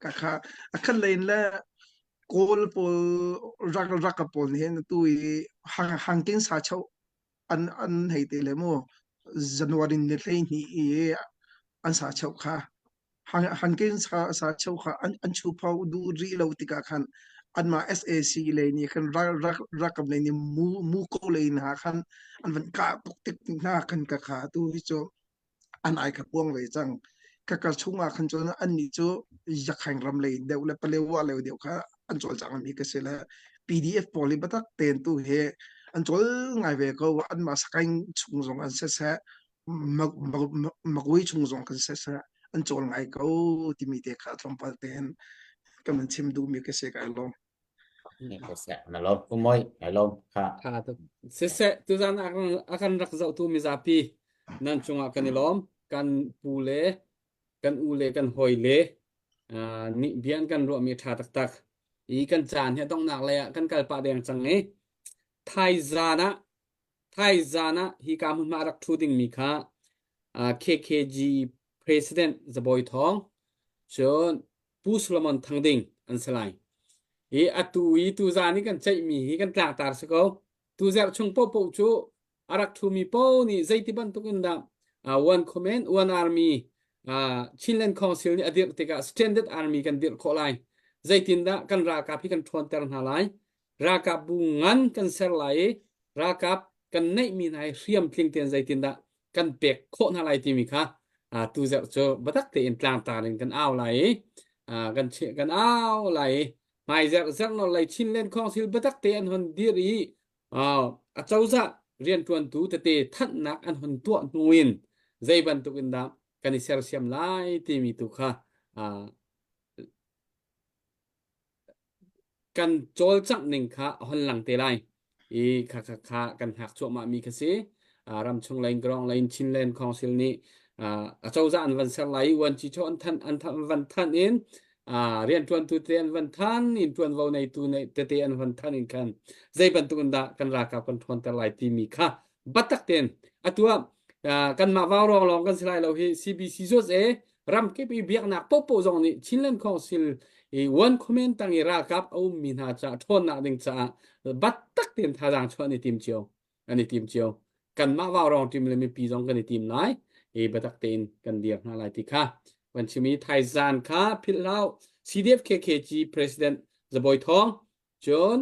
ka kha a khat lei in le Kawl pawl rak rakap pawl nih hin atu i hang hangking sa cheu an an hei te le mu January ni 12 i an sa cheu kha hangking sa sa cheu kha an an chu phau duh rih lo tikah khan anmah SAC lei nih khan rak rakap lei nih mu mu ko lei hna khan an van kah tuk tik hna khan ka kha tu hi cu an ai kha puang ve cang. Ka kar chungah khan cun annih cu Yakhaing ram lei deuh le Palewa lei deuh kha an cawlcang mi ka si le PDF pawl hi biatak tein tu hi an cawl ngai ve ko. Anmah Sakaing chung zong an siseh, Magui chung zong kan siseh, an cawl ngai ko timi te kha tlawmpal tein kan van chim duhmi ka si kai lawm. Na lawm ku moi na lawm kha. Tha tuk. Siseh tuzan a kan rak zohtu mizapi nan cungah kan i lawm. Kan pu le kan u le kan hawi le nih bia an kan ruahmi ṭha taktak. I kan caan hi a donghnak lei ah kan kal pah deng cang i thaizan ah thaizan ah hi ka hmunhma rak ṭhu dingmi kha KKG President Zabawi Thawng cun Pu Solomon Thang Ding an si lai. Hi atu i tuzan i kan ceihmi hi kan tlangtar si ko. Tu zarh chung paohpaoh cu a rak ṭhumi paoh nih zeiti bantuk in dah uh, one command, one army uh, Chinland Council nih a dirh tikah standard army kan dirh khawh lai. Zeitindah kan ralkap hi kan ṭhawnter hna lai. Ralkap bu ngan kan ser lai i ralkap kan neihmi hna hi hriam tling tein zeitindah kan pek khawh hna lai timi kha tu zarh cu biatak tein tlangtar in kan au lai i kan kan au lai i hmai zarh zarh nawl lei Chinland Council biatak te an hon dir i a cozah rianṭuantu tete thanhnak an hon tuah hnu in zei bantuk in dah kan i sersiam lai timi tu kha kan cawlcangh ning kha a hon lang te lai i kha kha kha kan hngak cuahmah mi kha si. Ramchung lei Grong lei Chinland Council nih a cozah an van ser lai i uanci chaw an than an van than in rianṭuantu te an van than in ṭuanvo neitu tete an van than in khan zei bantuk in dah kan ralkap kan ṭhawnter lai timi kha batak tein atu ah kanmah vau rong lawng kan si lai lo hi CBC zuat e ramkip i biaknak popo zong nih Chinland Council i one comment tang i ralkap a ummi hna caah ṭhawnnak ding caah battak tein thazaang chuah an i tim cio an i tim cio kanmah vau rong ṭim le mipi zong kan i tim lai i batak tein kan dir hna lai ti kha van chim i thaizan kha philh hlau CDF KKG President Zabawi Thawng cun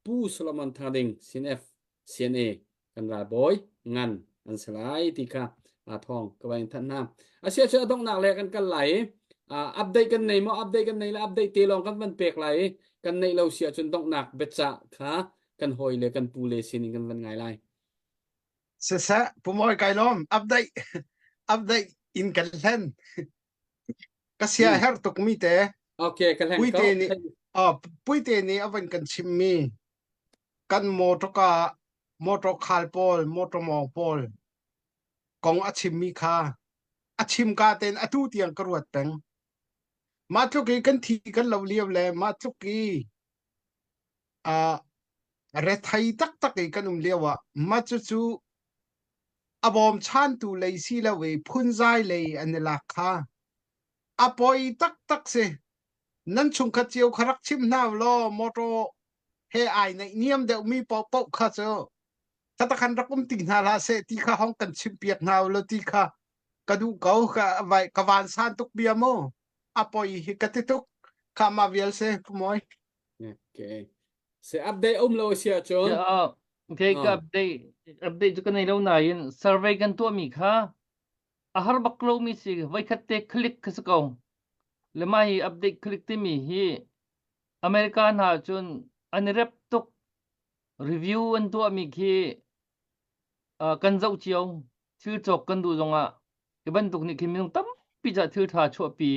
Pu Solomon Thading CNF CNA kan ralbawi ngan an si lai ti kha thawng ka van in thanh hna. Asia cu a donghnak le kan kal lai i update kan nei maw update kan nei le update te lawng kan van pek lai i kan neih lo si ahcun donghnak biacah kha kan hawi le kan pu le sin in kan van ngai lai. Siseh, Pu Mawi kai lawm update update in kan hlen. Ka sia herh tuk mi te. Okay, ka hleng ko. Puite nih Puite nih a van kan chim mi kan motor motor khal pawl motor mawng pawl kong a chim mi kha a chim ka ten atu tiang ka ruat peng. Mah tluk i kan thi kan lo lio le mah tluk i uh, rethei taktak i kan um lio ah mah cucu a bawmchantu lei si lo i phunzai lei an i lak kha a poi taktak si. Nan chungkhat cio kha rak chim hna u law motor he ai naihniam deuhmi paohpaoh kha cu. Khatakhan rak um ti hna hlah seh ti kha hong kan chimpiak hna u law ti kha ka duh ko ka vai ka van san tuk bia mu a poi hi ka ti tuk kha ma vial se moi Okay. Se update um lo si ahcun. Yeah, okay, ka update update cu ka nei lo nain survey kan tuahmi kha a har bak lomi si voikhat te click kha si ko. Le mah hi update click timi hi America hna cun an i rep tuk review an tuahmi khi uh, kan zoh cio thil cawk kan duh zongah hi bantuk nih khin minung tampi ca thil ṭha chuahpi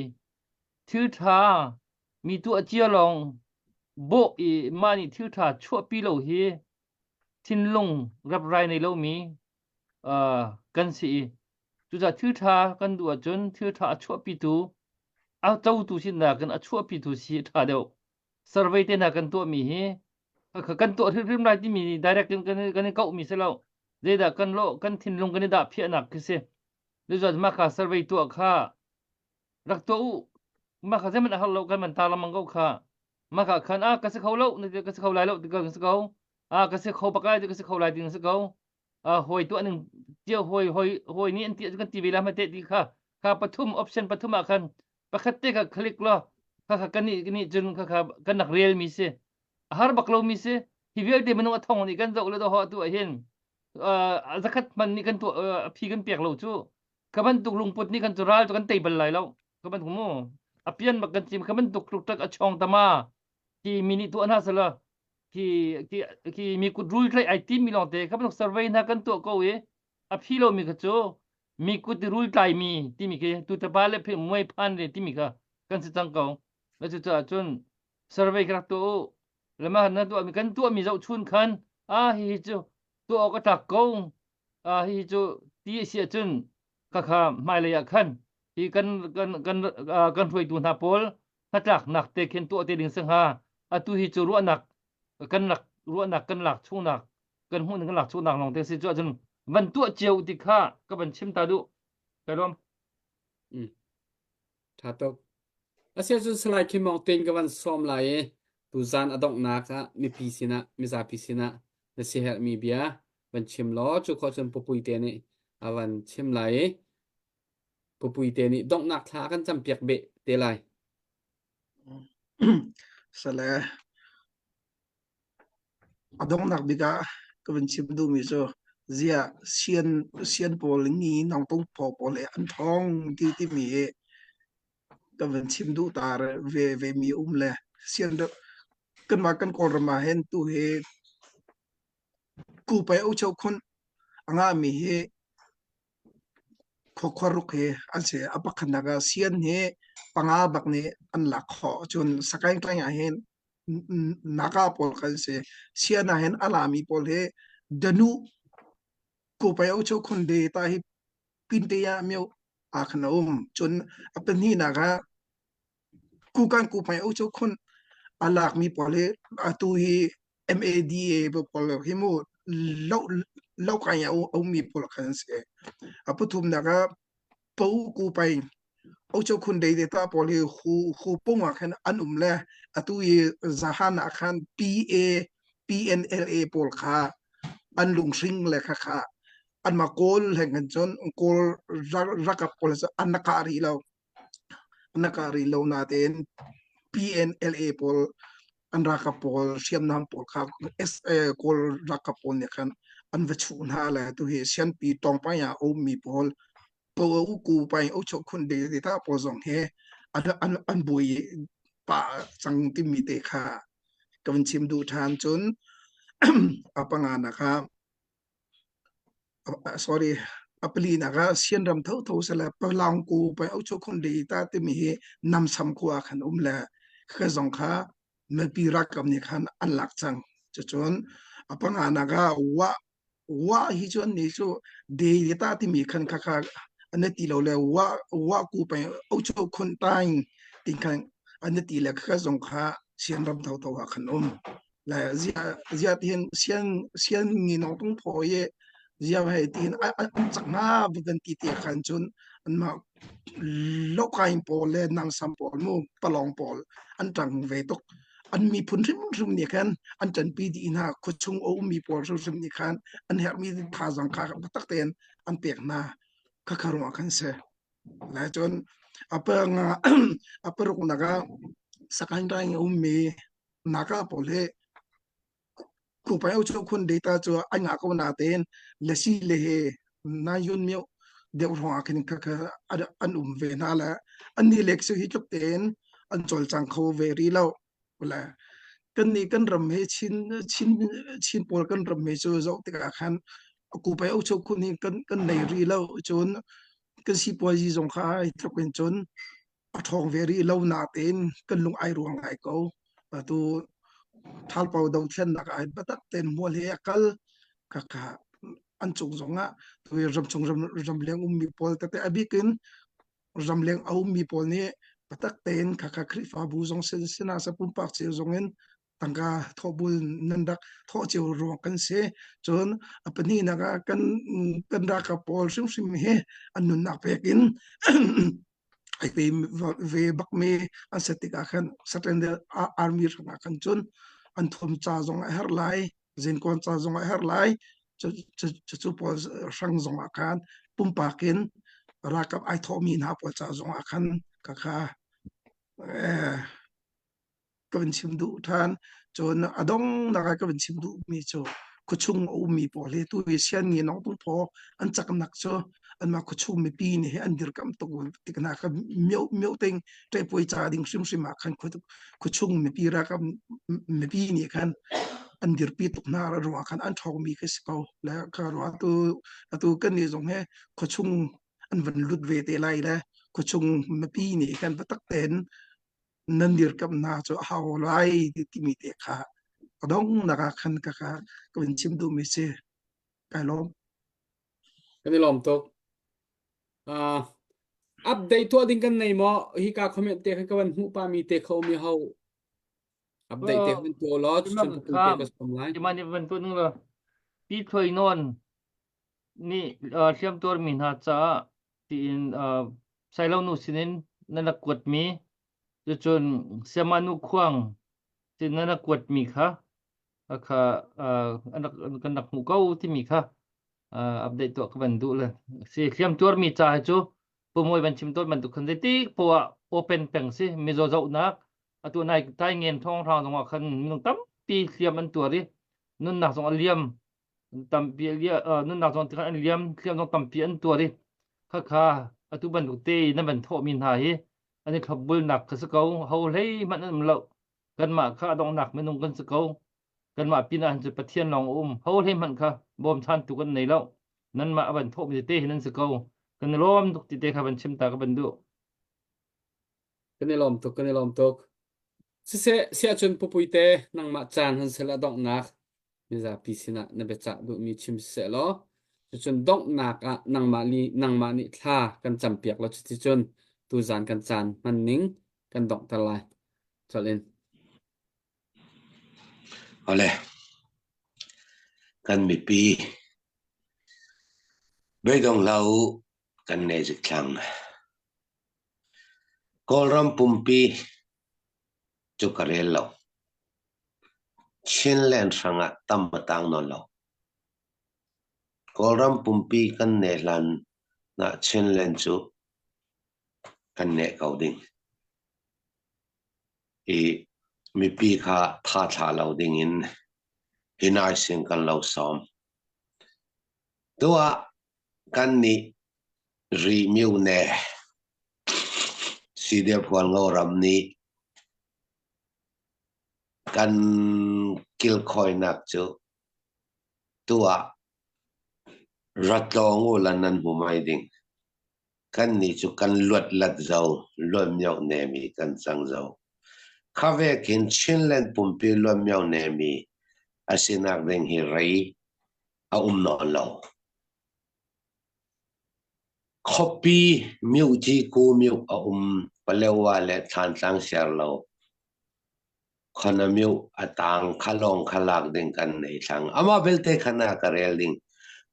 thil ṭha mi tuah cia lawng bawh i mah nih thil ṭha chuahpi lo hi thinlung reprai nei lomi uh, kan si i cucaah thil ṭha kan duh ahcun thil ṭha a chuahpitu a cotu sinak in a chuahpitu si a ṭha deuh survey te hna kan tuahmi hi kan tuah hrimhrim lai timi direct in kan kan i kauhmi si lo zeidah kan lo kan thinlung kan i dah phiahnak khi si cucaah mah kha survey tuah kha rak tuah u mah kha zeihmanh a har lo kan man ta lengmang ko kha mah kha khan a ka si kho lo ka si kho lai lo ti ka si ko a ka si kho bak lai ti ka si kho lai ti si ko hawi tuah ning tia hawi hawi hawi nih an ti kan ti ve la ma te ti kha kha pathum option pathum ah khan pakhat te kha click lo kha kha kan nih nih cun kha kha kan nak rel mi si a har bak lo mi si hi vialte minung a thong nih kan zoh le do ho tu ah hin zakhat man nih kan tu a phi kan pek lo cu ka bantuk lungput nih kan cu ral cu kan tei bal lai lo ka bantuk mu a pian bak kan chim ka bantuk tluk tak a chong tama ki mi nih tuah hna sala khi khi khi mi kut rul tlaih ai tim mi lawngte kha bantuk survey hna kan tuah ko i a phi lo mi kha cu mi kut i rul tlai mi timi khi tu tapa le phi muai phan le timi kha kan si cang ko na cu caah cun survey ka rak tuah u lama na tuah mi kan tuah mi zoh chun khan a hi hi cu tuah awk a tlak ko a hi hi cu ti a si ahcun khakha hmailei ah khan hi kan kan kan kan hruaitu hna pawl hnatlaknak te khin tuah te ding si hnga atu hi cu ruahnak kan lak ruahnak kan lak chungnak kan hmuh kan lak chungnak lawng te si cu ahcun van tuah cio ti kha ka van chim ta duh kai lawm mm tha tuk asia cun salai Kim Mong Tin ka van sawm lai i tuzan a donghnak ah mipi sinah mizapi sinah na si herhmi bia van chim law cu khawh cun pupui te nih a van chim lai i Pupuite nih donghnak thla a kan campiak beh te lai. Sale a donghnak bik ah ka van chim duhmi cu ziah sian sian pawl ni nong tung phaw pawl he an ṭhawng ti timi hi ka van chim duh ta ve ve mi um le sian kanmah kan Kawlram ah hin tu hi kupai ucho khun a ngahmi hi Khuakhuaruk hi an si. A pakhatnak ah sian hi panga bak nih an lak khawh. Cun Sagaing tlang ah hin Naga pawl kan si. Sian ah hin a lami pawl hi Danu Kupai Ocho Khunde ta hi Pinte ah myo ah khan a um. Cun a pahnihnak ah Kukan Kupai Ocho Khun a lakmi pawl hi atu hi MADA pawl hi mu lo lo kai a ummi pawl khan an si. A pathumnak ah Po ku pai Ocho khun dei te ta pawl hi hu hu pung ah khan an um le atu i zahan ah khan PA PNLA pawl kha an lunghring le kha kha anmah kawl hleng kan cun kawl rakap pawl an kah rih lo. Na kah rih lo natein PNLA pawl an ralkap pawl hriamnam pawl kha SA Kawl ralkap pawl nih khan an va chuh hna le tuhi Sianpi Tawngpai ah a ummi pawl Po Ku Pai Ocho Khun de te ta pawl zong he an an an buai pah cang timi te kha ka van chim duh ṭhan cun a panga nak ah sorry a palinak ah Sianram thotho sala Palangku pai Ocho Khun ta timi hi Namsam khua khan um le kha zong kha mipi ralkap nih khan an lak cang cucun a panganak ah wa wa hi cu an nih cu de ta timi khan kha kha an ti lo le wa wa ku pai Ocho Khun taing tin khan an ti le kha zong kha Sianram thotho ah khan um le zia zia tihin sian sian ngi nong tung pho ye zia hei tihin an chak nga van ti te khan chun an ma lokain pawl le nangsam pawl mu palong pawl an tang ve tuk. An miphun hrimhrim nih khan an ṭanpi dih hna. Khuachung a ummi pawl hrimhrim nih khan an herhmi thazaang kha biatak tein an pek hna. Khakha ruangah khan si. Lai cun a panga a paruknak ah Sakaing Raing a ummi Naga pawl hi Kupai khun data cu an ngah ko natein lasi le he na yun mio deuh ruangah khin kha an um ve hna le an nih lek su hi tluk tein an cawlcang kho ve rih lo. Le kan nih kan ram he Chin Chin Chin pawl kan ram he cu zoh tikah khan kupai khun hi kan kan nei rih lo cun kan sipuazi zong kha hi tluk in cun a ṭhawng ve rih lo natein kan lung ai ruang ngai ko. Atu thalpau dothlennak ah hin biatak tein hmual he a kal khakha an cung zongah tui ramchung ram ramleng ummi pawl tete a bik in ramleng a ummi pawl nih biatak tein khakha Khrihfabu zong sin sinah sa pumpak cio zong in tangka thawhbul nan rak thawh cio ruang kan si. Cun a pahnihnak ah kan kan ralkap pawl hrimhrim hi an nunnak pek in ai pe ve bakmi an si tikah khan Saturday Army hrangah khan cun an thuam ca zong a herh lai, zinkawn ca zong a herh lai, cucu pawl hrang zong ah khan pumpak in ralkap ai thawhmi hna pawl ca zong ah khan khakha eh, ka van chim duh ṭhan. Cun a donghnak ah ka van chim duhmi cu khuachung a ummi pawl hi tu hi sian ngi nong tung phaw an caknak cu anmah khuachung mipi nih hi an dirkamh tuk tik hna kha mio mio ting ṭehpuai ca ding hrimhrim ah khan khuachung mipi ralkap mipi nih khan an dirpi tuk hna ruangah khan an ṭhawngmi khi si ko. Le kha ruah atu atu kan nih zong hi khuachung an van lut ve te lai le khuachung mipi nih khan biatak tein nan dirkamh hna cu a hau lai timi te kha a donghnak ah khan ka ka ka vun chim duhmi si. Kai lawm. Kan i lawm tuk. Uh, update tuah ding kan nei maw? Hi ka comment te kha ka van hmuh pa mi te kho mi ho. Update te kan tuah law cun ka te ka som lai. Iman i van tu ning lo. Pi thloi non nih uh, hliam tuar mi hna caah tiin uh, Sailo nu sinin nan rak kuatmi cucun Siama nu khuang sin nan rak kuatmi kha kha uh, an rak kan rak hmuh ko timi kha uh, update tuah ka van duh le si hliam tuarmi ca hi cu pumawi van chim tawn bantuk khan zeitik poah open peng si mizaw zohnak atu nai tai ngen thong hrang zongah khan minung tampi hliam an tuar i nunnak zong a liam tampi nunnak zong tikhan an liam hliam zong tampi an tuar i khakha atu bantuk te na van thawhmi hna hi an i thlopbulnak kha si ko ho hlei hmanh an um lo kanmah kha a donghnak minung kan si ko kanmah pinah hin cu Pathian lawng a um ho hlei hmanh kha bawmchantu kan nei lo nanmah a van thawhmi te hi nan si ko kan i lawm tuk ti te kha van chim ta ka van duh Kan i lawm tuk kan i lawm tuk siseh siahcun pupuite nangmah caan han sel a donghnak mizapi sinah na biacah duhmi chim siseh law cucun donghnak ah nangmah nih nangmah nih thla kan campiak law cuticun tuzan kan caan hman ning kan donghter lai. Colh in. Ole. Kan mipi beidong hlah u kan nei zik thlang. Kawlram pumpi cu ka rel lo. Chinland hrangah tam a tang nawn lo. Kawlram pumpi kan neh hlan ah Chinland cu kan neh ko ding. I mipi kha tha thlah lo dingin hi naising kan lo sawm. Tuah kan nih ri myone CDF Hualngo ram nih Kan kilkhawinak cu tuah ra tlawng u la nan hmu mai ding. Kannih cu kan luatlat zo, luatmioh nemi kan cang zo. Kha ve khin Chinland pumpi luatmioh nemi a sinak ding hi rei a um nawn lo. Khuapi miohci ku mioh a um, Palewa le Thlantlang siarlo. Khonamioh a tang kha lawng kha lak ding kan nei thlang. Amah belte khan a ka rel ding.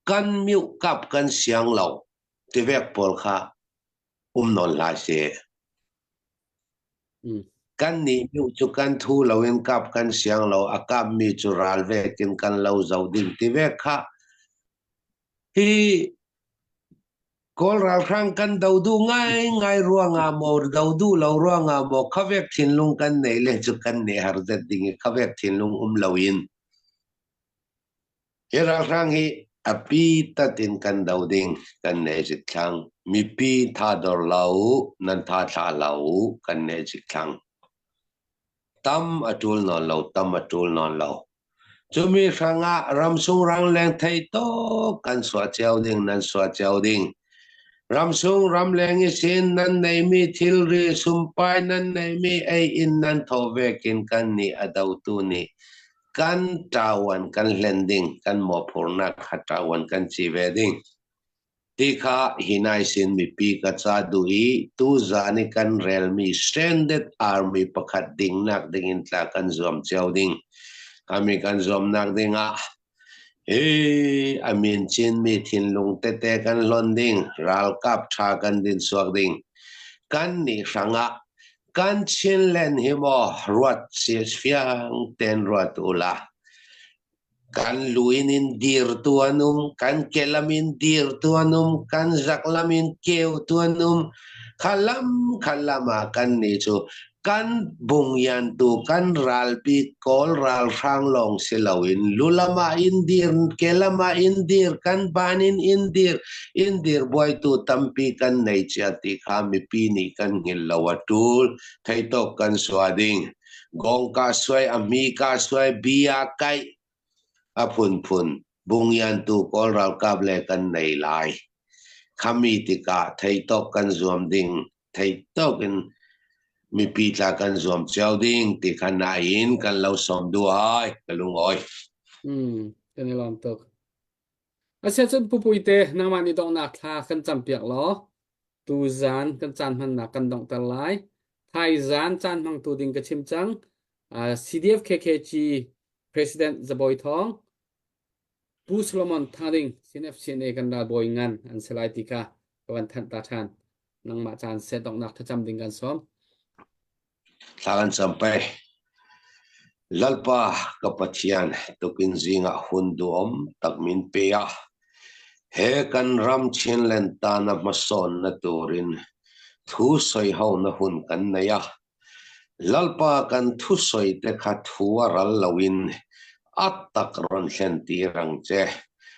Kan mioh kap kan siang lo. Tivek pawl kha um nawn hlah seh. Mm. Kan nih myu cu kan thu loin kap kan siang lo, a kapmi cu ral vekin kan lo zo ding ti ve kha. Hi Kawl ralhrang kan do duh ngaingai ruangah maw do duh lo ruangah maw khavek thinlung kan neih le cu kan ne har zet ding i khavek thinlung um loin Hi ralhrang hi a pi tat in kan do ding kan ne zik thlang. Mipi tha dor lo u, nan tha thla lo u, kan ne zik thlang. Tam a ṭul nawn lo, tam a ṭul nawn lo. Cumi hrangah ramsung rangleng thei tuk kan suah cio ding, nan suah cio ding. Ramsung ramleng i sin nan neimi thilri sumpai nan neimi ei in nan tho vekin kan nih a dotu nih kan ṭawan kan hlen ding, kan mawhphurhnak kha ṭawan kan ci ve ding. Ti kha hi nai sin mipi ka ca duh i tuzan i kan relmi stranded army pakhat dingnak ding in tla kan zuam cio ding. Kami kan zuamnak ding ah hi a min Chinmi thinlung tete kan hlon ding, ralkap ṭha kan din suak ding. Kan nih hrangah Kan Chinland hi maw ruat fiang ten ruat ula. Kan luin in dir tu an um, kan kelam in dir tu an um, kan zaklam in keu tu an um. Khalam khalam ah kan ni cu kan bungyan tu kan ralpi kawl ralhrang lawng si loin lulam ah in dir kelam ah in dir kan ban in in dir in dir buaitu tampi kan nei cia ti kha mipi nih kan hngilh lo a ṭul. Theitawk kan sua ding. Gong ka suai, a hmi ka suai, bia kaih a phunphun bungyan tu Kawl ralkap le kan nei lai. Khami tikah theitawk kan zuam ding, theitawk in mipi tla kan zuam cio ding ti kha nain kan lo sawm duai ka lungawi. Hmm, kan i lawm tuk. Asiahcun Pu Puite, nangmah nih donghnak thla kan campiak law tuzaan kan caan hmannak kan donghter lai. Thaizaan caan hmangtu ding ka chim cang. Uh, CDF KKG President Zabawi Thawng, Pu Solomon Thading, CNF CNA kan ralbawi ngan an si lai ti kha ka van thanh ta ṭhan. Nangmah caan set donghnak thlacam ding kan sawm. Thla kan cam pei. Lalpa ka Pathian tukin zingah hun duhawm tak min pe a. He kan ram Chinland tana hmasawnna turin thu sawiho na hun kan nei a. Lalpa kan thusawi te kha thu a ral loin a tak rawn thlen tir ang che.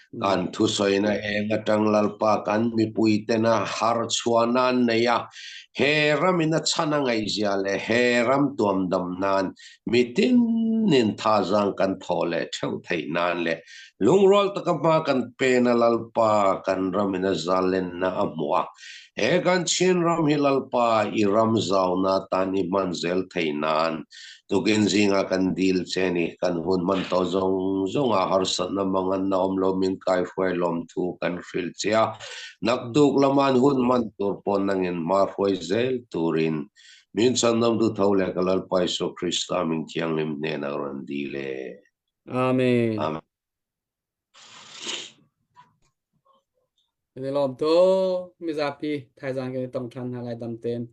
Kan thusawina eng atang Lalpa kan mipuitena harchhuah nan nei a, he ramin a chhan a ngaihzia leh he ram tuamdam nan mitinin thazaang kan thawh leh theuh theih nan leh lungrual taka hma kan pen a Lalpa kan ramin a zalenna a hmuh a, he kan Chin ram hi Lalpa i ram zauna tan i hman zel theih nan Tukin zingah kan dil che ni, kan hun hman tawh zawng zawngah harsatna manganna awm lo min kaihruai lawmthu kan hrilh che a. Naktuk lama an hun hman tur pawh nangin hma hruai zel turin min chhandamtu tho leh ka Lalpa Isua Krista min thianghlim hnenah rawn dil e. Amen. Amen. Kan i lawm tuk. Mizapi thaizang kan i tong ṭhan hna lai dam tein.